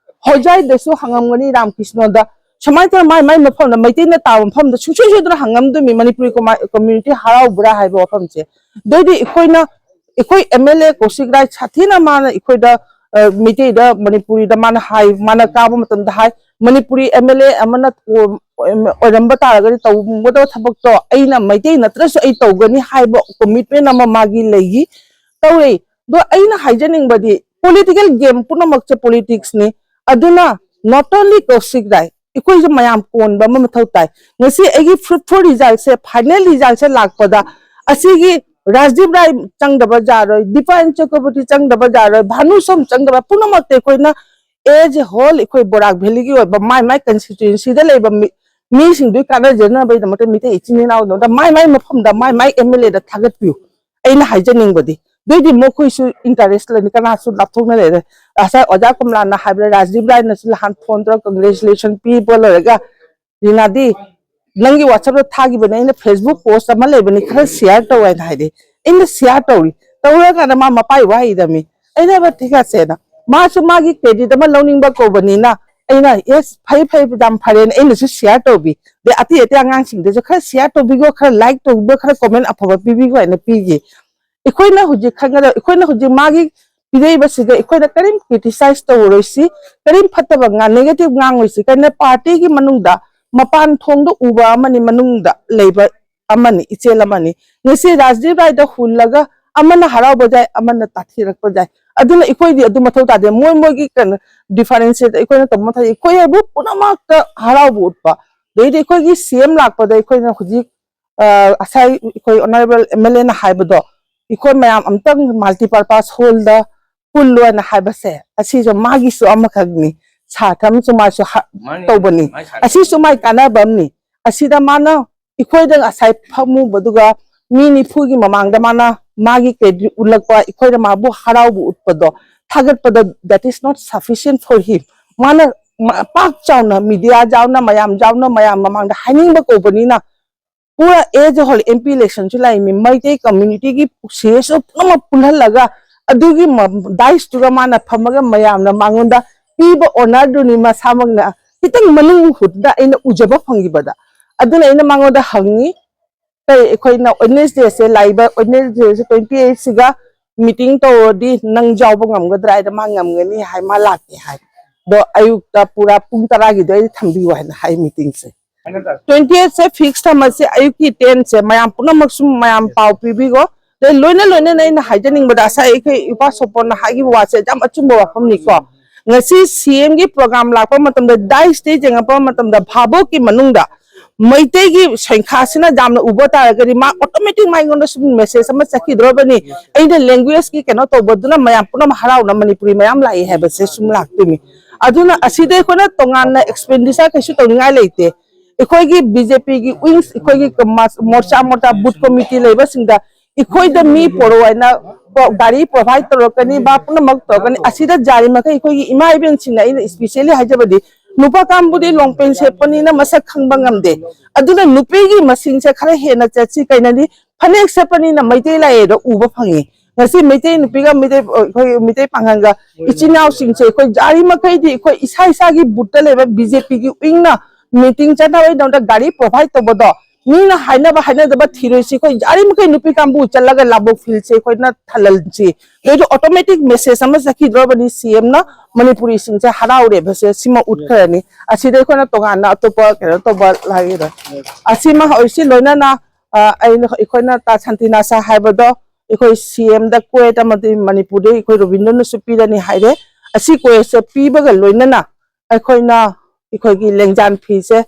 ꯍꯣꯖꯥꯏꯗꯁꯨ ꯍꯪꯉꯝꯒꯅꯤ, ꯔꯥꯝꯀ꯭ꯔꯤꯁꯅꯣꯗ꯫ ꯁꯨꯃꯥꯏꯅ ꯇꯧꯅ ꯃꯥꯏ ꯃꯥꯏ ꯃꯐꯝꯗ ꯃꯩꯇꯩꯅ ꯇꯥꯕ ꯃꯐꯝꯗ ꯁꯨꯡꯁꯣꯏ ꯁꯣꯏꯗꯅ ꯍꯪꯉꯝꯗꯣꯏꯅꯤ, ꯃꯅꯤꯄꯨꯔꯤ ꯀꯃꯥ-, ꯀꯝꯃ꯭ꯌꯨꯅꯤꯇꯤ ꯍꯔꯥꯎꯕ꯭ꯔꯥ ꯍꯥꯏꯕ ꯋꯥꯐꯝꯁꯦ꯫ ꯑꯗꯩꯗꯤ ꯑꯩꯈꯣꯏꯅ, ꯑꯩꯈꯣꯏ ꯑꯦꯝ ꯑꯦꯜ ꯑꯦ ꯀꯧꯁꯤꯛ ꯔꯥꯏ ꯁꯥꯊꯤꯅ ꯃꯥꯅ ꯑꯩꯈꯣꯏꯗ, ꯑ, ꯃꯩꯇꯩꯗ, ꯃꯅꯤꯄꯨꯔꯤꯗ ꯃꯥꯅ ꯍꯥꯏ, ꯃꯥꯅ ꯀꯥꯕ ꯃꯇꯝꯗ ꯍꯥꯏ, "ꯃꯅꯤꯄꯨꯔꯤ ꯑꯦꯝ ꯑꯦꯜ ꯑꯦ ꯑꯃꯅ ꯑꯣꯏꯔꯝꯕ ꯇꯥꯔꯒꯗꯤ ꯇꯧꯒꯗꯕ ꯊꯕꯛꯇꯣ ꯑꯩꯅ ꯃꯩꯇꯩ ꯅꯠꯇ꯭ꯔꯁꯨ ꯑꯩ ꯇꯧꯒꯅꯤ" ꯍꯥꯏꯕ ꯀꯣꯃꯤꯠꯃꯦꯟ ꯑꯃ ꯃꯥꯒꯤ ꯂꯩꯈꯤ꯫ ꯇꯧꯔꯦ꯫ ꯑꯗꯣ ꯑꯩꯅ ꯍꯥꯏꯖꯅꯤꯡꯕꯗꯤ ꯄꯣꯂꯤꯇꯤꯀꯦꯜ ꯒꯦꯝ ꯄꯨꯝꯅꯃꯛꯁꯦ ꯄꯣꯂꯤꯇꯤꯛꯁꯅꯤ꯫ ꯑꯗꯨꯅ not only ꯀꯧꯁꯤꯛ ꯔꯥꯏ, ꯑꯩꯈꯣꯏꯁꯨ ꯃꯌꯥꯝ ꯀꯣꯟꯕ ꯑꯃ ꯃꯊꯧ ꯇꯥꯏ꯫ ꯉꯁꯤ ꯑꯩꯒꯤ ꯐ꯭ꯔꯨꯠꯐꯨꯜ ꯔꯤꯖꯜꯁꯦ, ꯐꯥꯏꯅꯦꯜ ꯔꯤꯖꯜꯁꯦ ꯂꯥꯛꯄꯗ ꯑꯁꯤꯒꯤ ꯔꯥꯖꯗꯤꯞ ꯔꯥꯏ ꯆꯪꯗꯕ ꯌꯥꯔꯣꯏ, ꯗꯤꯄꯥꯏꯟ ꯆꯀ꯭ꯔꯕꯔꯇꯤ ꯆꯪꯗꯕ ꯌꯥꯔꯣꯏ, ꯚꯥꯅꯨ ꯁꯣꯝ ꯆꯪꯗꯕ, ꯄꯨꯝꯅꯃꯛꯇꯤ ꯑꯩꯈꯣꯏꯅ as a whole ꯑꯩꯈꯣꯏ ꯕꯣꯔꯥꯛ ꯚꯦꯂꯤꯒꯤ ꯑꯣꯏꯕ ꯃꯥꯏ ꯃꯥꯏ ꯀꯟꯁꯇꯤꯇ꯭ꯋꯦꯟꯁꯤꯗ ꯂꯩꯕ ꯃꯤ-, ꯃꯤꯁꯤꯡꯗꯨꯒꯤ ꯀꯥꯟꯅꯖꯅꯕꯒꯤꯗꯃꯛꯇ ꯃꯤꯇꯩ ꯏꯆꯤꯟ ꯏꯅꯥꯎꯗ ꯃꯥꯏ ꯃꯥꯏ ꯃꯐꯝꯗ ꯃꯥꯏ ꯃꯥꯏ ꯑꯦꯝ ꯑꯦꯜ ꯑꯦꯗ ꯊꯥꯒꯠꯄꯤꯌꯨ꯫ ꯑꯩꯅ ꯍꯥꯏꯖꯅꯤꯡꯕꯗꯤ, ꯑꯗꯨꯏꯗꯤ ꯃꯈꯣꯏꯁꯨ ꯏꯟꯇꯔꯦꯁ ꯂꯩꯅꯤ, ꯀꯅꯥꯁꯨ ꯂꯥꯞꯊꯣꯛꯅ ꯂꯩꯔꯦ꯫ ꯉꯁꯥꯏ ꯑꯣꯖꯥ ꯀꯃꯂꯥꯅ ꯍꯥꯏꯕꯗ ꯔꯥꯖꯗꯤꯞ ꯔꯥꯏꯅꯁꯨ ꯅꯍꯥꯟ ꯐꯣꯟ ꯇꯧꯔꯒ ꯀꯪꯒ꯭ꯔꯦꯆꯨꯂꯦꯁꯟ ꯄꯤꯕ ꯂꯣꯏꯔꯒ, "ꯔꯤꯅꯥꯗꯤ, ꯅꯪꯒꯤ ꯋꯥꯆꯞꯇ ꯊꯥꯈꯤꯕꯅꯦ, ꯑꯩꯅ ꯐꯦꯁꯕꯨꯛ ꯄꯣꯁ ꯑꯃ ꯂꯩꯕꯅꯤ, ꯈꯔ ꯁꯤꯌꯥꯔ ꯇꯧ" ꯍꯥꯏꯅ ꯍꯥꯏꯔꯛꯑꯦ꯫ ꯑꯩꯅ ꯁꯤꯌꯥꯔ ꯇꯧꯔꯤ, ꯇꯧꯔꯀꯥꯟꯗ ꯃꯥ ꯃꯄꯥꯏ ꯋꯥꯍꯩꯗꯃꯤ꯫ ꯑꯩꯅ ꯍꯥꯏꯕ, "ꯊꯤꯀꯥꯁꯦꯅ", ꯃꯥꯁꯨ ꯃꯥꯒꯤ ꯀ꯭ꯔꯦꯗꯤꯠ ꯑꯃ ꯂꯧꯅꯤꯡꯕ ꯀꯧꯕꯅꯤꯅ ꯑꯩꯅ, "ꯌꯦꯁ, ꯐꯩ ꯐꯩ, ꯌꯥꯝ ꯐꯔꯦꯅ" ꯑꯩꯅꯁꯨ ꯁꯤꯌꯥꯔ ꯇꯧꯕꯤ꯫ ꯑꯗꯩ ꯑꯇꯩ ꯑꯇꯩ ꯑꯉꯥꯡꯁꯤꯡꯗꯁꯨ, "ꯈꯔ ꯁꯤꯌꯥꯔ ꯇꯧꯕꯤꯈꯣ, ꯈꯔ ꯂꯥꯏꯛ ꯇꯧꯕꯤꯈꯣ, ꯈꯔ ꯀꯣꯃꯦꯟ ꯑꯐꯕ ꯄꯤꯕꯤꯈꯣ" ꯍꯥꯏꯅ ꯄꯤꯈꯤ꯫ ꯑꯩꯈꯣꯏꯅ ꯍꯧꯖꯤꯛ ꯈꯪꯒꯗꯕ, ꯑꯩꯈꯣꯏꯅ ꯍꯧꯖꯤꯛ ꯃꯥꯒꯤ ꯄꯤꯔꯛꯏꯕꯁꯤꯒ ꯑꯩꯈꯣꯏꯅ ꯀꯔꯤꯝ ꯀ꯭ꯔꯤꯇꯤꯁꯥꯏꯖ ꯇꯧꯔꯣꯏꯁꯤ, ꯀꯔꯤꯝ ꯐꯠꯇꯕ ꯉꯥꯡ-, ꯅꯦꯒꯦꯇꯤꯚ ꯉꯥꯡꯉꯣꯏꯁꯤ꯫ ꯀꯩꯅꯣ, ꯄꯥꯔꯇꯤꯒꯤ ꯃꯅꯨꯡꯗ ꯃꯄꯥꯟ ꯊꯣꯡꯗ ꯎꯕ ꯑꯃꯅꯤ, ꯃꯅꯨꯡꯗ ꯂꯩꯕ ꯑꯃꯅꯤ, ꯏꯆꯦꯜ ꯑꯃꯅꯤ꯫ ꯉꯁꯤ ꯔꯥꯖꯗꯤꯞ ꯔꯥꯏꯗ ꯍꯨꯜꯂꯒ ꯑꯃꯅ ꯍꯔꯥꯎꯕ ꯌꯥꯏ, ꯑꯃꯅ ꯇꯥꯊꯤꯔꯛꯄ ꯌꯥꯏ꯫ ꯑꯗꯨꯅ ꯑꯩꯈꯣꯏꯗꯤ ꯑꯗꯨ ꯃꯊꯧ ꯇꯥꯗꯦ꯫ ꯃꯣꯏ ꯃꯣꯏꯒꯤ ꯀꯩꯅꯣ differentiate ꯑꯩꯈꯣꯏꯅ ꯇꯧꯕ ꯃꯊꯧ ꯇꯥꯗꯦ꯫ ꯑꯩꯈꯣꯏ ꯍꯥꯏꯕꯨ ꯄꯨꯝꯅꯃꯛꯇ ꯍꯔꯥꯎꯕ ꯎꯠꯄ꯫ ꯑꯗꯩꯗꯤ ꯑꯩꯈꯣꯏꯒꯤ ꯁꯤ ꯑꯦꯝ ꯂꯥꯛꯄꯗ ꯑꯩꯈꯣꯏꯅ ꯍꯧꯖꯤꯛ, ꯑ, ꯉꯁꯥꯏ ꯑꯩꯈꯣꯏ honourable M L A ꯅ ꯍꯥꯏꯕꯗꯣ, ꯑꯩꯈꯣꯏ ꯃꯌꯥꯝ ꯑꯝꯇꯪ multipurpose hall ꯗ ꯄꯨꯜꯂꯣꯅ ꯍꯥꯏꯕꯁꯦ, ꯑꯁꯤꯁꯨ ꯃꯥꯒꯤꯁꯨ ꯑꯃꯈꯛꯅꯤ꯫ ꯁꯥꯇ꯭ꯔ ꯑꯃꯁꯨ ꯃꯥꯁꯨ ꯍ-, ꯃꯥꯅꯤ, ꯇꯧꯕꯅꯤ꯫ ꯃꯥꯏ ꯁꯥꯇ꯭ꯔ ꯑꯁꯤꯁꯨ ꯃꯥꯏ ꯀꯥꯟꯅꯕ ꯑꯃꯅꯤ꯫ ꯑꯁꯤꯗ ꯃꯥꯅ ꯑꯩꯈꯣꯏꯗ ꯉꯁꯥꯏ ꯐꯝꯃꯨꯕꯗꯨꯒ ꯃꯤ ꯅꯤꯐꯨꯒꯤ ꯃꯃꯥꯡꯗ ꯃꯥꯅ ꯃꯥꯒꯤ credit ꯎꯠꯂꯛꯄ, ꯑꯩꯈꯣꯏꯅ ꯃꯥꯕꯨ ꯍꯔꯥꯎꯕ ꯎꯠꯄꯗꯣ, ꯊꯥꯒꯠꯄꯗ, that is not sufficient for him꯫ ꯃꯥꯅ ꯃ-, ꯄꯥꯛ ꯆꯥꯎꯅ media ꯌꯥꯎꯅ, ꯃꯌꯥꯝ ꯌꯥꯎꯅ, ꯃꯌꯥꯝ ꯃꯃꯥꯡꯗ ꯍꯥꯏꯅꯤꯡꯕ ꯀꯧꯕꯅꯤꯅ, ꯄꯨꯔꯥ as a whole M P election ꯁꯨ ꯂꯥꯛꯏꯃꯤ, ꯃꯩꯇꯩ community ꯒꯤ ꯁꯤꯌꯦꯁ ꯄꯨꯝꯅꯃꯛ ꯄꯨꯜꯍꯜꯂꯒ ꯑꯗꯨꯒꯤ ꯃ-, dais ꯇꯨꯒ ꯃꯥꯅ ꯐꯝꯃꯒ ꯃꯌꯥꯝꯅ ꯃꯉꯣꯟꯗ ꯄꯤꯕ honour ꯗꯨꯅꯤ ꯃꯁꯥꯃꯛꯅ ꯈꯤꯇꯪ ꯃꯅꯨꯡ ꯍꯨꯠꯅ ꯑꯩꯅ ꯎꯖꯕ ꯐꯪꯈꯤꯕꯗ꯫ ꯑꯗꯨꯅ ꯑꯩꯅ ꯃꯉꯣꯟꯗ ꯍꯪꯉꯤ, "ꯀꯩ ꯑꯩꯈꯣꯏꯅ Wednesday ꯁꯦ, ꯂꯥꯛꯏꯕ Wednesday ꯁꯦ twenty eight ꯁꯤꯒ meeting ꯇꯧꯔꯗꯤ ꯅꯪ ꯌꯥꯎꯕ ꯉꯝꯒꯗ꯭ꯔꯥ?" ꯍꯥꯏꯗ ꯃꯥ ꯉꯝꯒꯅꯤ ꯍꯥꯏ, ꯃꯥ ꯂꯥꯛꯀꯦ ꯍꯥꯏ꯫ ꯑꯗꯣ ꯑꯌꯨꯛꯇ ꯄꯨꯔꯥ ꯄꯨꯡ ꯇꯔꯥꯒꯤꯗꯣ ꯑꯩ ꯊꯝꯕꯤꯌꯨ ꯍꯥꯏꯅ ꯍꯥꯏ meeting ꯁꯦ꯫ Twenty eight ꯁꯦ fix ꯊꯝꯃꯁꯤ, ꯑꯌꯨꯛꯀꯤ ten ꯁꯦ꯫ ꯃꯌꯥꯝ ꯄꯨꯝꯅꯃꯛꯁꯨ ꯃꯌꯥꯝ ꯄꯥꯎ ꯄꯤꯕꯤꯈꯣ꯫ ꯑꯗꯩ ꯂꯣꯏꯅ ꯂꯣꯏꯅꯅ ꯑꯩꯅ ꯍꯥꯏꯖꯅꯤꯡꯕꯗ, ꯉꯁꯥꯏ ꯑꯩꯈꯣꯏ ꯏꯄꯥ ꯁꯣꯄꯣꯟꯅ ꯍꯥꯏꯈꯤꯕ ꯋꯥꯁꯦ ꯌꯥꯝ ꯑꯆꯨꯝꯕ ꯋꯥꯐꯝꯅꯤꯀꯣ꯫ ꯉꯁꯤ ꯁꯤ ꯑꯦꯝ ꯒꯤ program ꯂꯥꯛꯄ ꯃꯇꯝꯗ, dais ꯇ ꯌꯦꯡꯉꯛꯄ ꯃꯇꯝꯗ, ꯚꯥꯕꯣꯛꯀꯤ ꯃꯅꯨꯡꯗ ꯃꯩꯇꯩꯒꯤ ꯁꯦꯡꯈꯥꯁꯤꯅ ꯌꯥꯝꯅ ꯎꯕ ꯇꯥꯔꯒꯗꯤ, ꯃꯥ automatic ꯃꯥꯉꯣꯟꯗ ꯁꯨꯝ message ꯑꯃ ꯆꯠꯈꯤꯗ꯭ꯔꯕꯅꯤ꯫ ꯑꯩꯅ language ꯀꯤ ꯀꯩꯅꯣ ꯇꯧꯕꯗꯨꯅ ꯃꯌꯥꯝ ꯄꯨꯝꯅꯃꯛ ꯍꯔꯥꯎꯅ ꯃꯅꯤꯄꯨꯔꯤ ꯃꯌꯥꯝ ꯂꯥꯛꯏ ꯍꯥꯏꯕꯁꯦ ꯁꯨꯝ ꯂꯥꯛꯇꯣꯏꯅꯤ꯫ ꯑꯗꯨꯅ ꯑꯁꯤꯗ ꯑꯩꯈꯣꯏꯅ ꯇꯣꯉꯥꯟꯅ expenditure ꯀꯩꯁꯨ ꯇꯧꯅꯤꯡꯉꯥꯏ ꯂꯩꯇꯦ꯫ ꯑꯩꯈꯣꯏꯒꯤ B J P ꯒꯤ wings, ꯑꯩꯈꯣꯏꯒꯤ ꯃꯣꯔꯆꯥ ꯃꯣꯔꯆꯥ booth committee ꯂꯩꯕꯁꯤꯡꯗ ꯑꯩꯈꯣꯏꯗ ꯃꯤ ꯄꯣꯔꯛꯑꯣ ꯍꯥꯏꯅ ꯒꯥꯔꯤ provide ꯇꯧꯔꯛꯀꯅꯤ, ꯕꯥ ꯄꯨꯝꯅꯃꯛ ꯇꯧꯔꯛꯀꯅꯤ꯫ ꯑꯁꯤꯗ ꯌꯥꯔꯤꯃꯈꯩ ꯑꯩꯈꯣꯏꯒꯤ ꯏꯃꯥ ꯏꯕꯦꯟꯁꯤꯡꯅ, ꯑꯩꯅ specially ꯍꯥꯏꯖꯕꯗꯤ, ꯅꯨꯄꯥ ꯀꯥꯡꯕꯨꯗꯤ ꯂꯣꯡꯄꯦꯟ ꯁꯦꯠꯄꯅꯤꯅ ꯃꯁꯛ ꯈꯪꯕ ꯉꯝꯗꯦ꯫ ꯑꯗꯨꯅ ꯅꯨꯄꯤꯒꯤ ꯃꯁꯤꯡꯁꯦ ꯈꯔ ꯍꯦꯟꯅ ꯆꯠꯁꯤ, ꯀꯩꯅꯣꯗꯤ ꯐꯅꯦꯛ ꯁꯦꯠꯄꯅꯤꯅ ꯃꯩꯇꯩ ꯂꯥꯏꯌꯦꯗꯣ ꯎꯕ ꯐꯪꯉꯤ꯫ ꯉꯁꯤ ꯃꯩꯇꯩ ꯅꯨꯄꯤꯒ ꯃꯩꯇꯩ, ꯑꯩꯈꯣꯏ ꯃꯩꯇꯩ ꯄꯥꯉꯜꯒ ꯏꯆꯤꯟ ꯏꯅꯥꯎꯁꯤꯡꯁꯦ ꯑꯩꯈꯣꯏ ꯌꯥꯔꯤꯃꯈꯩꯗꯤ ꯑꯩꯈꯣꯏ ꯏꯁꯥ ꯏꯁꯥꯒꯤ booth ꯇ ꯂꯩꯕ B J P ꯒꯤ wing ꯅ meeting ꯆꯠꯅꯕꯒꯤꯗꯃꯛꯇ ꯒꯥꯔꯤ provide ꯇꯧꯕꯗꯣ, ꯃꯤꯅ ꯍꯥꯏꯅꯕ ꯍꯥꯏꯅꯗꯕ ꯊꯤꯔꯣꯏꯁꯤ꯫ ꯑꯩꯈꯣꯏ ꯌꯥꯔꯤꯃꯈꯩ ꯅꯨꯄꯤ ꯀꯥꯡꯕꯨ ꯆꯠꯂꯒ ꯂꯥꯕꯣꯛ field ꯁꯦ ꯑꯩꯈꯣꯏꯅ ꯊꯜꯍꯟꯁꯤ꯫ ꯑꯗꯩꯗꯤ automatic message ꯑꯃ ꯆꯠꯈꯤꯗ꯭ꯔꯕꯅꯤ, C M ꯅ ꯃꯅꯤꯄꯨꯔꯤꯁꯤꯡꯁꯦ ꯍꯔꯥꯎꯔꯦꯕꯁꯦ ꯁꯤꯃ ꯎꯠꯈ꯭ꯔꯅꯤ꯫ ꯑꯁꯤꯗ ꯑꯩꯈꯣꯏꯅ ꯇꯣꯉꯥꯟꯅ ꯑꯇꯣꯞꯄ ꯀꯩꯅꯣ ꯇꯧꯕ ꯂꯥꯛꯏꯔꯣꯏ꯫ ꯑꯁꯤꯃ ꯍꯧꯔꯁꯤ꯫ ꯂꯣꯏꯅꯅ ꯑ, ꯑꯩꯅ, ꯑꯩꯈꯣꯏꯅ ꯇꯥ ꯁꯥꯟꯇꯤꯅꯥꯁꯥ ꯍꯥꯏꯕꯗꯣ ꯑꯩꯈꯣꯏ ꯁꯤ ꯑꯦꯝꯗ ꯀ꯭ꯋꯦꯠ ꯑꯃꯗꯤ ꯃꯅꯤꯄꯨꯔꯗ ꯑꯩꯈꯣꯏ ꯔꯣꯕꯤꯟꯗ꯭ꯔꯅꯁꯨ ꯄꯤꯔꯅꯤ ꯍꯥꯏꯔꯦ꯫ ꯑꯁꯤ ꯀ꯭ꯋꯦꯠꯁꯦ ꯄꯤꯕꯒ ꯂꯣꯏꯅꯅ ꯑꯩꯈꯣꯏꯅ ꯑꯩꯈꯣꯏꯒꯤ ꯂꯦꯡꯖꯥꯟ ꯐꯤꯁꯦ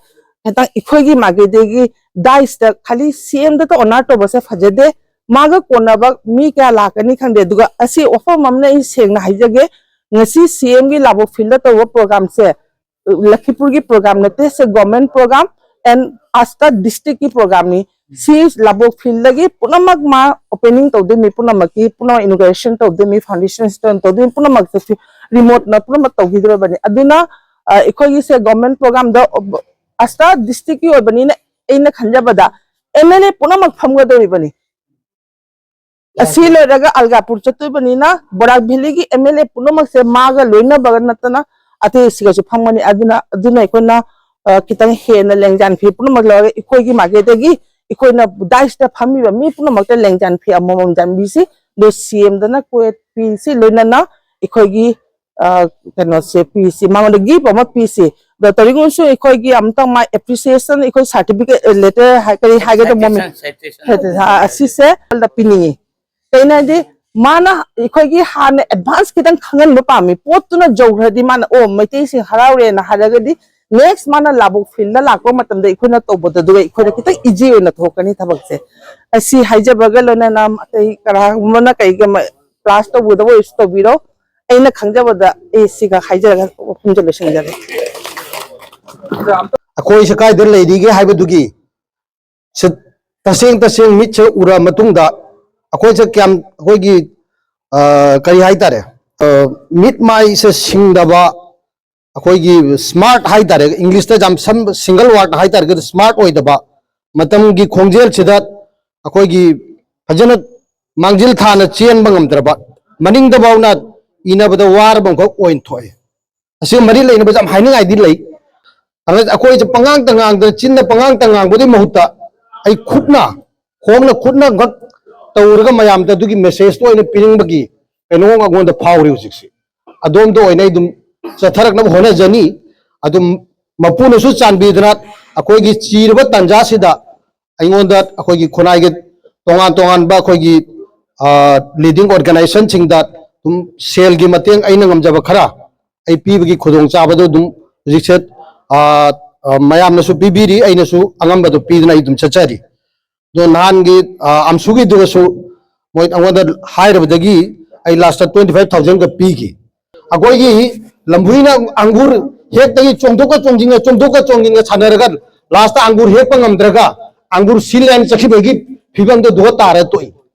ꯈꯤꯇꯪ ꯑꯩꯈꯣꯏꯒꯤ ꯃꯥꯏꯀꯩꯗꯒꯤ ꯗꯥꯏꯁꯇ ꯈꯥꯂꯤ ꯁꯤ ꯑꯦꯝꯗꯇ ꯑꯣꯅꯔ ꯇꯧꯕꯁꯦ ꯐꯖꯗꯦ꯫ ꯃꯥꯒ ꯀꯣꯟꯅꯕ ꯃꯤ ꯀꯌꯥ ꯂꯥꯛꯀꯅꯤ ꯈꯪꯗꯦ꯫ ꯑꯗꯨꯒ ꯑꯁꯤ ꯋꯥꯐꯝ ꯑꯃꯅ ꯑꯩ ꯁꯦꯡꯅ ꯍꯥꯏꯖꯒꯦ, ꯉꯁꯤ ꯁꯤ ꯑꯦꯝꯒꯤ ꯂꯥꯕꯣꯛ ꯐꯤꯜꯗ ꯇꯧꯕ ꯄ꯭ꯔꯣꯒ꯭ꯔꯥꯝꯁꯦ ꯂꯈꯤꯄꯨꯔꯒꯤ ꯄ꯭ꯔꯣꯒ꯭ꯔꯥꯝ ꯅꯠꯇꯦ, ꯁꯦ ꯒꯣꯔꯃꯦꯟ ꯄ꯭ꯔꯣꯒ꯭ꯔꯥꯝ ꯑꯦꯟ ꯑꯁꯇꯥ ꯗꯤꯁꯇ꯭ꯔꯤꯛꯀꯤ ꯄ꯭ꯔꯣꯒ꯭ꯔꯥꯝꯅꯤ꯫ ꯁꯤ ꯂꯥꯕꯣꯛ ꯐꯤꯜꯗꯒꯤ ꯄꯨꯝꯅꯃꯛ ꯃꯥ ꯑꯣꯄꯦꯅꯤꯡ ꯇꯧꯗꯣꯏꯅꯤ, ꯄꯨꯝꯅꯃꯛꯀꯤ ꯄꯨꯝꯅꯃꯛ ꯏꯅꯣꯒ꯭ꯔꯦꯁꯟ ꯇꯧꯗꯣꯏꯅꯤ, ꯐꯥꯎꯟꯗꯦꯁꯟ ꯁ꯭ꯇꯣꯟ ꯇꯧꯗꯣꯏꯅꯤ, ꯄꯨꯝꯅꯃꯛꯇ ꯔꯤꯃꯣꯠꯅ ꯄꯨꯝꯅꯃꯛ ꯇꯧꯈꯤꯗꯣꯔꯕꯅꯤ꯫ ꯑꯗꯨꯅ ꯑ, ꯑꯩꯈꯣꯏꯒꯤꯁꯦ ꯒꯣꯔꯃꯦꯟ ꯄ꯭ꯔꯣꯒ꯭ꯔꯥꯝꯗ ꯑꯁꯇꯥ ꯗꯤꯁꯇ꯭ꯔꯤꯛꯀꯤ ꯑꯣꯏꯕꯅꯤꯅ ꯑꯩꯅ ꯈꯟꯖꯕꯗ ꯑꯦꯝ ꯑꯦꯜ ꯑꯦ ꯄꯨꯝꯅꯃꯛ ꯐꯝꯒꯗꯧꯔꯤꯕꯅꯤ꯫ ꯑꯁꯤ ꯂꯣꯏꯔꯒ ꯑꯜꯒꯥꯄꯨꯔ ꯆꯠꯇꯣꯏꯕꯅꯤꯅ ꯕꯣꯔꯥꯛ ꯚꯦꯂꯤꯒꯤ ꯑꯦꯝ ꯑꯦꯜ ꯑꯦ ꯄꯨꯝꯅꯃꯛꯁꯦ ꯃꯥꯒ ꯂꯣꯏꯅꯕꯒ ꯅꯠꯇꯅ ꯑꯇꯩ ꯁꯤꯒꯁꯨ ꯐꯪꯒꯅꯤ꯫ ꯑꯗꯨꯅ, ꯑꯗꯨꯅ ꯑꯩꯈꯣꯏꯅ, ꯑ, ꯈꯤꯇꯪ ꯍꯦꯟꯅ ꯂꯦꯡꯖꯥꯟ ꯐꯤ ꯄꯨꯝꯅꯃꯛ ꯂꯧꯔꯒ ꯑꯩꯈꯣꯏꯒꯤ ꯃꯥꯏꯀꯩꯗꯒꯤ ꯑꯩꯈꯣꯏꯅ ꯗꯥꯏꯁꯇ ꯐꯝꯃꯤꯕ ꯃꯤ ꯄꯨꯝꯅꯃꯛꯇ ꯂꯦꯡꯖꯥꯟ ꯐꯤ ꯑꯃꯃꯝ ꯆꯥꯟꯕꯤꯁꯤ꯫ ꯑꯗꯣ ꯁꯤ ꯑꯦꯝꯗꯅ ꯀ꯭ꯋꯦꯠ ꯐꯤꯁꯤ ꯂꯣꯏꯅꯅ ꯑꯩꯈꯣꯏꯒꯤ, ꯑ, ꯀꯩꯅꯣꯁꯦ ꯄꯤꯁꯤ, ꯃꯉꯣꯟꯗ ꯒꯤꯐ ꯑꯃ ꯄꯤꯁꯤ꯫ ꯑꯗꯣ ꯇꯧꯔꯤꯒꯨꯝꯕꯁꯨ ꯑꯩꯈꯣꯏꯒꯤ ꯑꯃꯨꯛꯇꯪ ꯃꯥ ꯑꯦꯄ꯭ꯔꯤꯁꯤꯌꯦꯁꯟ, ꯑꯩꯈꯣꯏ ꯁꯥꯔꯇꯤꯐꯤꯀꯦꯠ ꯂꯦꯇꯔ ꯀꯔꯤ ꯍꯥꯏꯒꯗꯕ ꯃꯃꯤꯡ? Citation, citation. ꯑꯁꯤꯁꯦ ꯄꯤꯅꯤꯡꯉꯤ꯫ ꯀꯩꯅꯣ ꯍꯥꯏꯗꯤ ꯃꯥꯅ ꯑꯩꯈꯣꯏꯒꯤ ꯍꯥꯟꯅ ꯑꯦꯗꯚꯥꯟꯁ ꯈꯤꯇꯪ ꯈꯪꯍꯟꯕ ꯄꯥꯝꯃꯤ꯫ ꯄꯣꯠꯇꯨꯅ ꯌꯧꯈ꯭ꯔꯗꯤ ꯃꯥꯅ, "ꯑꯣ, ꯃꯩꯇꯩꯁꯤꯡ ꯍꯔꯥꯎꯔꯦꯅ" ꯍꯥꯏꯔꯒꯗꯤ ꯅꯦꯛꯁ ꯃꯥꯅ ꯂꯥꯕꯣꯛ ꯐꯤꯜꯗ ꯂꯥꯛꯄ ꯃꯇꯝꯗ ꯑꯩꯈꯣꯏꯅ ꯇꯧꯕꯗ ꯑꯗꯨꯒ ꯑꯩꯈꯣꯏꯗ ꯈꯤꯇꯪ ꯏꯖꯤ ꯑꯣꯏꯅ ꯊꯣꯛꯀꯅꯤ ꯊꯕꯛꯁꯦ꯫ ꯑꯁꯤ ꯍꯥꯏꯖꯕꯒ ꯂꯣꯏꯅꯅ ꯑꯇꯩ ꯀꯅꯥꯒꯨꯝꯕꯅ ꯀꯩꯒꯨꯝꯕ ꯀ꯭ꯂꯥꯁ ꯇꯧꯕꯗ ꯑꯣꯏꯔꯁꯨ ꯇꯧꯕꯤꯔꯣ꯫ ꯑꯩꯅ ꯈꯪꯖꯕꯗ ꯑꯩ ꯁꯤꯒ ꯍꯥꯏꯖꯔꯒ ꯋꯥꯐꯝꯁꯦ ꯂꯣꯏꯁꯤꯟꯖꯔꯦ꯫ ꯑꯩꯈꯣꯏꯁꯦ ꯀꯥꯏꯗ ꯂꯩꯔꯤꯒꯦ ꯍꯥꯏꯕꯗꯨꯒꯤ ꯁꯤ ꯇꯁꯦꯡ ꯇꯁꯦꯡ ꯃꯤꯠꯁꯦ ꯎꯔ ꯃꯇꯨꯡꯗ ꯑꯩꯈꯣꯏꯁꯦ ꯀꯌꯥꯝ, ꯑꯩꯈꯣꯏꯒꯤ, ꯑ, ꯀꯔꯤ ꯍꯥꯏꯇꯥꯔꯦ, ꯑ, ꯃꯤꯠ ꯃꯥꯏꯁꯦ ꯁꯤꯡꯗꯕ, ꯑꯩꯈꯣꯏꯒꯤ ꯁ꯭ꯃꯥꯔꯠ ꯍꯥꯏꯇꯥꯔꯦ, ꯏꯪꯂꯤꯁꯇ ꯌꯥꯝ ꯁꯝ-, ꯁꯤꯡꯒꯜ ꯋꯥꯔꯗ ꯍꯥꯏꯇꯥꯔꯒꯗꯤ ꯁ꯭ꯃꯥꯔꯠ ꯑꯣꯏꯗꯕ, ꯃꯇꯝꯒꯤ ꯈꯣꯡꯖꯦꯜꯁꯤꯗ ꯑꯩꯈꯣꯏꯒꯤ ꯐꯖꯅ ꯃꯥꯡꯖꯤꯜ ꯊꯥꯅ ꯆꯦꯟꯕ ꯉꯝꯗ꯭ꯔꯕ, ꯃꯅꯤꯡꯗꯐꯥꯎꯅ ꯏꯅꯕꯗ ꯋꯥꯔꯕ ꯑꯃꯈꯛ ꯑꯣꯏꯅ ꯊꯣꯛꯑꯦ꯫ ꯑꯁꯤꯒ ꯃꯔꯤ ꯂꯩꯅꯕꯁꯦ ꯌꯥꯝ ꯍꯥꯏꯅꯤꯡꯉꯥꯏꯗꯤ ꯂꯩ꯫ ꯑꯗ ꯑꯩꯈꯣꯏꯁꯦ ꯄꯉꯥꯡꯇ ꯉꯥꯡꯗꯅ, ꯆꯤꯟꯅ ꯄꯉꯥꯡꯇ ꯉꯥꯡꯕꯗꯨꯒꯤ ꯃꯍꯨꯠꯇ ꯑꯩ ꯈꯨꯠꯅ, ꯈꯣꯡꯅ ꯈꯨꯠꯅ ꯈꯛ ꯇꯧꯔꯒ ꯃꯌꯥꯝꯗ ꯑꯗꯨꯒꯤ ꯃꯦꯁꯦꯖꯇꯣ ꯑꯣꯏꯅ ꯄꯤꯅꯤꯡꯕꯒꯤ ꯀꯩꯅꯣ ꯑꯩꯉꯣꯟꯗ ꯐꯥꯎꯔꯤ ꯍꯧꯖꯤꯛꯁꯦ꯫ ꯑꯗꯣꯝꯗ ꯑꯣꯏꯅ ꯑꯩ ꯑꯗꯨꯝ ꯆꯠꯊꯔꯛꯅꯕ ꯍꯣꯠꯅꯖꯅꯤ꯫ ꯑꯗꯨꯝ ꯃꯄꯨꯅꯁꯨ ꯆꯥꯟꯕꯤꯗꯨꯅ ꯑꯩꯈꯣꯏꯒꯤ ꯆꯤꯔꯕ ꯇꯥꯟꯖꯥꯁꯤꯗ ꯑꯩꯉꯣꯟꯗ ꯑꯩꯈꯣꯏꯒꯤ ꯈꯨꯟꯅꯥꯏꯒꯤ ꯇꯣꯉꯥꯟ ꯇꯣꯉꯥꯟꯕ ꯑꯩꯈꯣꯏꯒꯤ ꯂꯤꯗꯤꯡ ꯑꯣꯔꯒꯅꯥꯏꯖꯦꯁꯟꯁꯤꯡꯗ ꯑꯗꯨꯝ ꯁꯦꯜꯒꯤ ꯃꯇꯦꯡ ꯑꯩꯅ ꯉꯝꯖꯕ ꯈꯔ ꯑꯩ ꯄꯤꯕꯒꯤ ꯈꯨꯗꯣꯡꯆꯥꯕꯗꯣ ꯑꯗꯨꯝ ꯍꯧꯖꯤꯛꯁꯦ ꯃꯌꯥꯝꯅꯁꯨ ꯄꯤꯕꯤꯔꯤ, ꯑꯩꯅꯁꯨ ꯑꯉꯝꯕꯗꯣ ꯄꯤꯗꯨꯅ ꯑꯩ ꯑꯗꯨꯝ ꯆꯠꯆꯔꯤ꯫ ꯑꯗꯣ ꯅꯍꯥꯟꯒꯤ ꯑꯝꯁꯨꯒꯤꯗꯨꯒꯁꯨ ꯃꯣꯏ ꯑꯩꯉꯣꯟꯗ ꯍꯥꯏꯔꯕꯗꯒꯤ ꯑꯩ ꯂꯥꯁꯇ ꯇ꯭ꯋꯦꯟꯇꯤ ꯐꯥꯏꯚ ꯊꯥꯎꯖꯟꯒ ꯄꯤꯈꯤ꯫ ꯑꯩꯈꯣꯏꯒꯤ ꯂꯝꯕꯨꯏꯅ ꯑꯪꯒꯨꯔ ꯍꯦꯛꯇꯒꯤ ꯆꯣꯡꯊꯣꯛꯀ ꯆꯣꯡꯁꯤꯟꯒ ꯆꯣꯡꯊꯣꯛꯀ ꯆꯣꯡꯁꯤꯟꯒ ꯁꯥꯟꯅꯔꯒ ꯂꯥꯁꯇ ꯑꯪꯒꯨꯔ ꯍꯦꯛꯄ ꯉꯝꯗ꯭ꯔꯒ ꯑꯪꯒꯨꯔ ꯁꯤꯜ ꯂꯥꯏꯅ ꯆꯠꯈꯤꯕꯒꯤ ꯐꯤꯕꯝꯗꯣ ꯑꯗꯨꯒ ꯇꯥꯔ ꯇꯣꯛꯏ꯫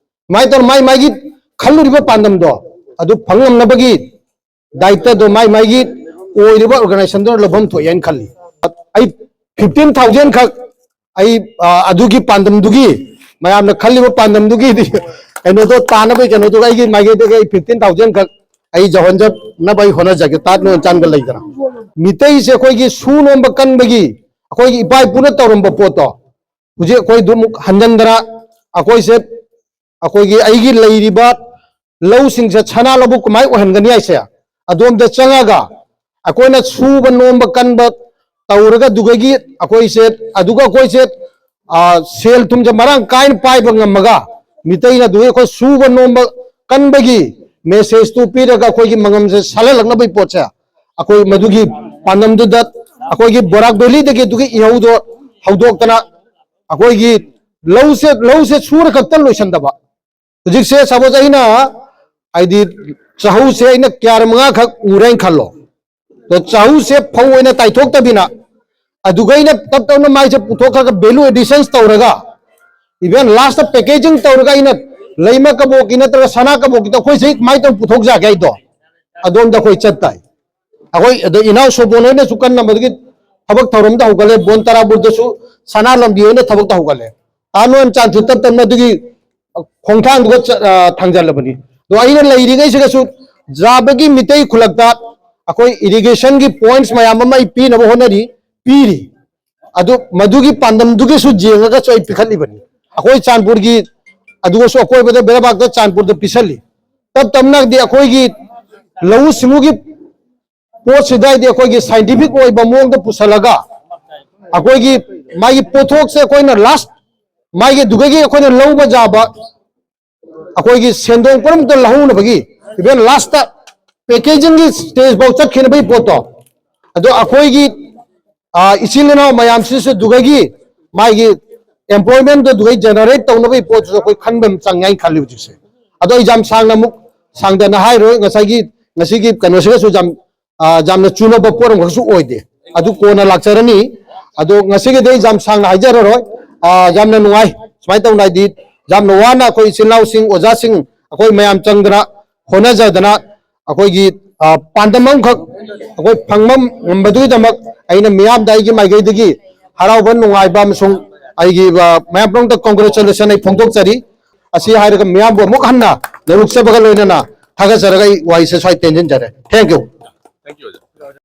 ꯁꯨꯃꯥꯏꯅ ꯇꯧꯅ ꯃꯥꯏ ꯃꯥꯒꯤ ꯈꯜꯂꯨꯔꯤꯕ ꯄꯥꯟꯗꯝꯗꯣ ꯑꯗꯨ ꯐꯪ ꯉꯝꯅꯕꯒꯤ ꯗꯥꯏꯇꯗꯣ ꯃꯥꯏ ꯃꯥꯏꯒꯤ ꯑꯣꯏꯔꯤꯕ ꯑꯣꯔꯒꯅꯥꯏꯖꯦꯁꯟꯗꯨꯅ ꯂꯧꯐꯝ ꯊꯣꯛꯑꯦꯅ ꯈꯜꯂꯤ꯫ ꯑꯩ ꯐꯤꯐꯇꯤꯟ ꯊꯥꯎꯖꯟ ꯈꯛ ꯑꯩ ꯑꯗꯨꯒꯤ ꯄꯥꯟꯗꯝꯗꯨꯒꯤ, ꯃꯌꯥꯝꯅ ꯈꯜꯂꯤꯕ ꯄꯥꯟꯗꯝꯗꯨꯒꯤ ꯀꯩꯅꯣꯗꯣ ꯇꯥꯅꯕꯒꯤ ꯀꯩꯅꯣꯗꯨꯒ ꯑꯩꯒꯤ ꯃꯥꯏꯀꯩꯗꯒꯤ ꯑꯩ ꯐꯤꯐꯇꯤꯟ ꯊꯥꯎꯖꯟ ꯈꯛ ꯑꯩ ꯌꯧꯍꯟꯖꯅꯕ ꯑꯩ ꯍꯣꯠꯅꯖꯒꯦ꯫ ꯇꯥꯠ ꯅꯣꯟ ꯆꯥꯟꯒ ꯂꯩꯗꯅ ꯃꯤꯇꯩꯁꯦ ꯑꯩꯈꯣꯏꯒꯤ ꯁꯨ ꯅꯣꯝꯕ ꯀꯟꯕꯒꯤ ꯑꯩꯈꯣꯏꯒꯤ ꯏꯄꯥ ꯏꯄꯨꯅ ꯇꯧꯔꯝꯕ ꯄꯣꯠꯇꯣ ꯍꯧꯖꯤꯛ ꯑꯩꯈꯣꯏ ꯑꯗꯨꯃꯨꯛ ꯍꯟꯖꯟꯗꯅ ꯑꯩꯈꯣꯏꯁꯦ ꯑꯩꯈꯣꯏꯒꯤ ꯑꯩꯒꯤ ꯂꯩꯔꯤꯕ ꯂꯧꯁꯤꯡꯁꯦ ꯁꯅꯥ ꯂꯧꯕꯨꯛ ꯀꯃꯥꯏꯅ ꯑꯣꯏꯍꯟꯒꯅꯤ ꯍꯥꯏꯁꯦ ꯑꯗꯣꯝꯗ ꯆꯪꯉꯒ ꯑꯩꯈꯣꯏꯅ ꯁꯨꯕ ꯅꯣꯝꯕ ꯀꯟꯕ ꯇꯧꯔꯒ ꯑꯗꯨꯗꯒꯤ ꯑꯩꯈꯣꯏꯁꯦ ꯑꯗꯨꯒ ꯑꯩꯈꯣꯏꯁꯦ ꯁꯦꯜ ꯊꯨꯝꯁꯦ ꯃꯔꯥꯡ ꯀꯥꯏꯅ ꯄꯥꯏꯕ ꯉꯝꯃꯒ ꯃꯤꯇꯩꯅ ꯑꯗꯨꯒꯤ ꯑꯩꯈꯣꯏ ꯁꯨꯕ ꯅꯣꯝꯕ ꯀꯟꯕꯒꯤ ꯃꯦꯁꯦꯖꯇꯨ ꯄꯤꯔꯒ ꯑꯩꯈꯣꯏꯒꯤ ꯃꯉꯝꯁꯦ ꯁꯥꯜꯍꯜꯂꯛꯅꯕꯒꯤ ꯄꯣꯠꯁꯦ ꯑꯩꯈꯣꯏ ꯃꯗꯨꯒꯤ ꯄꯥꯟꯗꯝꯗꯨꯗ ꯑꯩꯈꯣꯏꯒꯤ ꯕꯣꯔꯥꯛ ꯚꯦꯂꯤꯗꯒꯤ ꯑꯗꯨꯒꯤ ꯏꯍꯧꯗꯣ ꯍꯧꯗꯣꯛꯇꯅ ꯑꯩꯈꯣꯏꯒꯤ ꯂꯧꯁꯦ ꯂꯧꯁꯦ ꯁꯨꯔ ꯈꯛꯇ ꯂꯣꯏꯁꯟꯗꯕ꯫ ꯍꯧꯖꯤꯛꯁꯦ ꯁꯄꯣꯁ ꯑꯩꯅ ꯍꯥꯏꯗꯤ ꯆꯍꯨꯁꯦ ꯑꯩꯅ ꯀꯌꯥꯔ ꯃꯉꯥꯈꯛ ꯎꯔꯦꯅ ꯈꯜꯂꯣ꯫ ꯑꯗꯣ ꯆꯍꯨꯁꯦ ꯐꯧ ꯑꯣꯏꯅ ꯇꯥꯏꯊꯣꯛꯇꯕꯤꯅ ꯑꯗꯨꯒ ꯑꯩꯅ ꯇꯞ ꯇꯞꯅ ꯃꯥꯏꯁꯦ ꯄꯨꯊꯣꯛꯈ꯭ꯔꯒ ꯚꯦꯂꯨ ꯑꯦꯗꯤꯁꯟꯁ ꯇꯧꯔꯒ ꯏꯚꯟ ꯂꯥꯁꯇ ꯄꯦꯀꯦꯖꯤꯡ ꯇꯧꯔꯒ ꯑꯩꯅ ꯂꯩꯃ ꯀꯕꯣꯛꯀꯤ ꯅꯠꯇ꯭ꯔꯒ ꯁꯅꯥ ꯀꯕꯣꯛꯀꯤꯗ ꯑꯩꯈꯣꯏꯁꯦ ꯀꯃꯥꯏꯅ ꯇꯧꯔ ꯄꯨꯊꯣꯛ ꯌꯥꯒꯦ ꯍꯥꯏꯗꯣ ꯑꯗꯣꯝꯗ ꯑꯩꯈꯣꯏ ꯆꯠ ꯇꯥꯏ꯫ ꯑꯩꯈꯣꯏ ꯑꯗꯣ ꯏꯅꯥꯎ ꯁꯣꯕꯣꯟ ꯍꯣꯏꯅꯁꯨ ꯀꯟꯅ ꯃꯗꯨꯒꯤ ꯊꯕꯛ ꯊꯧꯔꯝꯗ ꯍꯧꯒꯠꯂꯦ꯫ ꯕꯣꯟ ꯇꯔꯥꯄꯨꯔꯗꯁꯨ ꯁꯅꯥ ꯂꯝꯕꯤ ꯍꯣꯏꯅ ꯊꯕꯛꯇ ꯍꯧꯒꯠꯂꯦ꯫ ꯇꯥ ꯅꯣꯟ ꯆꯥꯟꯁꯨ ꯇꯞ ꯇꯞꯅ ꯑꯗꯨꯒꯤ ꯈꯣꯡꯊꯥꯡꯗꯨꯒ ꯆ- ꯑ, ꯊꯥꯡꯖꯜꯂꯕꯅꯤ꯫ ꯑꯗꯣ ꯑꯩꯅ ꯂꯩꯔꯤꯉꯩꯁꯤꯗꯁꯨ ꯖꯥꯕꯒꯤ ꯃꯤꯇꯩ ꯈꯨꯜꯂꯛꯇ ꯑꯩꯈꯣꯏ ꯏꯔꯤꯒꯦꯁꯟꯒꯤ ꯄꯣꯏꯟꯠꯁ ꯃꯌꯥꯝ ꯑꯃ ꯑꯩ ꯄꯤꯅꯕ ꯍꯣꯠꯅꯔꯤ, ꯄꯤꯔꯤ꯫ ꯑꯗꯨ ꯃꯗꯨꯒꯤ ꯄꯥꯟꯗꯝꯗꯨꯒꯤꯁꯨ ꯌꯦꯡꯉꯒꯁꯨ ꯑꯩ ꯄꯤꯈꯠꯂꯤꯕꯅꯤ꯫ ꯑꯩꯈꯣꯏ ꯆꯥꯟꯄꯨꯔꯒꯤ ꯑꯗꯨꯒꯁꯨ ꯑꯀꯣꯏꯕꯗ ꯕꯦꯔꯥꯕꯥꯛꯇ ꯆꯥꯟꯄꯨꯔꯗ ꯄꯤꯁꯜꯂꯤ꯫ ꯇꯞ ꯇꯞꯅꯗꯤ ꯑꯩꯈꯣꯏꯒꯤ ꯂꯧꯎ ꯁꯤꯡꯎꯒꯤ ꯄꯣꯠꯁꯤꯗ ꯍꯥꯏꯗꯤ ꯑꯩꯈꯣꯏꯒꯤ ꯁꯥꯏꯟꯇꯤꯐꯤꯛ ꯑꯣꯏꯕ ꯃꯑꯣꯡꯗ ꯄꯨꯁꯜꯂꯒ ꯑꯩꯈꯣꯏꯒꯤ ꯃꯥꯒꯤ ꯄꯣꯠꯊꯣꯛꯁꯦ ꯑꯩꯈꯣꯏꯅ ꯂꯥꯁ ꯃꯥꯒꯤ ꯑꯗꯨꯗꯒꯤ ꯑꯩꯈꯣꯏꯅ ꯂꯧꯕ ꯌꯥꯕ ꯑꯩꯈꯣꯏꯒꯤ ꯁꯦꯟꯗꯣꯡ ꯄꯨꯝꯅꯃꯛꯇ ꯂꯧꯍꯧꯅꯕꯒꯤ, even last packaging ꯒꯤ stage ꯐꯥꯎ ꯆꯠꯈꯤꯅꯕꯒꯤ ꯄꯣꯠꯇꯣ, ꯑꯗꯣ ꯑꯩꯈꯣꯏꯒꯤ, ꯑ, ꯏꯆꯤꯜ ꯏꯅꯥꯎ ꯃꯌꯥꯝꯁꯤꯁꯨ ꯑꯗꯨꯗꯒꯤ ꯃꯥꯒꯤ employment ꯗꯣ ꯑꯗꯨꯗꯒꯤ generate ꯇꯧꯅꯕꯒꯤ ꯄꯣꯠꯇꯨꯁꯨ ꯑꯩꯈꯣꯏ ꯈꯟꯕ ꯑꯃ ꯆꯪꯉꯦ ꯍꯥꯏꯅ ꯈꯜꯂꯤ ꯍꯧꯖꯤꯛꯁꯦ꯫ ꯑꯗꯣ ꯑꯩ ꯌꯥꯝ ꯁꯥꯡꯅ ꯑꯃꯨꯛ ꯁꯥꯡꯗꯅ ꯍꯥꯏꯔꯣꯏ, ꯉꯁꯥꯏꯒꯤ ꯉꯁꯤꯒꯤ ꯀꯩꯅꯣꯁꯤꯒꯁꯨ ꯌꯥꯝ, ꯑ, ꯌꯥꯝꯅ ꯆꯨꯅꯕ ꯄꯣꯠ ꯑꯃꯈꯛꯁꯨ ꯑꯣꯏꯗꯦ꯫ ꯑꯗꯨ ꯀꯣꯟꯅ ꯂꯥꯛꯆꯔꯅꯤ꯫ ꯑꯗꯣ ꯉꯁꯤꯒꯤꯗꯤ ꯑꯩ ꯌꯥꯝ ꯁꯥꯡꯅ ꯍꯥꯏꯖꯔꯔꯣꯏ꯫ ꯑ, ꯌꯥꯝꯅ ꯅꯨꯡꯉꯥꯏ꯫ ꯁꯨꯃꯥꯏꯅ ꯇꯧꯅ ꯍꯥꯏꯗꯤ ꯌꯥꯝꯅ ꯋꯥꯅ ꯑꯩꯈꯣꯏ ꯏꯆꯤꯜ ꯏꯅꯥꯎꯁꯤꯡ, ꯑꯣꯖꯥꯁꯤꯡ, ꯑꯩꯈꯣꯏ ꯃꯌꯥꯝ ꯆꯪꯗꯅ ꯍꯣꯠꯅꯖꯗꯅ ꯑꯩꯈꯣꯏꯒꯤ, ꯑ, ꯄꯥꯟꯗꯝ ꯑꯃꯈꯛ ꯑꯩꯈꯣꯏ ꯐꯪꯕ ꯉꯝꯕꯗꯨꯒꯤꯗꯃꯛ ꯑꯩꯅ ꯃꯤꯌꯥꯝꯗ ꯑꯩꯒꯤ ꯃꯥꯏꯀꯩꯗꯒꯤ ꯍꯔꯥꯎꯕ ꯅꯨꯡꯉꯥꯏꯕ ꯑꯃꯁꯨꯡ ꯑꯩꯒꯤ, ꯑ, ꯃꯌꯥꯝ ꯄꯨꯝꯅꯃꯛꯇ congratulation ꯑꯩ ꯐꯣꯡꯗꯣꯛꯆꯔꯤ꯫ ꯑꯁꯤ ꯍꯥꯏꯔꯒ ꯃꯤꯌꯥꯝꯕꯨ ꯑꯃꯨꯛ ꯍꯟꯅ ꯅꯣꯂꯨꯛꯆꯕꯒ ꯂꯣꯏꯅꯅ ꯊꯥꯒꯠꯆꯔꯒ ꯑꯩ ꯋꯥꯍꯩꯁꯦ ꯁ꯭ꯋꯥꯏ ꯇꯦꯟꯁꯤꯟꯖꯔꯦ꯫ Thank you꯫